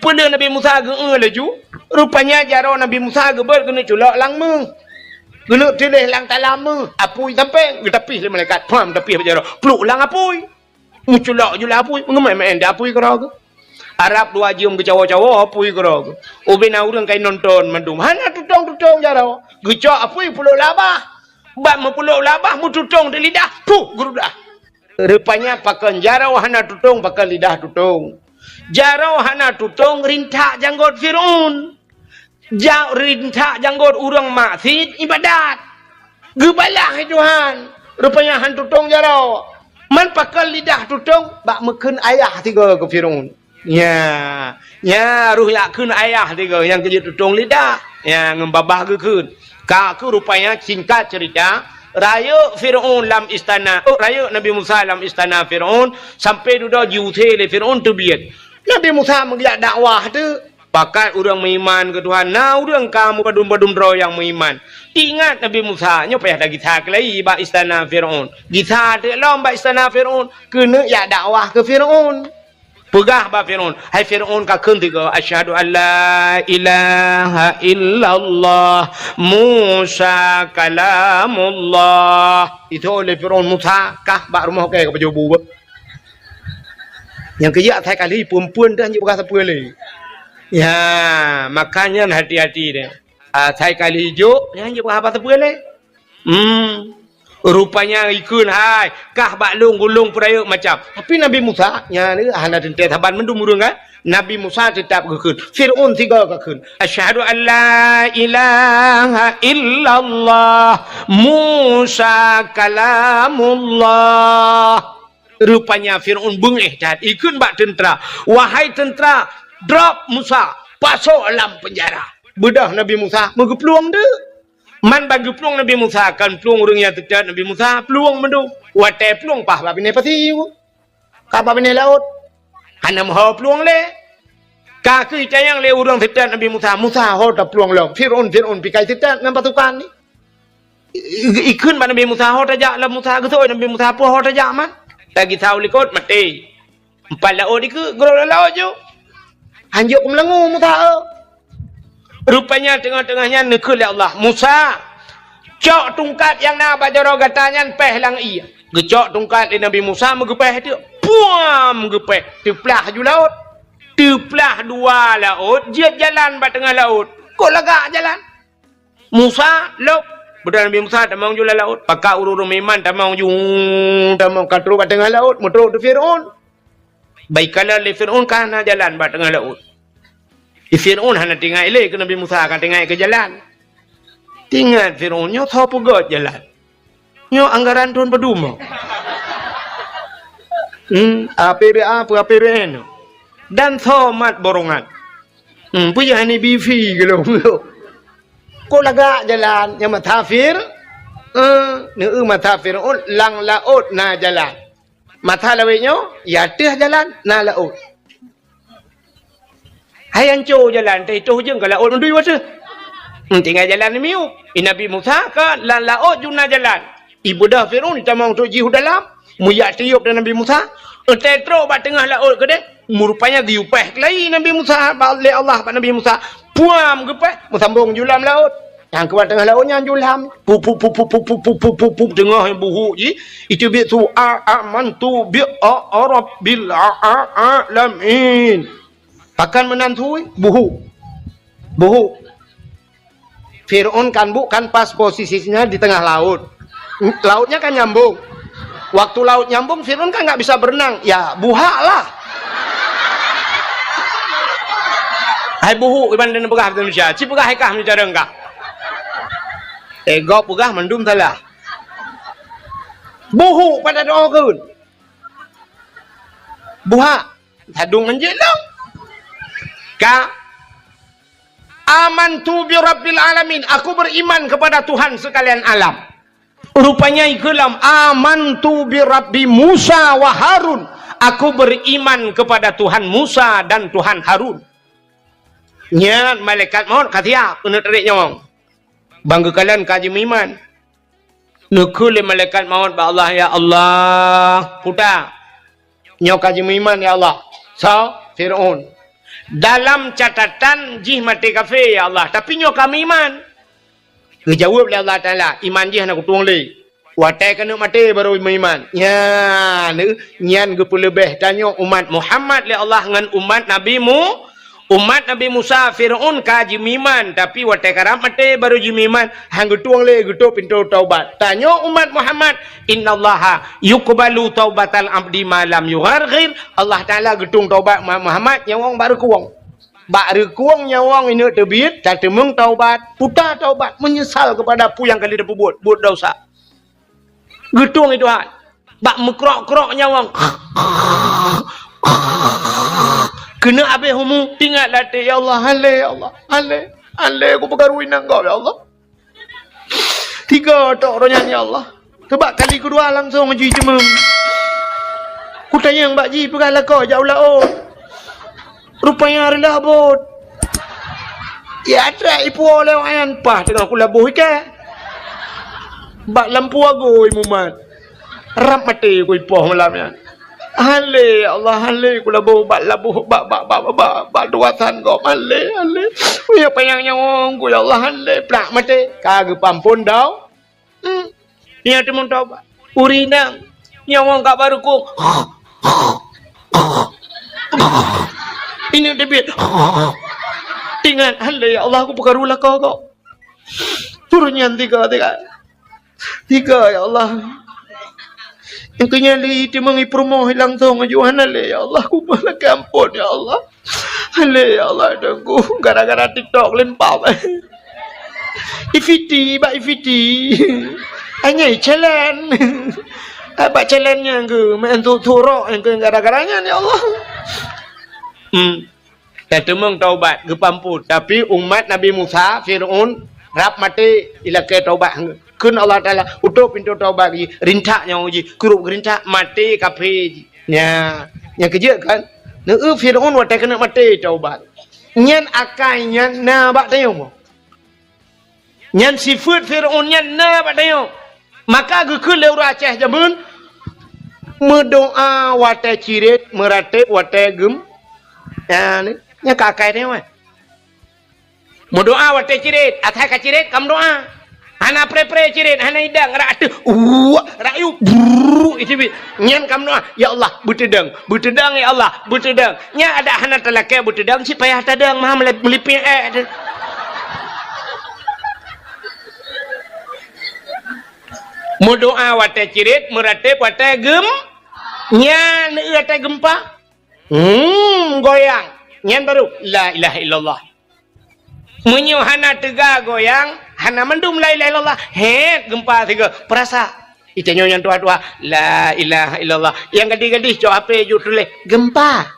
Peuleueh Nabi Musa geu-eu laju, rupanya jaroe Nabi Musa geubeuet keuneuk culok lam meuh. Keuneuk tuléh lam talam meuh, apui sampoe geutapih lé malaikat. Pham, tapih bak jaroe. Pluek lam apui. Meuculok ju lam apui, meugeumai-mai di apui keudroe geuh. Arab dua jeuem geucawoe-cawoe apui keudroe geuh. Ubena ureuëng ka inonton mandum. Hana tutong-tutong jaroe. Geucok apui pluek lam babah. Bak meupluek lam babah, meututong di lidah. Puh, geurudah. Rupanya pakon jaroe hana tutong, pakon lidah tutong. Jaroe hana tutong rintak janggot Firaun. Ja-, rintak janggot ureuëng maksiet ibadat. Geubalah lé Tuhan. Rupanya han tutong jaroe. Man pakon lidah tutong bak meukheun ayah sigoe keu Firaun. Nya, nya roh jak kheun ayah tiga nyang keujeuet tutong lidah. Nya ngon babah geukheun. Ka keuh rupanya singkat cerita, rayeuk Firaun lam istana, oh, rayeuk Nabi Musa lam istana Firaun, sampai dudoe jiusé lé Firaun teubiet. Nabi Musa meugeuyak dakwah teuk. Pakat ureuëng meuiman keu Tuhan, na ureuëng ka meupadum-padum droe nyang meuiman. Ingat Nabi Musa, nyoe payah tagisa keulai bak istana Firaun. Gisa teuk lom bak istana Firaun, keuneuk jak dakwah keu Firaun. Peugah bak Firaun, "Hai Firaun, ka kheun tiga, 'Asyhadu an la ilaha illallah, Musa kalamullah.'" Itu oleh Firaun, Musa kah bak rumoh kèe ka pajoh bu. Nyang keujak asai kali peue-peue dah nyang peugah sapeue lé. Ya, makanya hati-hati deh. Asai kali jok, nyan jeuet haba sapeue lé. Hmm. Rupanya ikheun hai, kah bak lôn gulong peurayeuk macam. Tapi Nabi Musa, nyan hana teuntèe saban mandum ureuëng kan. Nabi Musa teutap geukheun. Firaun sigoe geukheun. "Asyhadu an la ilaha illallah, Musa kalamullah." Rupanya Firaun beungéh that, ikheun bak teuntra, "Wahai teuntra, drop Musa, pasoe lam peunjara." Beudôh Nabi Musa meugeuplueng deuk. Man ban geuplueng Nabi Musa, kon plueng ureuëng nyang teutet Nabi Musa, plueng mandum. Watèe plueng paih bak binéh pasi, ka bak binéh laôt. Hana meuho plueng lé. Ka keuh itanyong lé ureuëng teutet Nabi Musa, "Musa, ho taplueng lom? Firaun, Firaun pikai teutet ngon pasukan ni." I-, i-, ikheun bak Nabi Musa, "Ho tajak lam Musa?" Geuseuôt Nabi Musa, "Peue ho tajak man?" Tagisa u likot, maté. Empat laôt dikeue, geurok lam laôt ju. Hanjeuet keumeulangô Musa, eu. Rupanya teungoh-teungoh nyan neukheun lé Allah, "Musa, cok tungkat nyang na bak jaroe gata nyan péh lam ié." Geucok tungkat lé Nabi Musa, meugeupéh teuk. Puam! Geupéh. Teuplah ju laôt. Teuplah dua laôt, jeuet jalan bak teungoh laôt. Kok lagak jalan? Musa, lôb. Beudôh Nabi Musa tamong ju lam laôt. Pakat ureuëng-ureuëng meuiman tamong ju, tamong ka trôk bak teungoh laôt, meutrôk di Firaun. Bak ikalon lé Firaun ka hana jalan bak teungoh laôt. Di Firaun hana teuingat lé keu Nabi Musa, ka teuingat keu jalan. Teuingat Firaun, "Nyoe soe peugöt jalan? Nyoe anggaran thôn padum?" Hmm, A P B A peue A P B N? Dan soe mat borongan? Hmm, peue nyang hana bi fi geulong? Kok lagak jalan nyang meutasafir? Eh, neu meutasafir, oh, lam laôt na jalan. Masa lawét nyoe, ya teuh jalan, na laôt. Hai anco jalan, teuh itoh ujong ka laôt mandum ateueh. Hmm, tinggai jalan miyueb. I Nabi Musa ka lam laôt ju na jalan. Ibeudôh Firaun itamong trôk jih u dalam, meuyak tiôb dan Nabi Musa. Eunteuk trôk bak teungoh laôt keudeh, meurupanya geuyue péh keulayi Nabi Musa bak, lé Allah bak Nabi Musa. Puam geupéh, meusambong ju lam laôt. Nyang keubah teungoh laôt nyan ju lam. Pup, pup, pup, teungoh buhuk jih. Itu biet su a, a, man tu biet a, a, rabbil a, a, alamin. Pakon meunan sui? Buhuk. Buhuk. Firaun kan bu-, kan pas posisinya di tengah laut. Lautnya kan nyambung. Waktu laut nyambung, Firaun kan nggak bisa berenang. Ya, buhak lah. Hai buhuk iban dan peugah Indonesia. Ci peugah hai kah meucara enggak. Eh, gob peugah mandum salah. Buhuk pada doa keun. Buhak. Sadung ngon jilong. Ka. "Amantu bi Rabbil Alamin." Aku beriman kepada Tuhan sekalian alam. Rupanya ikeulam, "Amantu bi Rabbi Musa wa Harun." Aku beriman kepada Tuhan Musa dan Tuhan Harun. Nyan malaikat maut ka siap keuneuk tarék nyawöng. Bang geukalon ka jimeuiman. Neukheun lé malaikat maut bak Allah, "Ya Allah, puta, nyoe ka jimeuiman, ya Allah." Soe? Fir'aun. "Dalam catatan jih maté kafé, ya Allah, tapi nyoe ka meuiman." Geujaweueb lé Allah Taala, "Iman jih hana kutueng lé. Watée keuneuk maté barô meuiman." Nyan, nyan geupeuleubeh tanyoe umat Muhammad lé Allah ngon umat Nabi Mu-, umat Nabi Musa, Fir'aun ka jimeuiman, tapi watée karab maté barô jimeuiman, han geutueng lé geutôp pintoe taubat. Tanyoe umat Muhammad, "Innallaha yuqbalu taubatal abdi ma lam yugharghir." Allah Taala geutueng taubat umat Muhammad nyawöng bak reukueng. Bak reukueng nyawöng ineuk teubiet, tateumeung taubat, puta taubat, meunyeusal keupada peue nyang ka lheueh tapeubuet, buet desya. Geutueng i Tuhan. Bak meukrok-krok nyawöng. Keuneuk abéh umu, tingat latée, "Ya Allah, han lé, ya Allah, han lé, han lé, kupeukaru inong gob, ya Allah." Tiga tok roh nyan, ya Allah. Teubak kali keudua langsong jih jimeuem. Kutanyong bak jih peugah lakoe jak u laôt. Rupanya reulah bot. Ya, trek ipuwoe lé awaknyan, paih teungoh kulaboh iké. Bak lampu agui mumat. Rab maté ku ipoh malam nyan. "Han lé, ya Allah, han lé kulaboh bak laboh, bak, bak, bak, bak, bak, bak tugasan gob. Han lé, han lé. Meunyoe panyang nyawöng ku, ya Allah, han lé." Plak maté. Ka geupeuamphon dau. Hmm. Nyan teumeung taubat. Ureueng inong nyawöng ka bak reukueng. Ineuk teubiet. Tingat, "Han lé, ya Allah, kupeukaru lakoe gob." Turun nyan tiga, tiga. Tiga, ya Allah. Nyang keu nyan lé teumeung i peurumoh langsong aju, "Han lé, ya Allah, kupeulakée amphon, ya Allah. Han lé, ya Allah, Teungku, gara-gara TikTok lempap." Ifiti, bak ifiti. Hanya challenge. Bak challenge nyang keu main tu turok nyang keu gara-gara nyan, ya Allah. Hmm. Tateumeung taubat, geupeuamphon. Tapi umat Nabi Musa, Fir'aun, rab maté, ilakée taubat. Kheun Allah Taala, "Utôp pintoe taubat jih, rintak nyawöng jih, krup geurintak, maté kafé jih." Nya, nyang keujeuet kan? Neu Fir'aun watée keuneuk maté taubat. Nyan akai nyan na bak tanyoe. Nyan sifeuet Fir'aun nyan na bak tanyoe. Maka geukheun lé ureueng Aceh jameun, meudoá watée cirét, meuratéb watée geum-, nyan, nyan ka akai tanyoe. Meudoá watée cirét, asai ka cirét ka meudoá. Hana pré-pré cirét, hana idang, rak ateueh, uwak, rak yub, brrrr, iteubiet. Nyan ka meudoá, "Ya Allah, beuteudong, beuteudong, ya Allah, beuteudong." Nyan adak hana talakée beuteudong, cit payah tadong, maha meulip-, meulipék, eh, tu. Meudoá watée cirét, meuratéb watée geum-, nyan, watée geumpa. Hmm, goyang. Nyan baru, "La ilaha illallah." Meunyoe hana teuga goyang, hana mandum la ilaha illallah, hét geumpa sigoe. Peurasa. Itanyoe nyang tuha-tuha, "La ilaha illallah." Nyang gadih-gadih cok H P jok tuléh, "Geumpa."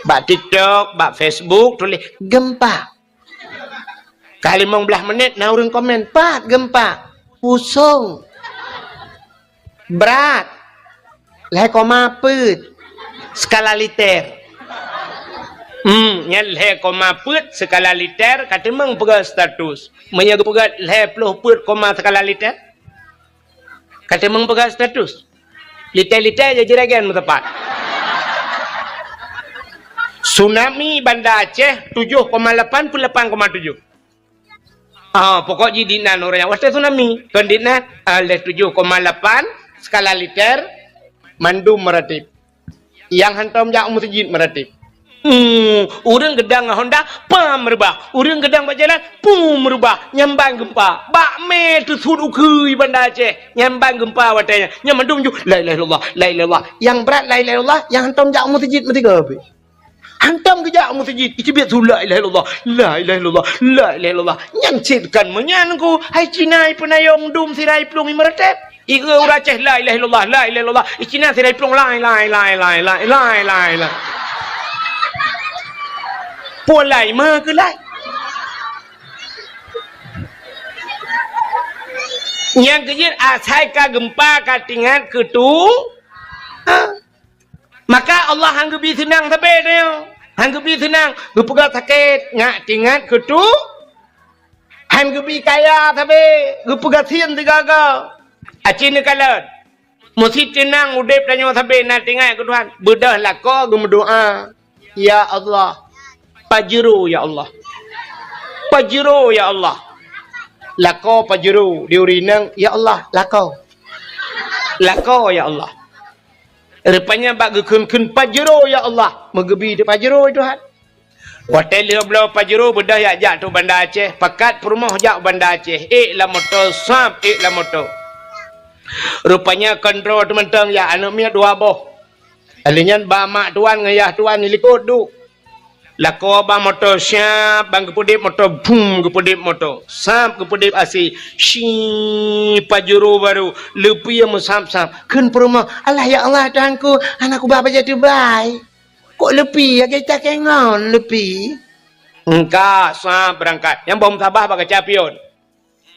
Bak TikTok, bak Facebook tuléh, "Geumpa." Ka limong blaih menit na ureueng komen, "Pat geumpa?" "Pusong." "Brat?" "Lhée koma peuet skala liter." Hmm, nyan lhée koma peuet skala liter, ka teumeung peugah status. Meunyoe geupeugah lhée ploh peuet koma skala liter, ka teumeung peugah status. Liter-liter jih jiragen meuteumpat. Tsunami Banda Aceh tujoh koma lapan peuet lapan koma tujoh. Ah, pokok jih dinan ureueng nyang watée tsunami. Kon dinan, ah, lhée tujoh koma lapan skala liter, mandum meuratéb. Nyang hantom jak u meuseujid meuratéb. Hmm, ureueng geudong ngon honda, pam reubah. Ureueng geudong bak jalan, pum reubah. Nyan ban geumpa. Bak mé teusuet ukeue Banda Aceh. Nyan ban geumpa watée nyan. Nyan mandum ju, "La ilaha illallah, la ilaha illallah." Nyang brat la ilaha illallah, nyang hantom jak u meuseujid meusigoe pih. Hantom geujak u meuseujid, iteubiet su, "La ilaha illallah, la ilaha illallah, la ilaha illallah." Nyan cit kon meunyan ku, hai Cina ipeunayong dum sira iplueng imeuratéb. Ieu ureueng Aceh, "La ilaha illallah, la ilaha illallah." Ici na sidai plueng, "Lai, lai, lai." Pulan lai, meukeulai. Nyang keujeuet asai ka geumpa ka teuingat keu tu. Ha. Maka Allah han geubi seunang sabe nyoe. Han geubi seunang, geupeugah sakét, ngat teuingat keu tu. Han geubi kaya sabe, geupeugah sien sigaga. Aci neukalon. Meusi teunang udeb tanyoe sabe na teuingat keu Tuhan. Beudôh lakoe geumeudoa, "Ya Allah, pajero ya Allah. Pajero ya Allah." Lakoe pajero, di ureueng inong, "Ya Allah, lakoe. Lakoe ya Allah." Rupanya bak geukheun-kheun pajero ya Allah, meugeubi teuk pajero Tuhan. Watèe lheueh bloe pajero beudôh jak, jak tu Banda Aceh, pakat peurumoh jak Banda Aceh, ék lam moto, sab ék lam moto. Rupanya kontrol teuh mantong jak, aneuk miet dua boh. Lheueh nyan ba mak tuan ngon yah tuan di likot duek. Lakoe ba moto, sab ban geupeudeb moto, bum geupeudeb moto. Sab geupeudeb asai, shi pajero baru, leupie meusab-sab. Kheun peurumoh, "Alah ya Allah Tuhanku, hana kuba bajèe teubai." Kok leupie, lagèe cakée ngon leupie? Engka, sab beurangkat. Nyang boh meutabah bak kaca pion.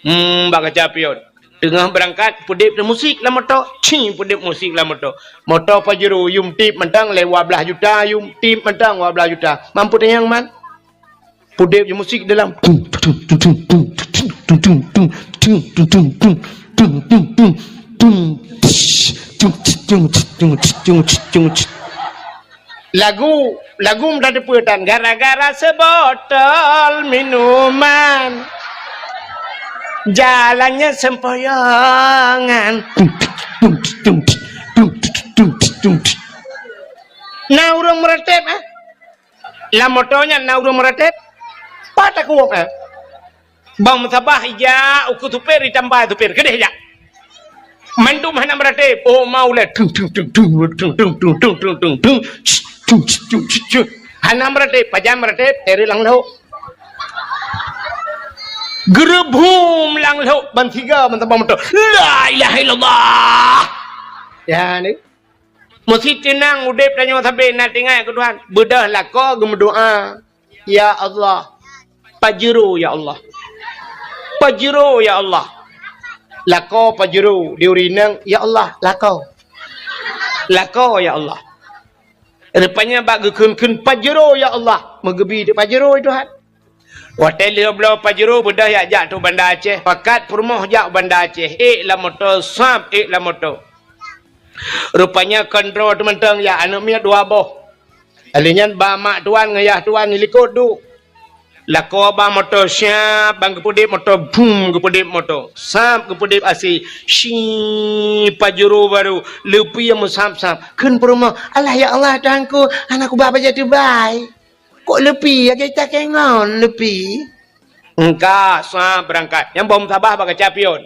Hmm, bak kaca pion. Teungoh beurangkat, peudeb musik lam moto. Cing, peudeb musik lam moto. Moto Pajero, yum tip mantong lé dua blaih juta, yum tip mantong dua blaih juta. Mampu tanyong man? Peudeb musik dalam. Lagu, lagu meutateupeue tan, gara-gara seubotol minuman, jalannya sempoyongan. Na ureuëng meuratéb, eh? Lam moto nyan na ureuëng meuratéb? Pat takuwok, eh? Bang meusabah ija uku supir, ditamba supir. Keudeh jak. Mandum hana meuratéb. Oh, mau lé. Tung, tung, tung. Hana meuratéb. Pajan meuratéb, teureuk lam lhok. Geureubum lam lhok, ban siga, ban tabang moto. La ilaha illallah. Ya, ni. Meusi teunang udeb tanyoe sabe na teuingat keu Tuhan. Beudôh lakoe geumeudoa. Ya Allah, pajero ya Allah. Pajero ya Allah. Lakoe pajero, di ureuëng inong, ya Allah, lakoe. Lakoe ya Allah. Rupanya bak geukheun-kheun pajero ya Allah, meugeubi teuk pajero Tuhan. Watée lheueh bloe pajero beudôh jak, jak tu Banda Aceh, pakat peurumoh jak Banda Aceh, ék lam moto, sab ék lam moto. Rupanya kontrol teumantong jak, aneuk miet dua boh. Lheueh nyan ba mak tuan ngon yah tuan di likot duek. Lakoe ba moto, sab ban geupeudeb moto, bum geupeudeb moto. Sab geupeudeb asai, shi pajero baru, leupie meusab-sab. Kheun peurumoh, "Alah ya Allah Tuhanku, hana kuba bajée teubai. Kok leupie, lagée cakée ngon leupie?" Engka, sab beurangkat. Nyang boh meusabah bak kaca pion.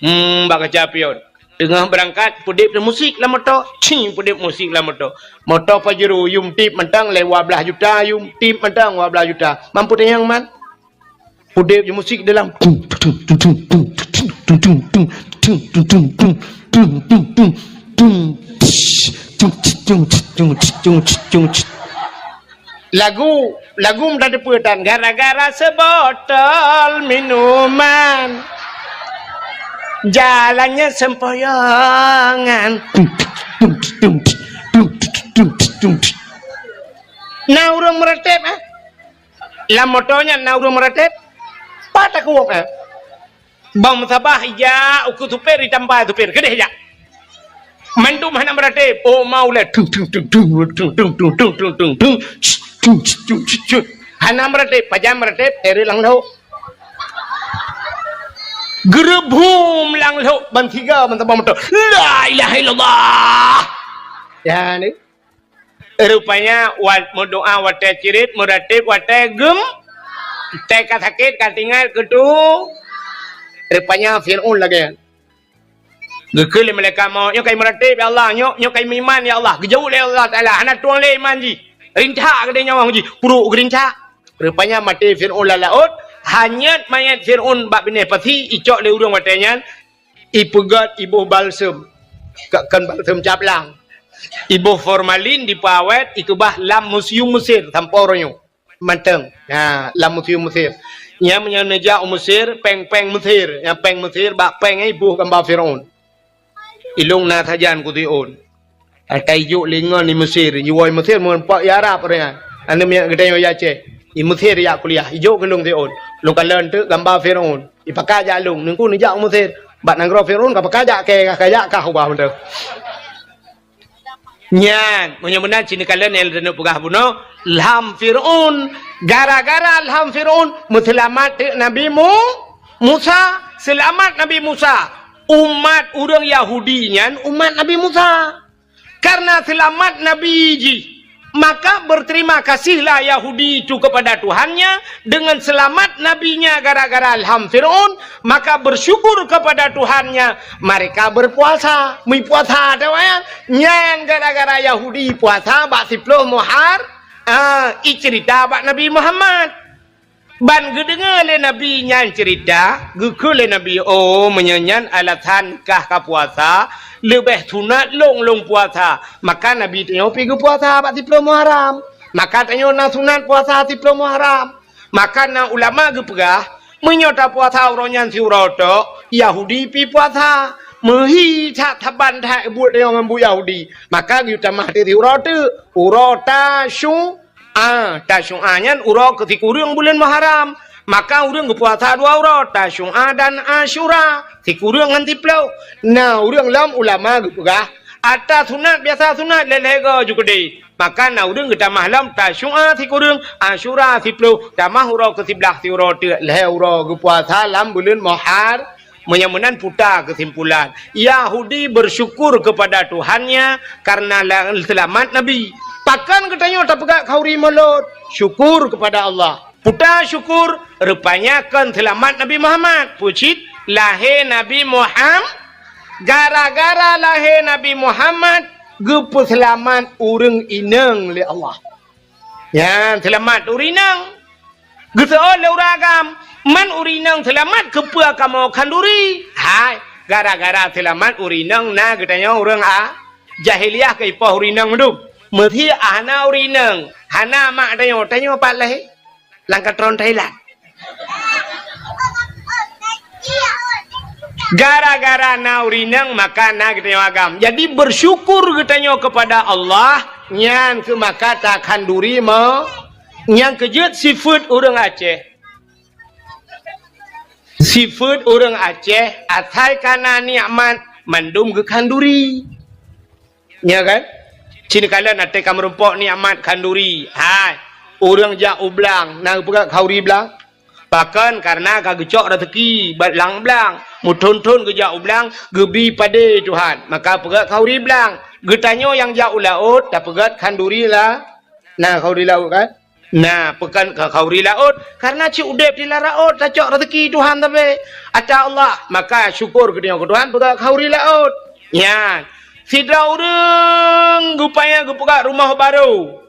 Hmm, bak kaca pion. Teungoh beurangkat, peudeb teuk musik lam moto. Cing, peudeb musik lam moto. Moto Pajero, yum tip mantong lé dua blaih juta, yum tip mantong dua blaih juta. Mampu tanyong man? Peudeb musik dalam. Lagu, lagu meutateupeue tan, gara-gara seubotol minuman, jalannya sempoyongan. Na ureuëng meuratéb, eh? Lam moto nyan na ureuëng meuratéb? Pat takuwok, eh? Bang meusabah ija uku supir, ditamba supir. Keudeh jak. Mandum hana meuratéb. Oh, mau lé. Tung, tung, tung. Hana meuratéb. Pajan meuratéb, teureuk lam lhok. Geureubum lam lhok, ban siga, ban tabang moto. La ilaha illallah. Ya, ni. Rupanya, wat meudoa watée cirit, meuratéb watée gem, watée ka sakét, ka teuingat keu tu. Rupanya, Fir'aun lagée nyan. Geukheun lé malaikat maut, "Nyoe kai meuratéb, ya Allah. Nyoe, nyoe kai meuiman, ya Allah." Geujaweueb lé Allah Taala, "Hana tueng lé iman jih. Rintak keudeh nyawöng jih." Pruek geurintak. Rupanya, maté Fir'aun lam laôt. Hanyot manyét Fir'aun bak binéh pasi, icok lé ureuëng watée nyan. ipeugét iboh balsem, ka-, kon balsem caplang. Iboh formalin dipeuawét, ikeubah lam museum Mesir sampoe uroe nyoe. Mantong. Ha, lam museum Mesir. Nyan meunyoe neujak u Mesir, péng-péng Mesir. Nyang péng Mesir, bak péng nyan iboh gamba Firaun. Ilôn na sajan kuteuôn. Ata ijok lé ngon i Mesir, jiwoe i Mesir meureumpok i Arab ureueng nyan. Aneuk miet geutanyoe i Aceh. I Mesir jak kuliah, ijok keu lôn teuôn. Lôn kalon teuk gamba Firaun. Ipakat jak lôn, neungku neujak u Mesir. Bak nanggroe Firaun ka pakat jak kèe, ka jak kah ubah mantong. Nyan, meunyoe meunan cit neukalon nyang lôn peugah bunoe, lham Firaun. Gara-gara lham Firaun, meuseulamat teuk Nabi Mu-, Musa. Seulamat Nabi Musa. Umat ureueng Yahudi nyan umat Nabi Musa. Karena seulamat nabi jih, maka berterima kasihlah Yahudi itu kepada Tuhannya dengan selamat nabinya gara-gara lham Firaun, maka bersyukur kepada Tuhannya, mereka berpuasa. Meupuasa, tahu ya? Nyan gara-gara Yahudi puasa bak siploh Muhar-, ah, icerita bak Nabi Muhammad. Ban geudeungoe lé Nabi nyan ceurita, geukheun lé Nabi, "Oh, meunyoe nyan alasan kah ka puasa, leubeh sunat lôn lôn puasa." Maka Nabi tanyoe pi geupuasa bak siploh Muharram. Maka tanyoe na sunat puasa siploh Muharram. Maka na ulama geupeugah, meunyoe tapuasa uroe nyan siuroe tok, Yahudi pi puasa. Meuhi that saban that buet tanyoe ngon buet Yahudi. Maka geutamah teuk siuroe teuk, uroe Tasyu-, A, Tasyu'a nyan uroe keu sikureueng buleuen Muharram. Maka ureueng geupuasa dua uroe, Tasyu'a dan Asyura, sikureueng ngon siploh. Na ureueng lom ulama geupeugah, ata sunat biasa sunat lhèe-lhèe go ju keudeh. Maka na ureueng geutamah lom Tasyu'a sikureueng, Asyura siploh, tamah uroe keu siblaih siuroe teuk lhèe uroe geupuasa lam buleuen Muhar-, Meunyoe meunan puta keusimpulan, Yahudi bersyukur kepada Tuhannya karena la-, seulamat Nabi. Pakon geutanyoe tapeugah khanduri mulod? Syukur kepada Allah. Puta syukur, rupanya kon seulamat Nabi Muhammad. Peue cit? Lahé Nabi Muham-, gara-gara lahé Nabi Muhammad, geupeuseulamat ureueng inong lé Allah. Nyan seulamat ureueng inong. Geuseuôt lé ureueng agam, man ureueng inong seulamat, keupeue kamoe khanduri? Hai, gara-gara seulamat ureueng inong na geutanyoe ureueng a-, jahiliyah keu ipoh ureueng inong mandum. Meusé hana ureueng inong, hana mak tanyoe, tanyoe pat lahé? Lam katron Thailand. Gara-gara na ureueng inong, maka na geutanyoe agam. Jadi, bersyukur geutanyoe kepada Allah, nyan keuh maka takhanduri mo-, nyang keujeuet sifeuet ureueng Aceh. Sifeuet ureueng Aceh, asai ka na nikmat, mandum geukhanduri. Nya kan? Cit neukalon até ka meurumpok nikmat khanduri. Hai, ureueng jak u blang, na geupeugah khanduri blang? Pakon? Karena ka geucok raseuki bak lam blang. Meuthon-thon geujak u blang, geubi padé Tuhan. Maka peugah khanduri blang. Geutanyoe nyang jak u laôt, tapeugah khanduri la-, na khanduri laôt kan? Na, pakon ka khanduri laôt, karena cit udeb di lam laôt tacok raseuki Tuhan sabe. Ata Allah, maka syukur geutanyoe keu Tuhan, peugah khanduri laôt. Nyan, sidroe ureueng geupaya geupeugah rumoh barô.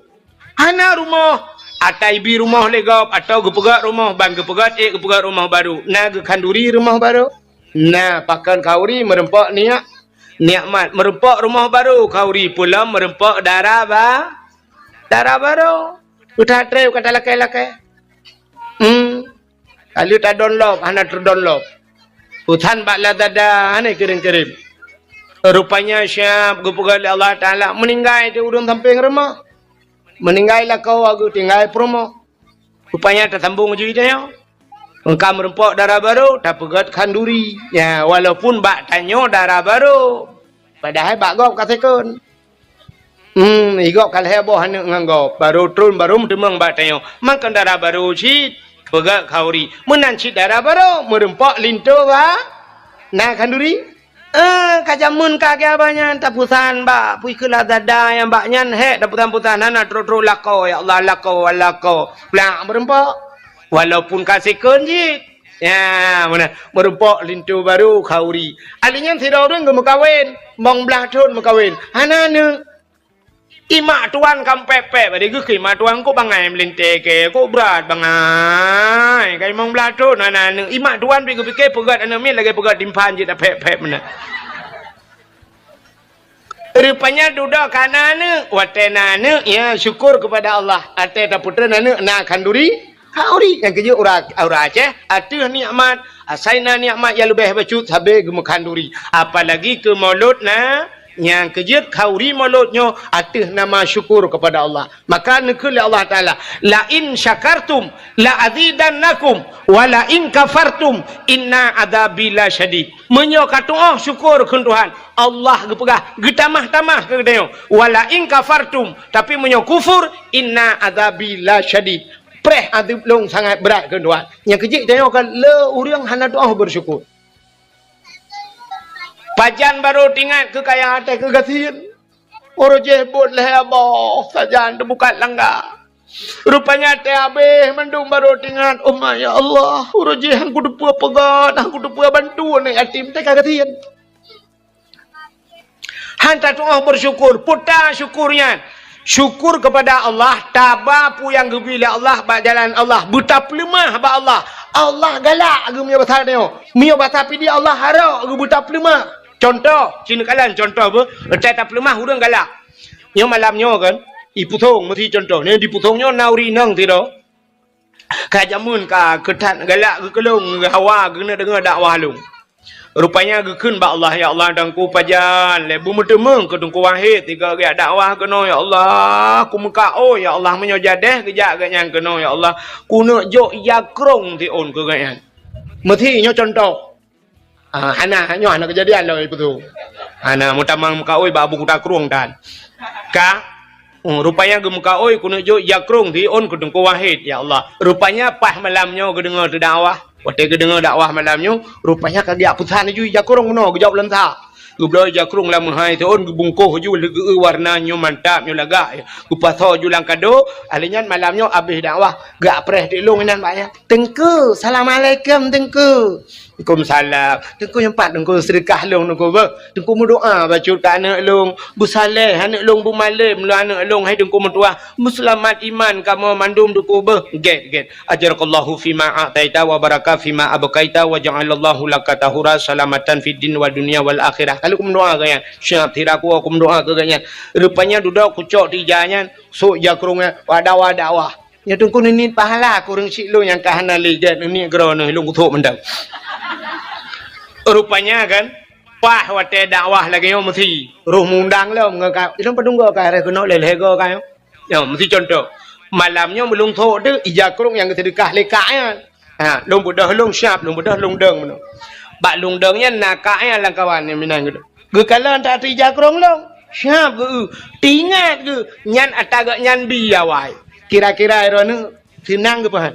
Hana rumoh, ata ibi rumoh lé gob, atawa geupeugah rumoh ban geupeugah ék geupeugah rumoh barô. Na geukhanduri rumoh barô? Na, pakon khanduri meurumpok niat, nikmat. Meurumpok rumoh barô khanduri, peue lom meurumpok dara ba-, dara barô. Peue that treb ka talakée-lakée. Hmm. Ka lheueh tadonlop, hana teudonlop. Peue that bak Lazada, hana kirém-kirém. Rupanya siab geupeugah lé Allah Taala, meuninggai di ureueng sampéng rumoh. Meuninggai lakoe geutinggai peurumoh. Rupanya tasambong ju tanyoe. Engka meurumpok dara barô, tapeugah khanduri. Ya, walaupun bak tanyoe dara barô. Padahai bak gob ka sekon. Hmm, igob ka lhèe boh aneuk ngon gob. Barô tron, barô meuteumong bak tanyoe. Makon dara barô cit, peugah khanduri. Meunan cit dara barô, meurumpok linto ba-, na khanduri. Eh, ka jameun ka geuh abah nyan, tapusan bak, pui keu Lazada nyang bak nyan, hék, tapusan-pusan, hana trok-trok lakoe, ya Allah, lakoe, lakoe. Plak, meurumpok. Walaupun ka sekon cit. Ya, meunan. Meurumpok linto barô khanduri. Ahli nyan sidroe ureueng geumeukawen, bong blaih thon meukawen. Hana aneuk. Imak tuan ka pép-pép, bari geuh keu imak tuan kok bangai meulintèe kèe, kok brat bangai. Ka limong blaih thôn na aneuk. Imak tuan pih geupike peugöt aneuk miet lagèe peugöt timphan jeuet tapép-pép meunan. Rupanya dudoe ka na aneuk. Watèe na aneuk, ya, syukur kepada Allah. Watèe tapeutreun aneuk na khanduri, khanduri. Nyang keujeuet ureueng, ureueng Aceh, ateueh nikmat, asai na nikmat nyang leubeh bacut sabe geumeukeukhanduri. Apalagi keu mulod na, nyang keujeuet khanduri mulod nyoe ateueh nama syukur kepada Allah. Maka neukheun lé Allah Taala, "La in syakartum la azidannakum, wa la in kafartum inna adzabi lasyadid." Meunyoe ka tu'oh syukur kheun Tuhan, Allah geupeugah, geutamah-tamah keu geutanyoe, "Wa la in kafartum," tapi meunyoe kufur, "Inna adzabi lasyadid." Preh azeub lôn sangat brat kheun Tuhan. Nyang keujeuet tanyoe ka le ureueng hana tu'oh beusyukur. Pajan barô teuingat keu kaya até keu gasien. Uroe jéh bot lhèe boh sajan teubukat langga. Rupanya até abéh mandum barô teuingat, "Oh ma, ya Allah, uroe jéh han kuteupeu peugöt, han kuteupeu bantu aneuk yatim teuka gasien." Han tatu'oh beusyukur, peue ta syukur nyan? Syukur kepada Allah, taba peue nyang geubri lé Allah bak jalan Allah, beutapeuleumah bak Allah. Allah galak geuh meunyoe basa tanyoe. Meunyoe basa Pidie Allah harok geuh beutapeuleumah. Contoh, ci neukalon contoh beuh, watèe tapeuleumah ureueng galak. Nyoe malam nyoe kan, i Pusong meusi contoh. Nyoe di Pusong nyoe na ureueng inong sidroe. Ka jameun ka keu that galak geuh keu lôn, geuh hawa geuneuk deungö dakwah lôn. Rupanya geukheun bak Allah, "Ya Allah, Teungku pajan lé beumeuteumeung keu Teungku Wahid sigoe geujak dakwah keunoe, ya Allah. Kumeukaôi, ya Allah, meunyoe jadeh geujak geuhnyan keunoe, ya Allah. Kuneuk jok ija krông siôn keu geuhnyan." Meusi nyoe contoh. Ah, hana, nyoe hana keujadian lom ipeue tu. Hana meutamang meukaôi bak Abu Kuta Krueng tan. Ka, hmm, rupanya geumeukaôi keuneuk jok ija krông siôn keu Teungku Wahid, ya Allah. Rupanya paih malam nyoe geudeungoe teudakwah. Watèe geudeungoe dakwah malam nyoe, rupanya ka geujak peusan laju ija krông bunoe geujok lam sa. Geubloe ija krông lam meuhai siôn, geubungkoh laju lé geu-eu warna nyoe mantap, nyoe lagak. Geupasoe laju lam kado, alèh nyan malam nyoe abéh dakwah, geupreh teuk lôn inan bak nyan. "Teungku, assalamualaikum, Teungku." "Waalaikumsalam." "Teungku, nyoe pat Teungku seudeukah lôn, Teungku, beuh. Teungku meudoa bacut keu aneuk lôn. Beusaleh aneuk lôn, beumalém lôn aneuk lôn, hai Teungku meutuah. Beuseulamat iman kamoe mandum, Teungku, beuh." "Gèt, gèt. Ajarakallahu fima a'taita wa baraka fima abqaita wa ja'alallahu laka tahura salamatan fid din wa dunya wal akhirah." Ka lheueh kumeudoa keu geuhnyan. Siap, sira kuwoe kumeudoa keu geuhnyan. Rupanya dudoe kucok teuh ija nyan, sôk ija krông nyan, wada-wada wah. "Ya Teungku, neuniet pahala keu ureueng syiek lôn nyang ka hana lé gèt, neuniet keudroe neuh, lôn kuthôk mantong." Rupanya kan, paih watèe dakwah lagèe nyoe meusi, roh mundang lom ngon ka, ilôn padum goe ka harôh keunoe lhèe-lhèe goe ka nyoe. Nyoe meusi contoh. Malam nyoe meulôn thôk teuk ija krông nyang geuseudeukah lé kak nyan. Ha, lôn beudôh lôn siap, lôn beudôh lôn dong bunoe. Bak lôn dong nyan na kak nyan lam kawan nyang meunan geuh. Geukalon that ija krông lôn. Siap geuh. Teuingat geuh nyan ata geuhnyan bi awai. Kira-kira droeneuh seunang geuh peuhan.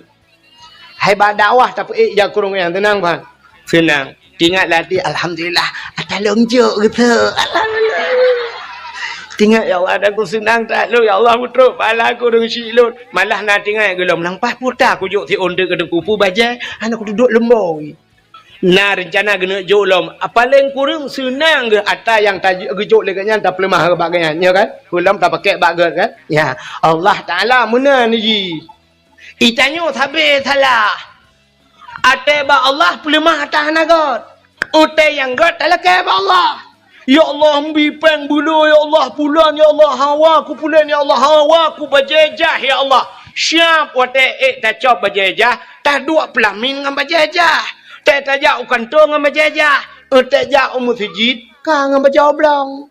Hai bak dakwah tapeuék ija krông nyan seunang peuhan. Seunang. Teuingat lam até, "Alhamdulillah, ata lôn jok geuh." Alhamdulillah. Teuingat, "Ya Allah, ata kuseunang that lôn, ya Allah, meutrok pahala keu ureueng syiek lôn." Malah na teuingat geuh lom, "Nang paih peue ta kujok siôn teuk keu Teungku, peue bajèe, hana kuduek leumbôi." Na reuncana geuneuk jok lom. Paleng kureueng seunang geuh ata nyang ta-, geujok lé geuhnyan tapeuleumah bak geuhnyan, nyo kan? Peue lom tapakèk bak geuh kan? Ya, Allah Taala meunan jih. Geutanyoe sabe salah. Até bak Allah peuleumah ata hana göt. Watèe nyang göt talakèe bak Allah. "Ya Allah, mbi péng beu lôn, ya Allah, pulan, ya Allah, hawa ku pulan, ya Allah, hawa ku bajèe jah, ya Allah." Siap watèe ék tacok bajèe jah, taduek peulamin ngon bajèe jah. Tée tajak u kantô ngon bajèe jah, tée jak u meuseujid ka ngon bajèe oblong.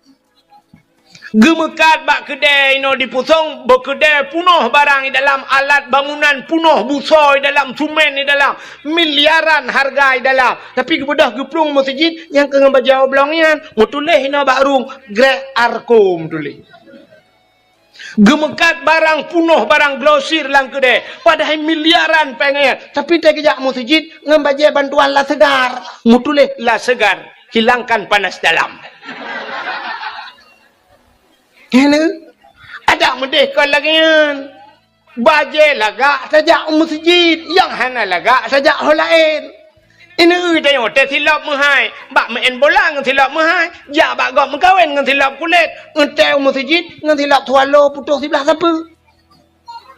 Geumeukat bak keudè inoe di Pusong, beukeudè punoh barang i dalam, alat bangunan punoh, busoe i dalam, sumen i dalam, miliaran hareuga i dalam. Tapi geubeudôh geuplueng meuseujid nyang keu ngon bajèe oblong nyan, meutuléh inoe bak rueng, Grek Arko meutuléh. Geumeukat barang punoh, barang grosir lam keudè, padahai miliaran péng nyan. Tapi tée geujak meuseujid ngon bajèe bantuan La Segar, meutuléh La Segar, hilangkan panas dalam. Nyan, adak meudeh kon lagèe nyan. Bajèe lagak tajak u meuseujid, nyang hana lagak tajak ho laén. Ineuk tanyoe teuh silop meuhai, bak meu'en bola ngon silop meuhai, jak bak gob meukawen ngon silop kulét, eunteuk u meuseujid ngon silop swallow putôh siblah sapeue.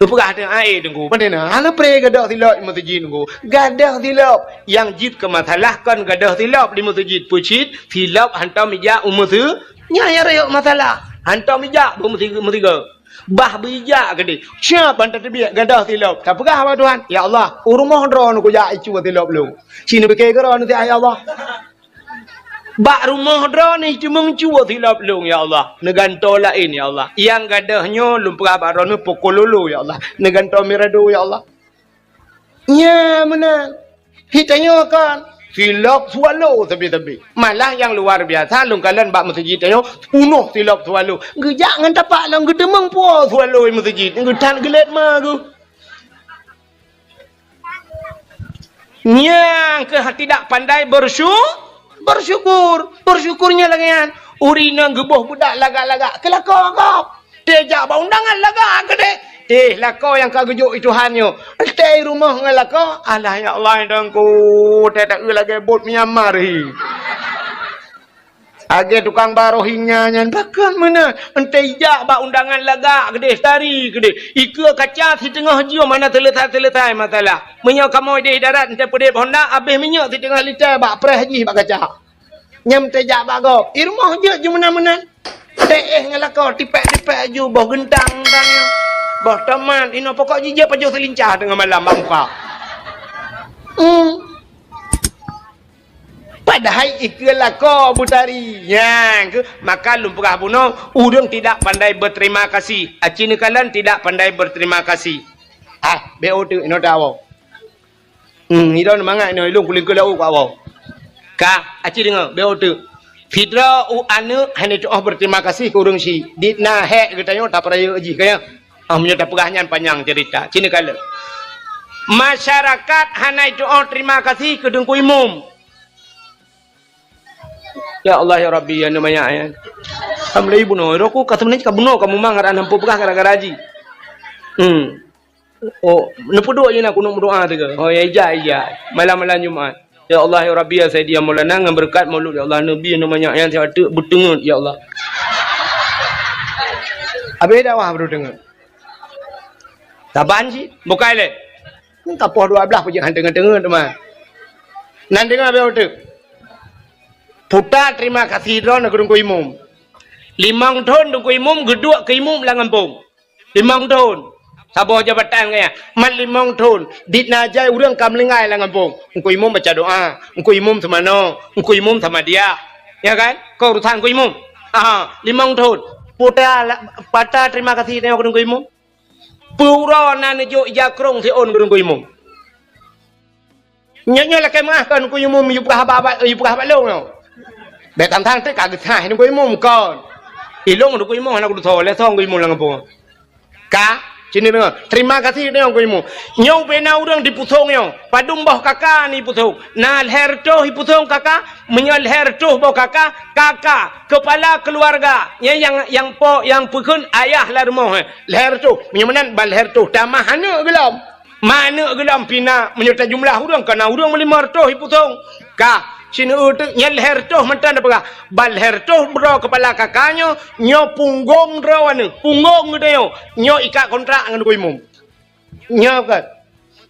Geupeugah teuh, "Ai, Teungku, pane na? Hana pré gadôh silop di meuseujid, Teungku." Gadôh silop, nyang jeuet keu masalah kon gadôh silop di meuseujid, peucit silop hantom ijak u meuseu-, nyan nyang rayeuk masalah. Hantom ijak bak meusi-, meusigoe. Bah beuijak keudeh. Siap ban tateubiet gadôh silop. Tapeugah bak Tuhan, "Ya Allah, u rumoh droeneuh kujak icuba silop lôn. Ci neubike keu droeneuh siat, ya Allah." Bak rumoh droeneuh teumeung cuba silop lôn, ya Allah. Neugantoe laén, ya Allah. Nyang gadôh nyoe lôn peugah bak droeneuh pukul lolo, ya Allah. Neugantoe mirado, ya Allah. Nya meunan. Hi tanyoe kan silop swallow sabe-sabe. Malah nyang luar biasa, lôn kalon bak meuseujid tanyoe punoh silop swallow. Geujak ngon tapak lom geuteumeung po swallow di meuseujid. Geuthat geulét ma geuh. Nyang keuh tidak pandai bersyu-, bersyukur. Bersyukur nyan lagèe nyan. Ureueng inong geuboh budak lagak-lagak, keu lakoe gob. Teuh jak bak undangan lagak keudeh. Teuh lakoe nyang ka geujok i Tuhan nyoe. Teuh i rumoh ngon lakoe, alah ya Allah, Teungku, teuh taeu lagèe bot Myanmar hi. Lagèe tukang ba Rohingya nyan, pakon meunan. Eunteuk jak bak undangan lagak keudeh, tari keudeh. Ikeue kaca siteungoh jeuem hana seuleusai-seuleusai masalah. Meunyoe kamoe deh darat eunteuk peudeh honda, abéh minyeuk siteungoh lita bak preh jih bak kaca. Nyan eunteuk jak bak gob. I rumoh jeuet ju meunan-meunan. Teuh ngon lakoe, tipék-tipék aju, boh geuntang-geuntang nyoe. Boh tomat, inoe pokok jih jeuet pajoh seulincah teungoh malam bak muka. Hmm. Padahai ikeue lakoe beutari. Nyan keuh, maka lôn peugah bunoe, ureueng tidak pandai berterima kasih. Aci neukalon tidak pandai berterima kasih. Ah, bék uteuk inoe tawoe. Hmm, idong mangat inoe, ilong kulingkeu laôt keu awai. Ka, aci deungoe, bék uteuk. Sidroe u aneuk hana tu'oh berterima kasih keu ureueng syiek. Dit na hék geutanyoe tapeurayeuk jih, ka nyan? Ah, meunyoe tapeugah nyan panyang cerita. Ci neukalon. Masyarakat hana tu'oh terima kasih keu Teungku Imum. Ya Allah, ya Rabbi, ya Neumaya, ya. Alhamdulillah, bunoe. Roku ka sebenarnya ka bunoe, ka mumang, ngarang nampu peugah gara-gara ji. Hmm. Oh, neupeuduek je na kunut meudoa teuka. Oh, ya, ija, ija. Malam-malam Jumat. Ya Allah, ya Rabbi, ya Sayyidi, ya Maulana, ngon beureukat Maulud, ya Allah, Nabi, Neumaya, nyang siat teuk beuteungeut, ya Allah. Habéh dakwah baru teungeut. Saban cit, bukai lé. Ka poh dua blaih peujiak han teungeut-teungeut teuma. Nan deungoe bék uteuk. Puta terima kasih droeneuh keu Teungku Imum. Limong thon Teungku Imum geuduek keu imum lam gampông. Limong thon. Saboh jabatan gaya. Mat limong thon. Dit na jai ureueng ka meuninggai lam gampông. Teungku Imum baca doa. Teungku Imum seumanoe. Teungku Imum samadiyah. Ya kan? Keu urusan Teungku Imum. Aha, limong thon. Puta la-, pata terima kasih tanyoe keu Teungku Imum. Peue uroe na neujok ija krông siôn keu Teungku Imum. Nyoe, nyoe lakée meuáh kon Teungku Imum yue peugah haba, yue peugah bak lôn nyoe. Bék tang-tang teuk ka geusaih Teungku Imum kon. Ilôn Teungku Imum hana kutusoe, lé soe Teungku Imum lam gampông. Ka, sini deungoe. Terima kasih deungoe Teungku Imum. Nyoe ubé na ureueng di Pusong nyoe. Padum boh kaka ni Pusong. Na lhèe reutôh i Pusong kaka, meunyoe lhèe reutôh boh kaka, kaka, kepala keluarga. Nyan nyang, nyang po, nyang peukheun ayah lam rumoh, eh. Lhèe reutôh. Meunyoe meunan ban lhèe reutôh. Tamah aneuk geulom. Ma aneuk geulom pih na, meunyoe tajumlah ureueng, ka na ureueng limong reutôh i Pusong. Ka, sineuk teuk nyan lhèe reutôh mantong tapeugah. Ban lhèe reutôh droe kepala kaka nyoe, nyoe punggong droeneuh, punggong geutanyoe, nyoe ikat kontrak ngon Teungku Imum. Nyoe kan.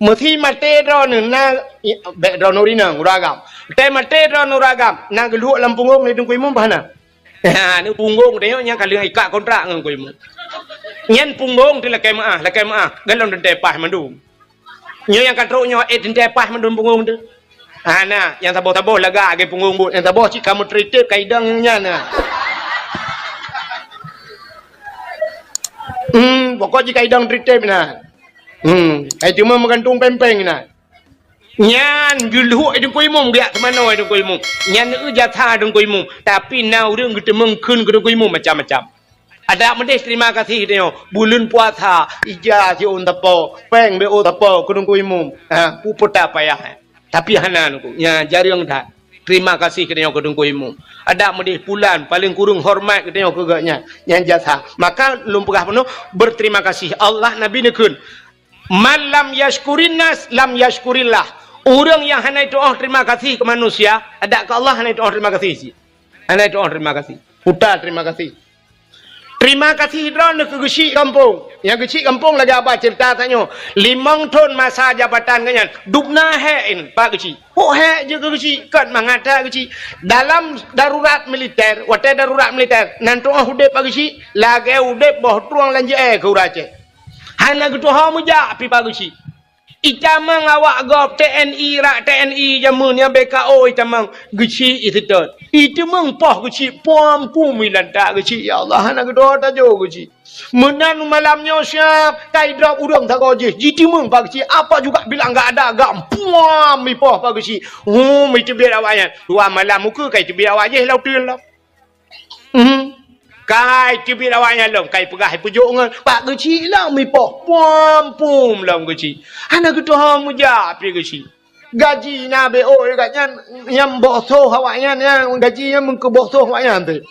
Meusi maté droeneuh na, i, bék droeneuh rinong, ureueng agam. Teuh maté droeneuh ureueng agam, na geulhok lam punggong lé Teungku Imum bah na. Ha, ni punggong teuh nyoe nyang ka lheueh ikat kontrak ngon Teungku Imum. Nyan punggong teuh lakée meuáh, lakée meuáh. Galom teuntée paih mandum. Nyoe nyang ka trok nyoe, eh, teuntée paih mandum punggong teuh. Ha, na, nyang saboh-saboh lagak lagée punggong buet. Nyang saboh cit ka meutritép ka idong nyan na. Hmm, pokok jih ka idong tritép na. Hmm, ai cuma meugantung péng-péng na. Nyan geulhok Teungku Imum, geujak seumanoe Teungku Imum. Nyan eu jasa Teungku Imum. Tapi na ureueng geuteumeung kheun keu Teungku Imum macam-macam. Adak meudeh terima kasih tanyoe. Buleuen puasa, ija siôn tapo, péng bék tapo keu Teungku Imum. Ha, peue-peue payah. Tapi hana Teungku. Nyan jareueng that. Terima kasih keu tanyoe keu Teungku Imum. Adak meudeh pulan, paléng kureueng hormat keu tanyoe keu gobnyan. Nyan jasa. Maka lôn peugah bunoe, berterima kasih. Allah, Nabi neukheun, "Man lam yashkurin nas, lam yashkurillah." Ureuëng nyang hana tu'oh terima kasih keu manusia, adak keu Allah hana tu'oh terima kasih cit. Hana tu'oh terima kasih. Puta terima kasih. Terima kasih droeneuh keu geuchik gampông. Nyang geuchik gampông lagée haba ceurita tanyoe. Limong thon masa jabatan geuh nyan, dubna hék in bak geuchik. Pok hék jeuet keu geuchik, kon mangat that geuchik. Dalam darurat militer, watée darurat militer, nan tu'oh udeb bak geuchik, lagée udeb boh trueng lam jeuée keu ureuëng Aceh. Hana geutuho meujak pih bak geuchik. Itamong awak gob T N I, rak T N I jameun nyang B K O itamong geuchik iseutôt. Itamong poh geuchik puam-puam ilantak geuchik, ya Allah, hana geudoe tajo geuchik. Meunan malam nyoe siap, kai drob ureuëng sagoe jih, jitimong bak geuchik, apa juga bilang gak ada gam, puam ipoh bak geuchik. Hum, iteubiet awak nyan. Dua malam muka kai teubiet awak jih lau teun lom. Hmm. Kai teubiet awak nyan lom, kai peugah ipeujok ngon bak geuchik lom ipoh, puam-puam lom geuchik. Hana geutuho meujak pih geuchik. Gaji na B O gak nyan, nyang boh soh awak nyan, nyang gaji nyan meukeu boh soh awak nyan teuh.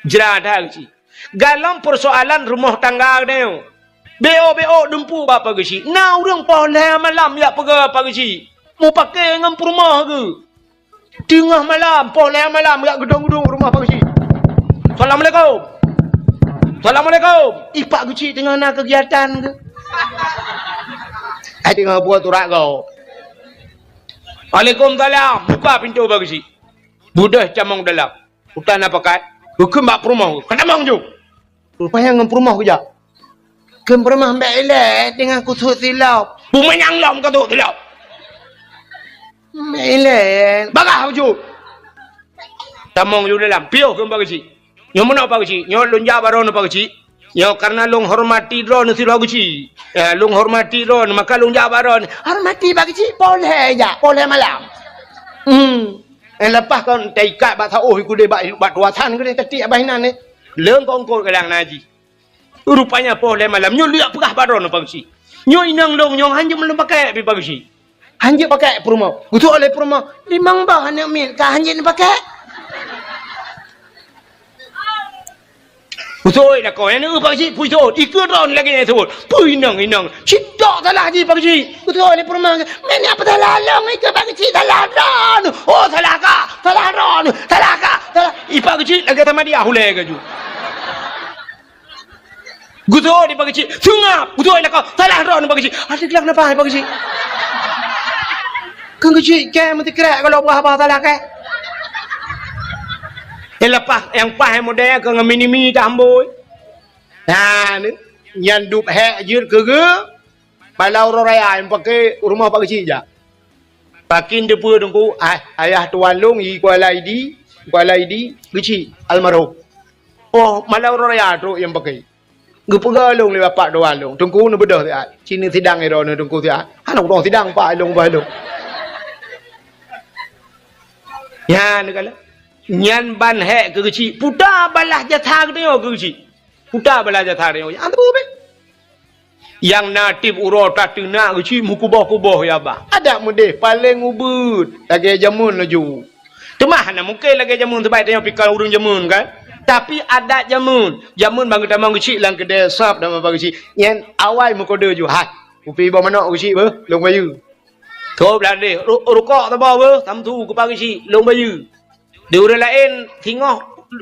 Jra that geuchik. Galom persoalan rumoh tangga geutanyoe. B O B O dumpu bak pageuchik. Na ureuëng poh lhée malam jak peugah pageuchik. Mupake ngon peurumoh geuh. Teungoh malam, poh lhée malam, jak geudong-geudong rumoh pageuchik. "Assalamualaikum. Assalamualaikum." Ipak geuchik teungoh na keugiatan geuh. Ai teungoh buet urat gob. "Waalaikumsalam." Buka pintoe pageuchik. Beudôh tamong dalam. Utan na pakat, geukheun bak peurumoh, "Ka tamong ju!" Rupanya ngon peurumoh geujak. Kheun peurumoh, "Mbek ilée teungoh kusut silop." "Peue manyang lom ka sut silop?" "Mbek ilée." "Bagah ju!" Tamong ju dalam, piôh kheun pageuchik. "Nyoe meunoe pageuchik, nyoe lôn jak bak droeneuh pageuchik. Nyoe kareuna lôn hormati droeneuh sidroe geuchik. Ya, lôn hormati droeneuh, maka lôn jak bak droeneuh." "Hormati pageuchik, poh lhée jak, poh lhée malam." Hmm. Eh, leupah kon taikat bak saôh, ikudeh bak, bak tuasan keudeh tatiek bak inan, eh. Leueng kongkot kadang na jih. Rupanya poh lhée malam, nyoe lheueh peugah bak droeneuh pageuchik. "Nyoe inong lôn nyoe hanjeuet lôn pakèk pih pageuchik." Hanjeuet pakèk peurumoh. Geutôk lé peurumoh, "Limong boh aneuk miet ka hanjeuet pakèk." Beutôi lakoe nyan, "Nyoe pageuchik, peue sot? Ikeu droeneuh lagée nyan sot. Peue inong-inong? Cit tok salah jih pageuchik." Beutôi lé peurumoh, "Meunan apa salah lôn, ikeu pageuchik salah droeneuh. Oh, salah kah? Salah droeneuh. Salah kah? Salah." Ipageuchik lagée sama dia hulée gaju. Geutôk di pageuchik, seungab. Geutôk lakoe, "Salah droeneuh pageuchik." Adak lak napa pageuchik? Keu geuchik kèe meusikrek kalau bah-bah salah kèe. Nyang leupah, nyang paih model keu ngon mini-mi tambôi. Nah, ni, nyan dub hék jeuet keu geuh, bala uroe raya nyang paké rumoh pageuchik jak. Pakin teupeue teungku, ah, ayah tuan lôn i Kuala Idi, Kuala Idi, geuchik, almarhum. Oh, bala uroe raya trok nyang paké. Geupeugah lôn lé bapak tuan lôn, "Teungku, neubeudôh siat. Cit neusidang droeneuh teungku siat." Hana udong sidang pak lôn bah lôn. Nyan kala. Nyan ban hék keu geuchik. Puta balah jasa geutanyoe keu geuchik. Puta balah jasa geutanyoe. Nyang teupeu beh. Nyang na tieb uroe tateunak geuchik meukuboh-kuboh ya bah. Adak meudeh paleng ubeuet lagée jameun laju. Teuma hana mungken lagée jameun, sabab tanyoe pih kon ureuëng jameun kan. Tapi adat jameun, jameun ban geutamong geuchik lam keudée sab dan meuba geuchik. Nyan awai meukode ju, "Hai, kupi boh manok geuchik beuh, lôn bayeue." Keu blah deh, ru-, rukok saboh beuh, samsu kupa geuchik, lôn bayeue. Di ureuëng laén singoh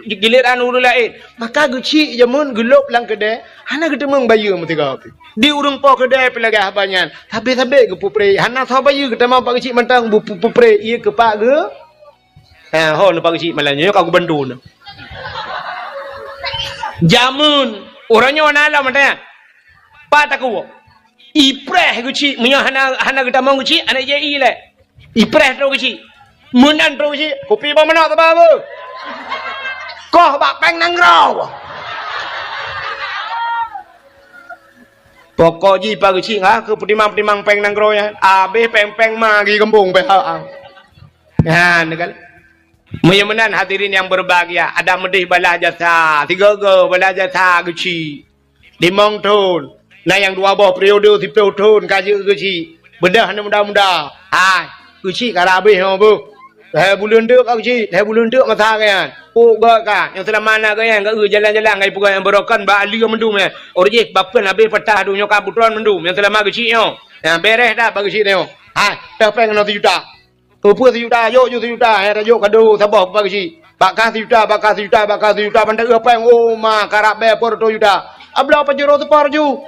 giliran ureuëng laén. Maka geuchik jameun geulôb lam keudée, hana geuteumeung bayeue meusigoe pih. Di ureuëng po keudée pih lagée haba nyan, sabé-sabé geupeupreh, hana soe bayeue geutamong pak geuchik mantong bu-, pu-, peupreh, ié keu pak geu-, ha, ho neu pak geuchik malam nyoe ka geubantu neu. Jameun, uroe nyoe na lom mantong. Pat takue. Ipreh geuchik, meunyoe hana, hana geutamong geuchik, hana jai lé. Ipreh trok geuchik. Meunan trok geuchik, kupi boh manok teuba beuh. Koh bak péng nanggroe. Pokok jih pak geuchik, ha, keu peutimang-peutimang péng nanggroe nyan. Abéh péng-péng ma geumbong pih ha. Nyan kan. Meunyoe meunan hadirin nyang berbahagia, adak meudeh balah jasa, sigoe-goe balah jasa geuchik. Limong thon. Na nyang dua boh periode siplôh thon ka jeuet geuchik. Beudôh aneuk muda-muda. Hai, geuchik ka rab abéh nyoe beuh. Lhée buleuen teuk ka geuchik, lhée buleuen teuk masa geuyan. Pok gét ka, nyang seulama na geuyan, geu jalan-jalan ngon ipeugah nyang beurokon bak aleue mandum nyan. Ureuëng jih bapeuen abéh patah donya ka beutron mandum, nyang seulama geuchik nyoe. Nyang bereh that bak geuchik nyoe. Hai, teuh péng keunoe sijuta. Peue-peue sijuta, jok ju sijuta, hai tajok kado saboh bak geuchik. Bak kah sijuta, bak kah sijuta, bak kah sijuta, ban teuh péng, oh ma, karab bèe peuet reutôh juta. Abloe pajoh reutôh seupar ju.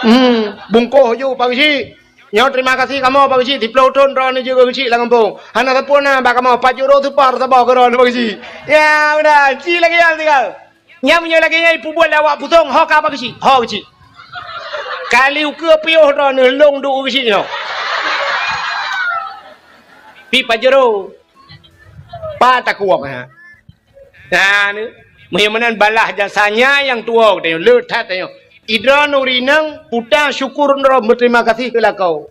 Hmm, bungkôh ju bak geuchik. Nyoe terima kasih kamoe bak geuchik, siplôh thon droeneuh jeuet keu geuchik lam gampông. Hana sapeue na bak kamoe, pajoh reutôh seupar saboh keu droeneuh bak geuchik. Ya, udah, ci lagèe nyan tinggai. Nyan meunyoe lagèe nyan ipeubuet lé awak Pusong, ho ka bak geuchik, ho geuchik. Kali ukeue piôh droeneuh lôn duek geuchik nyoe. Pi pajoh reutôh. Pat takuok, ha. Nah, ni. Meunyoe meunan balah jasanya nyang tuwoe geutanyoe, le that tanyoe. Idroeneuh ureueng inong, puta syukur droe, beuterima kasih keu lakoe.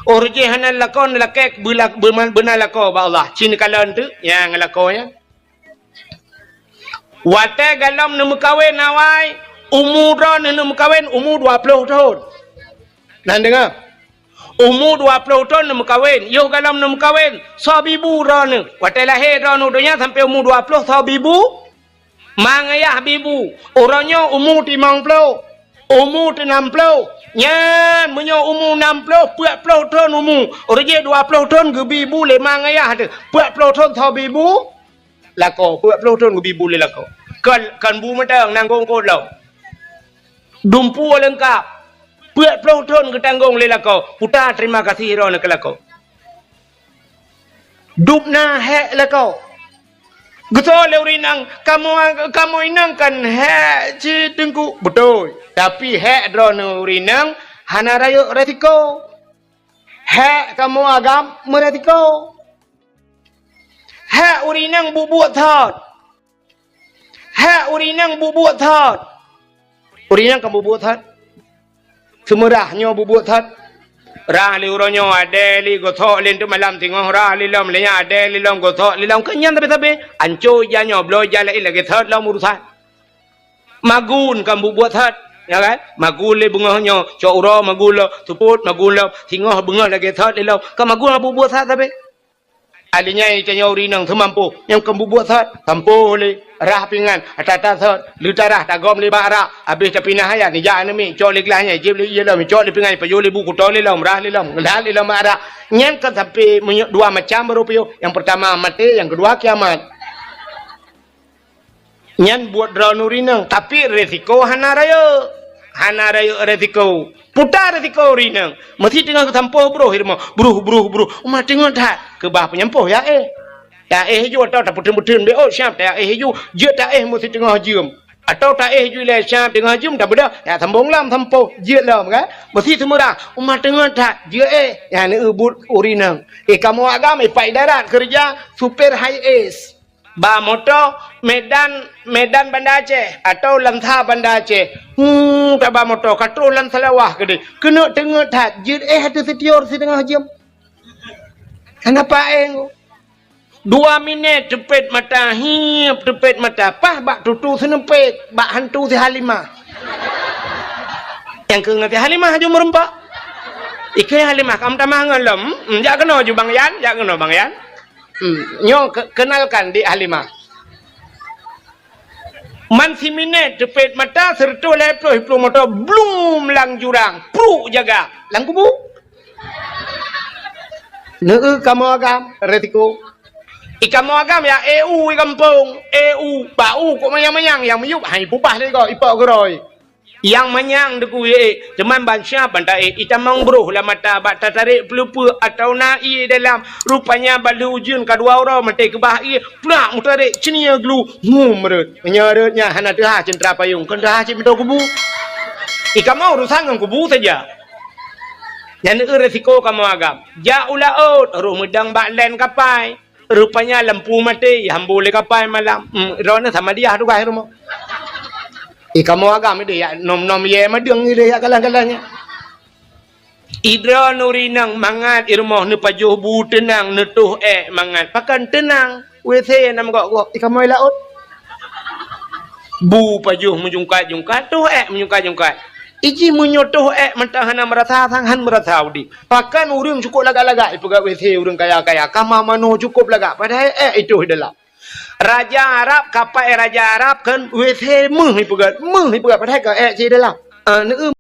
Oh jih hana lakoe, lakèe beula-, beuna lakoe bak Allah. Ci neukalon teuk nyang lakoe nyan. Watèe galom neumeukawen awai, umu droeneuh neumeukawen umu dua ploh thon. Nan deungö. Umu dua ploh thon neumeukawen, yoh galom neumeukawen, soe bibu droeneuh. Watèe lahé droeneuh donya sampoe umu dua ploh soe bibu? Ma ngayah bibu. Uroe nyoe umu limong ploh, umu teunam ploh. Nyan meunyoe umu nam ploh, peuet ploh thon umu. Uroe jih dua ploh thon geubi bu lé ma ngayah teuh. Peuet ploh thon soe bibu? Lakoe, peuet ploh thon geubi bu lé lakoe. Kon, kon bu mantong, tanggong kot lom. Dumpeue leungkap. Peuet ploh thon geutanggong lé lakoe. Puta terima kasih droeneuh keu lakoe. Dub na hék lakoe. Geusoe lé ureueng inong, "Kamoe, kamoe inong kan hék cit Teungku." Beutôi. Tapi hék droeneuh ureueng inong hana rayeuk resiko. Hék kamoe agam meuresiko. Hék ureueng inong bubuet thot. Hék ureueng inong bubuet thot. Ureueng inong kan bubuet thot. Seumeurah nyoe bubuet thot. Rah lé uroe nyoe, adèe lé gosok lé teuk malam singoh, rah lé lom lé nyan, adèe lé lom gosok lé lom. Keu nyan sabe-sabe. Anco ija nyoe, bloe ija laén lagèe thot lom urusan. Magun kan bubuet thot, ya kan? Magun lé beungoh nyoe, cok uroe magun lom, seupôt magun lom, singoh beungoh lagèe thot lé lom. Kan magun bubuet thot sabe. Alinyan tanyoe ureueng inong seumampôh, nyang kon bubuet thot, sampôh lé, rah pingan, ata-ata thot, leutarah tagom lé bak rak, abéh tapinah ayat, nijak aneuk miet, cok lé glah nyan, jieb lé ié lom, cok lé pingan, pajoh lé bu, kuto lé lom, rah lé lom, ngeulat lé lom bak rak. Nyan kan sampoe meunyoe dua macam baru piôh. Nyang peurtama maté, nyang keudua kiamat. Nyan buet droeneuh ureueng inong, tapi resiko hana rayeuk. Hana rayeuk resiko. Puta resiko ureueng inong. Meusi teungoh geusampôh broh i rumoh. Broh, broh, broh. Uma teungoh that. Keubah peunyampôh ya éh. Ya éh ju atau tapeuteun-peuteun B O siap ta éh ju. Jeuet ta éh meusi teungoh jeuem. Atau ta éh ju ilèe siap teungoh jeuem tabeudoh. Ya sambông lom sampôh. Jeuet lom kan. Meusi seumeurah. Uma teungoh that. Jeuet éh. Ya neu buet ureueng inong. Eh kamoe agam, eh Pak Idarat keureuja supir high S. Ba moto Medan, Medan Banda Aceh atau Lansa Banda Aceh. Hmm, taba moto ka troh lam Seulawah keudéh. Keuneuk teungeut that, jeuet éh ateueh sitior siteungoh jeuem. Hana paéng. Dua minèt teupet mata, hiep teupet mata, paih bak tutu seuneupet, bak hantu si Halimah. Nyang keu ngon si Halimah ju meureumpok. Ikeu Halimah, kam tamah ngon lom. Hmm, jak keunoe ju Bang Yan, jak keunoe Bang Yan. Hmm, nyoe ke-, kenalkan Dik Halimah. Man siminèt teupet mata, seureutôh lhèe ploh, ploh moto, blum lam jurang, pruk jaga, lam kubu. Neu kamoe agam, resiko. I kamoe agam ya, E U i gampông, E U, bak u kok manyang-manyang, nyang miyueb hai pubah lé goe, ipok geurôi. Nyang manyang deukuyee, teuma ban siap ban taéh, itamong broh lam mata bak tatarek peuleupeue atawa na ié dalam. Rupanya ban lheueh ujeuen ka dua uroe maté keubah ié, plak meutarek ceunie glu, hum rhot. Meunyoe rhot nyan hana teuhah ceuntra payong, kon teuhah cit meuto kubu. I kamoe urusan ngon kubu saja. Nyan eu resiko kamoe agam. Jak u laôt, roh meudong bak lén kapai. Rupanya lampu maté, ihambô lé kapai malam. Hmm, droeneuh sama diah tugaih rumoh. Eh, kamoe agam ideh yak nom-nom yé madeueng ideh yak galah-galah nyan. Idroeneuh ureueng inong mangat i rumoh neupajoh bu teunang, neutoh ék mangat. Pakon teunang? W C nam gok-gok. Eh, kamoe laôt. Bu pajoh meujungkat-jungkat, toh ék meujungkat-jungkat. Iji meunyoe toh ék mantong hana meurasa sang, han meurasa udeb. Pakon ureueng cukôp lagak-lagak ipeugah W C ureueng kaya-kaya, kama manoe cukôp lagak, padahai ék itoh i dalam. Raja Arab, kapai raja Arab kan W C meuh ipeugah, meuh ipeugah, padahai ka ék cit i dalam. Ah, neueu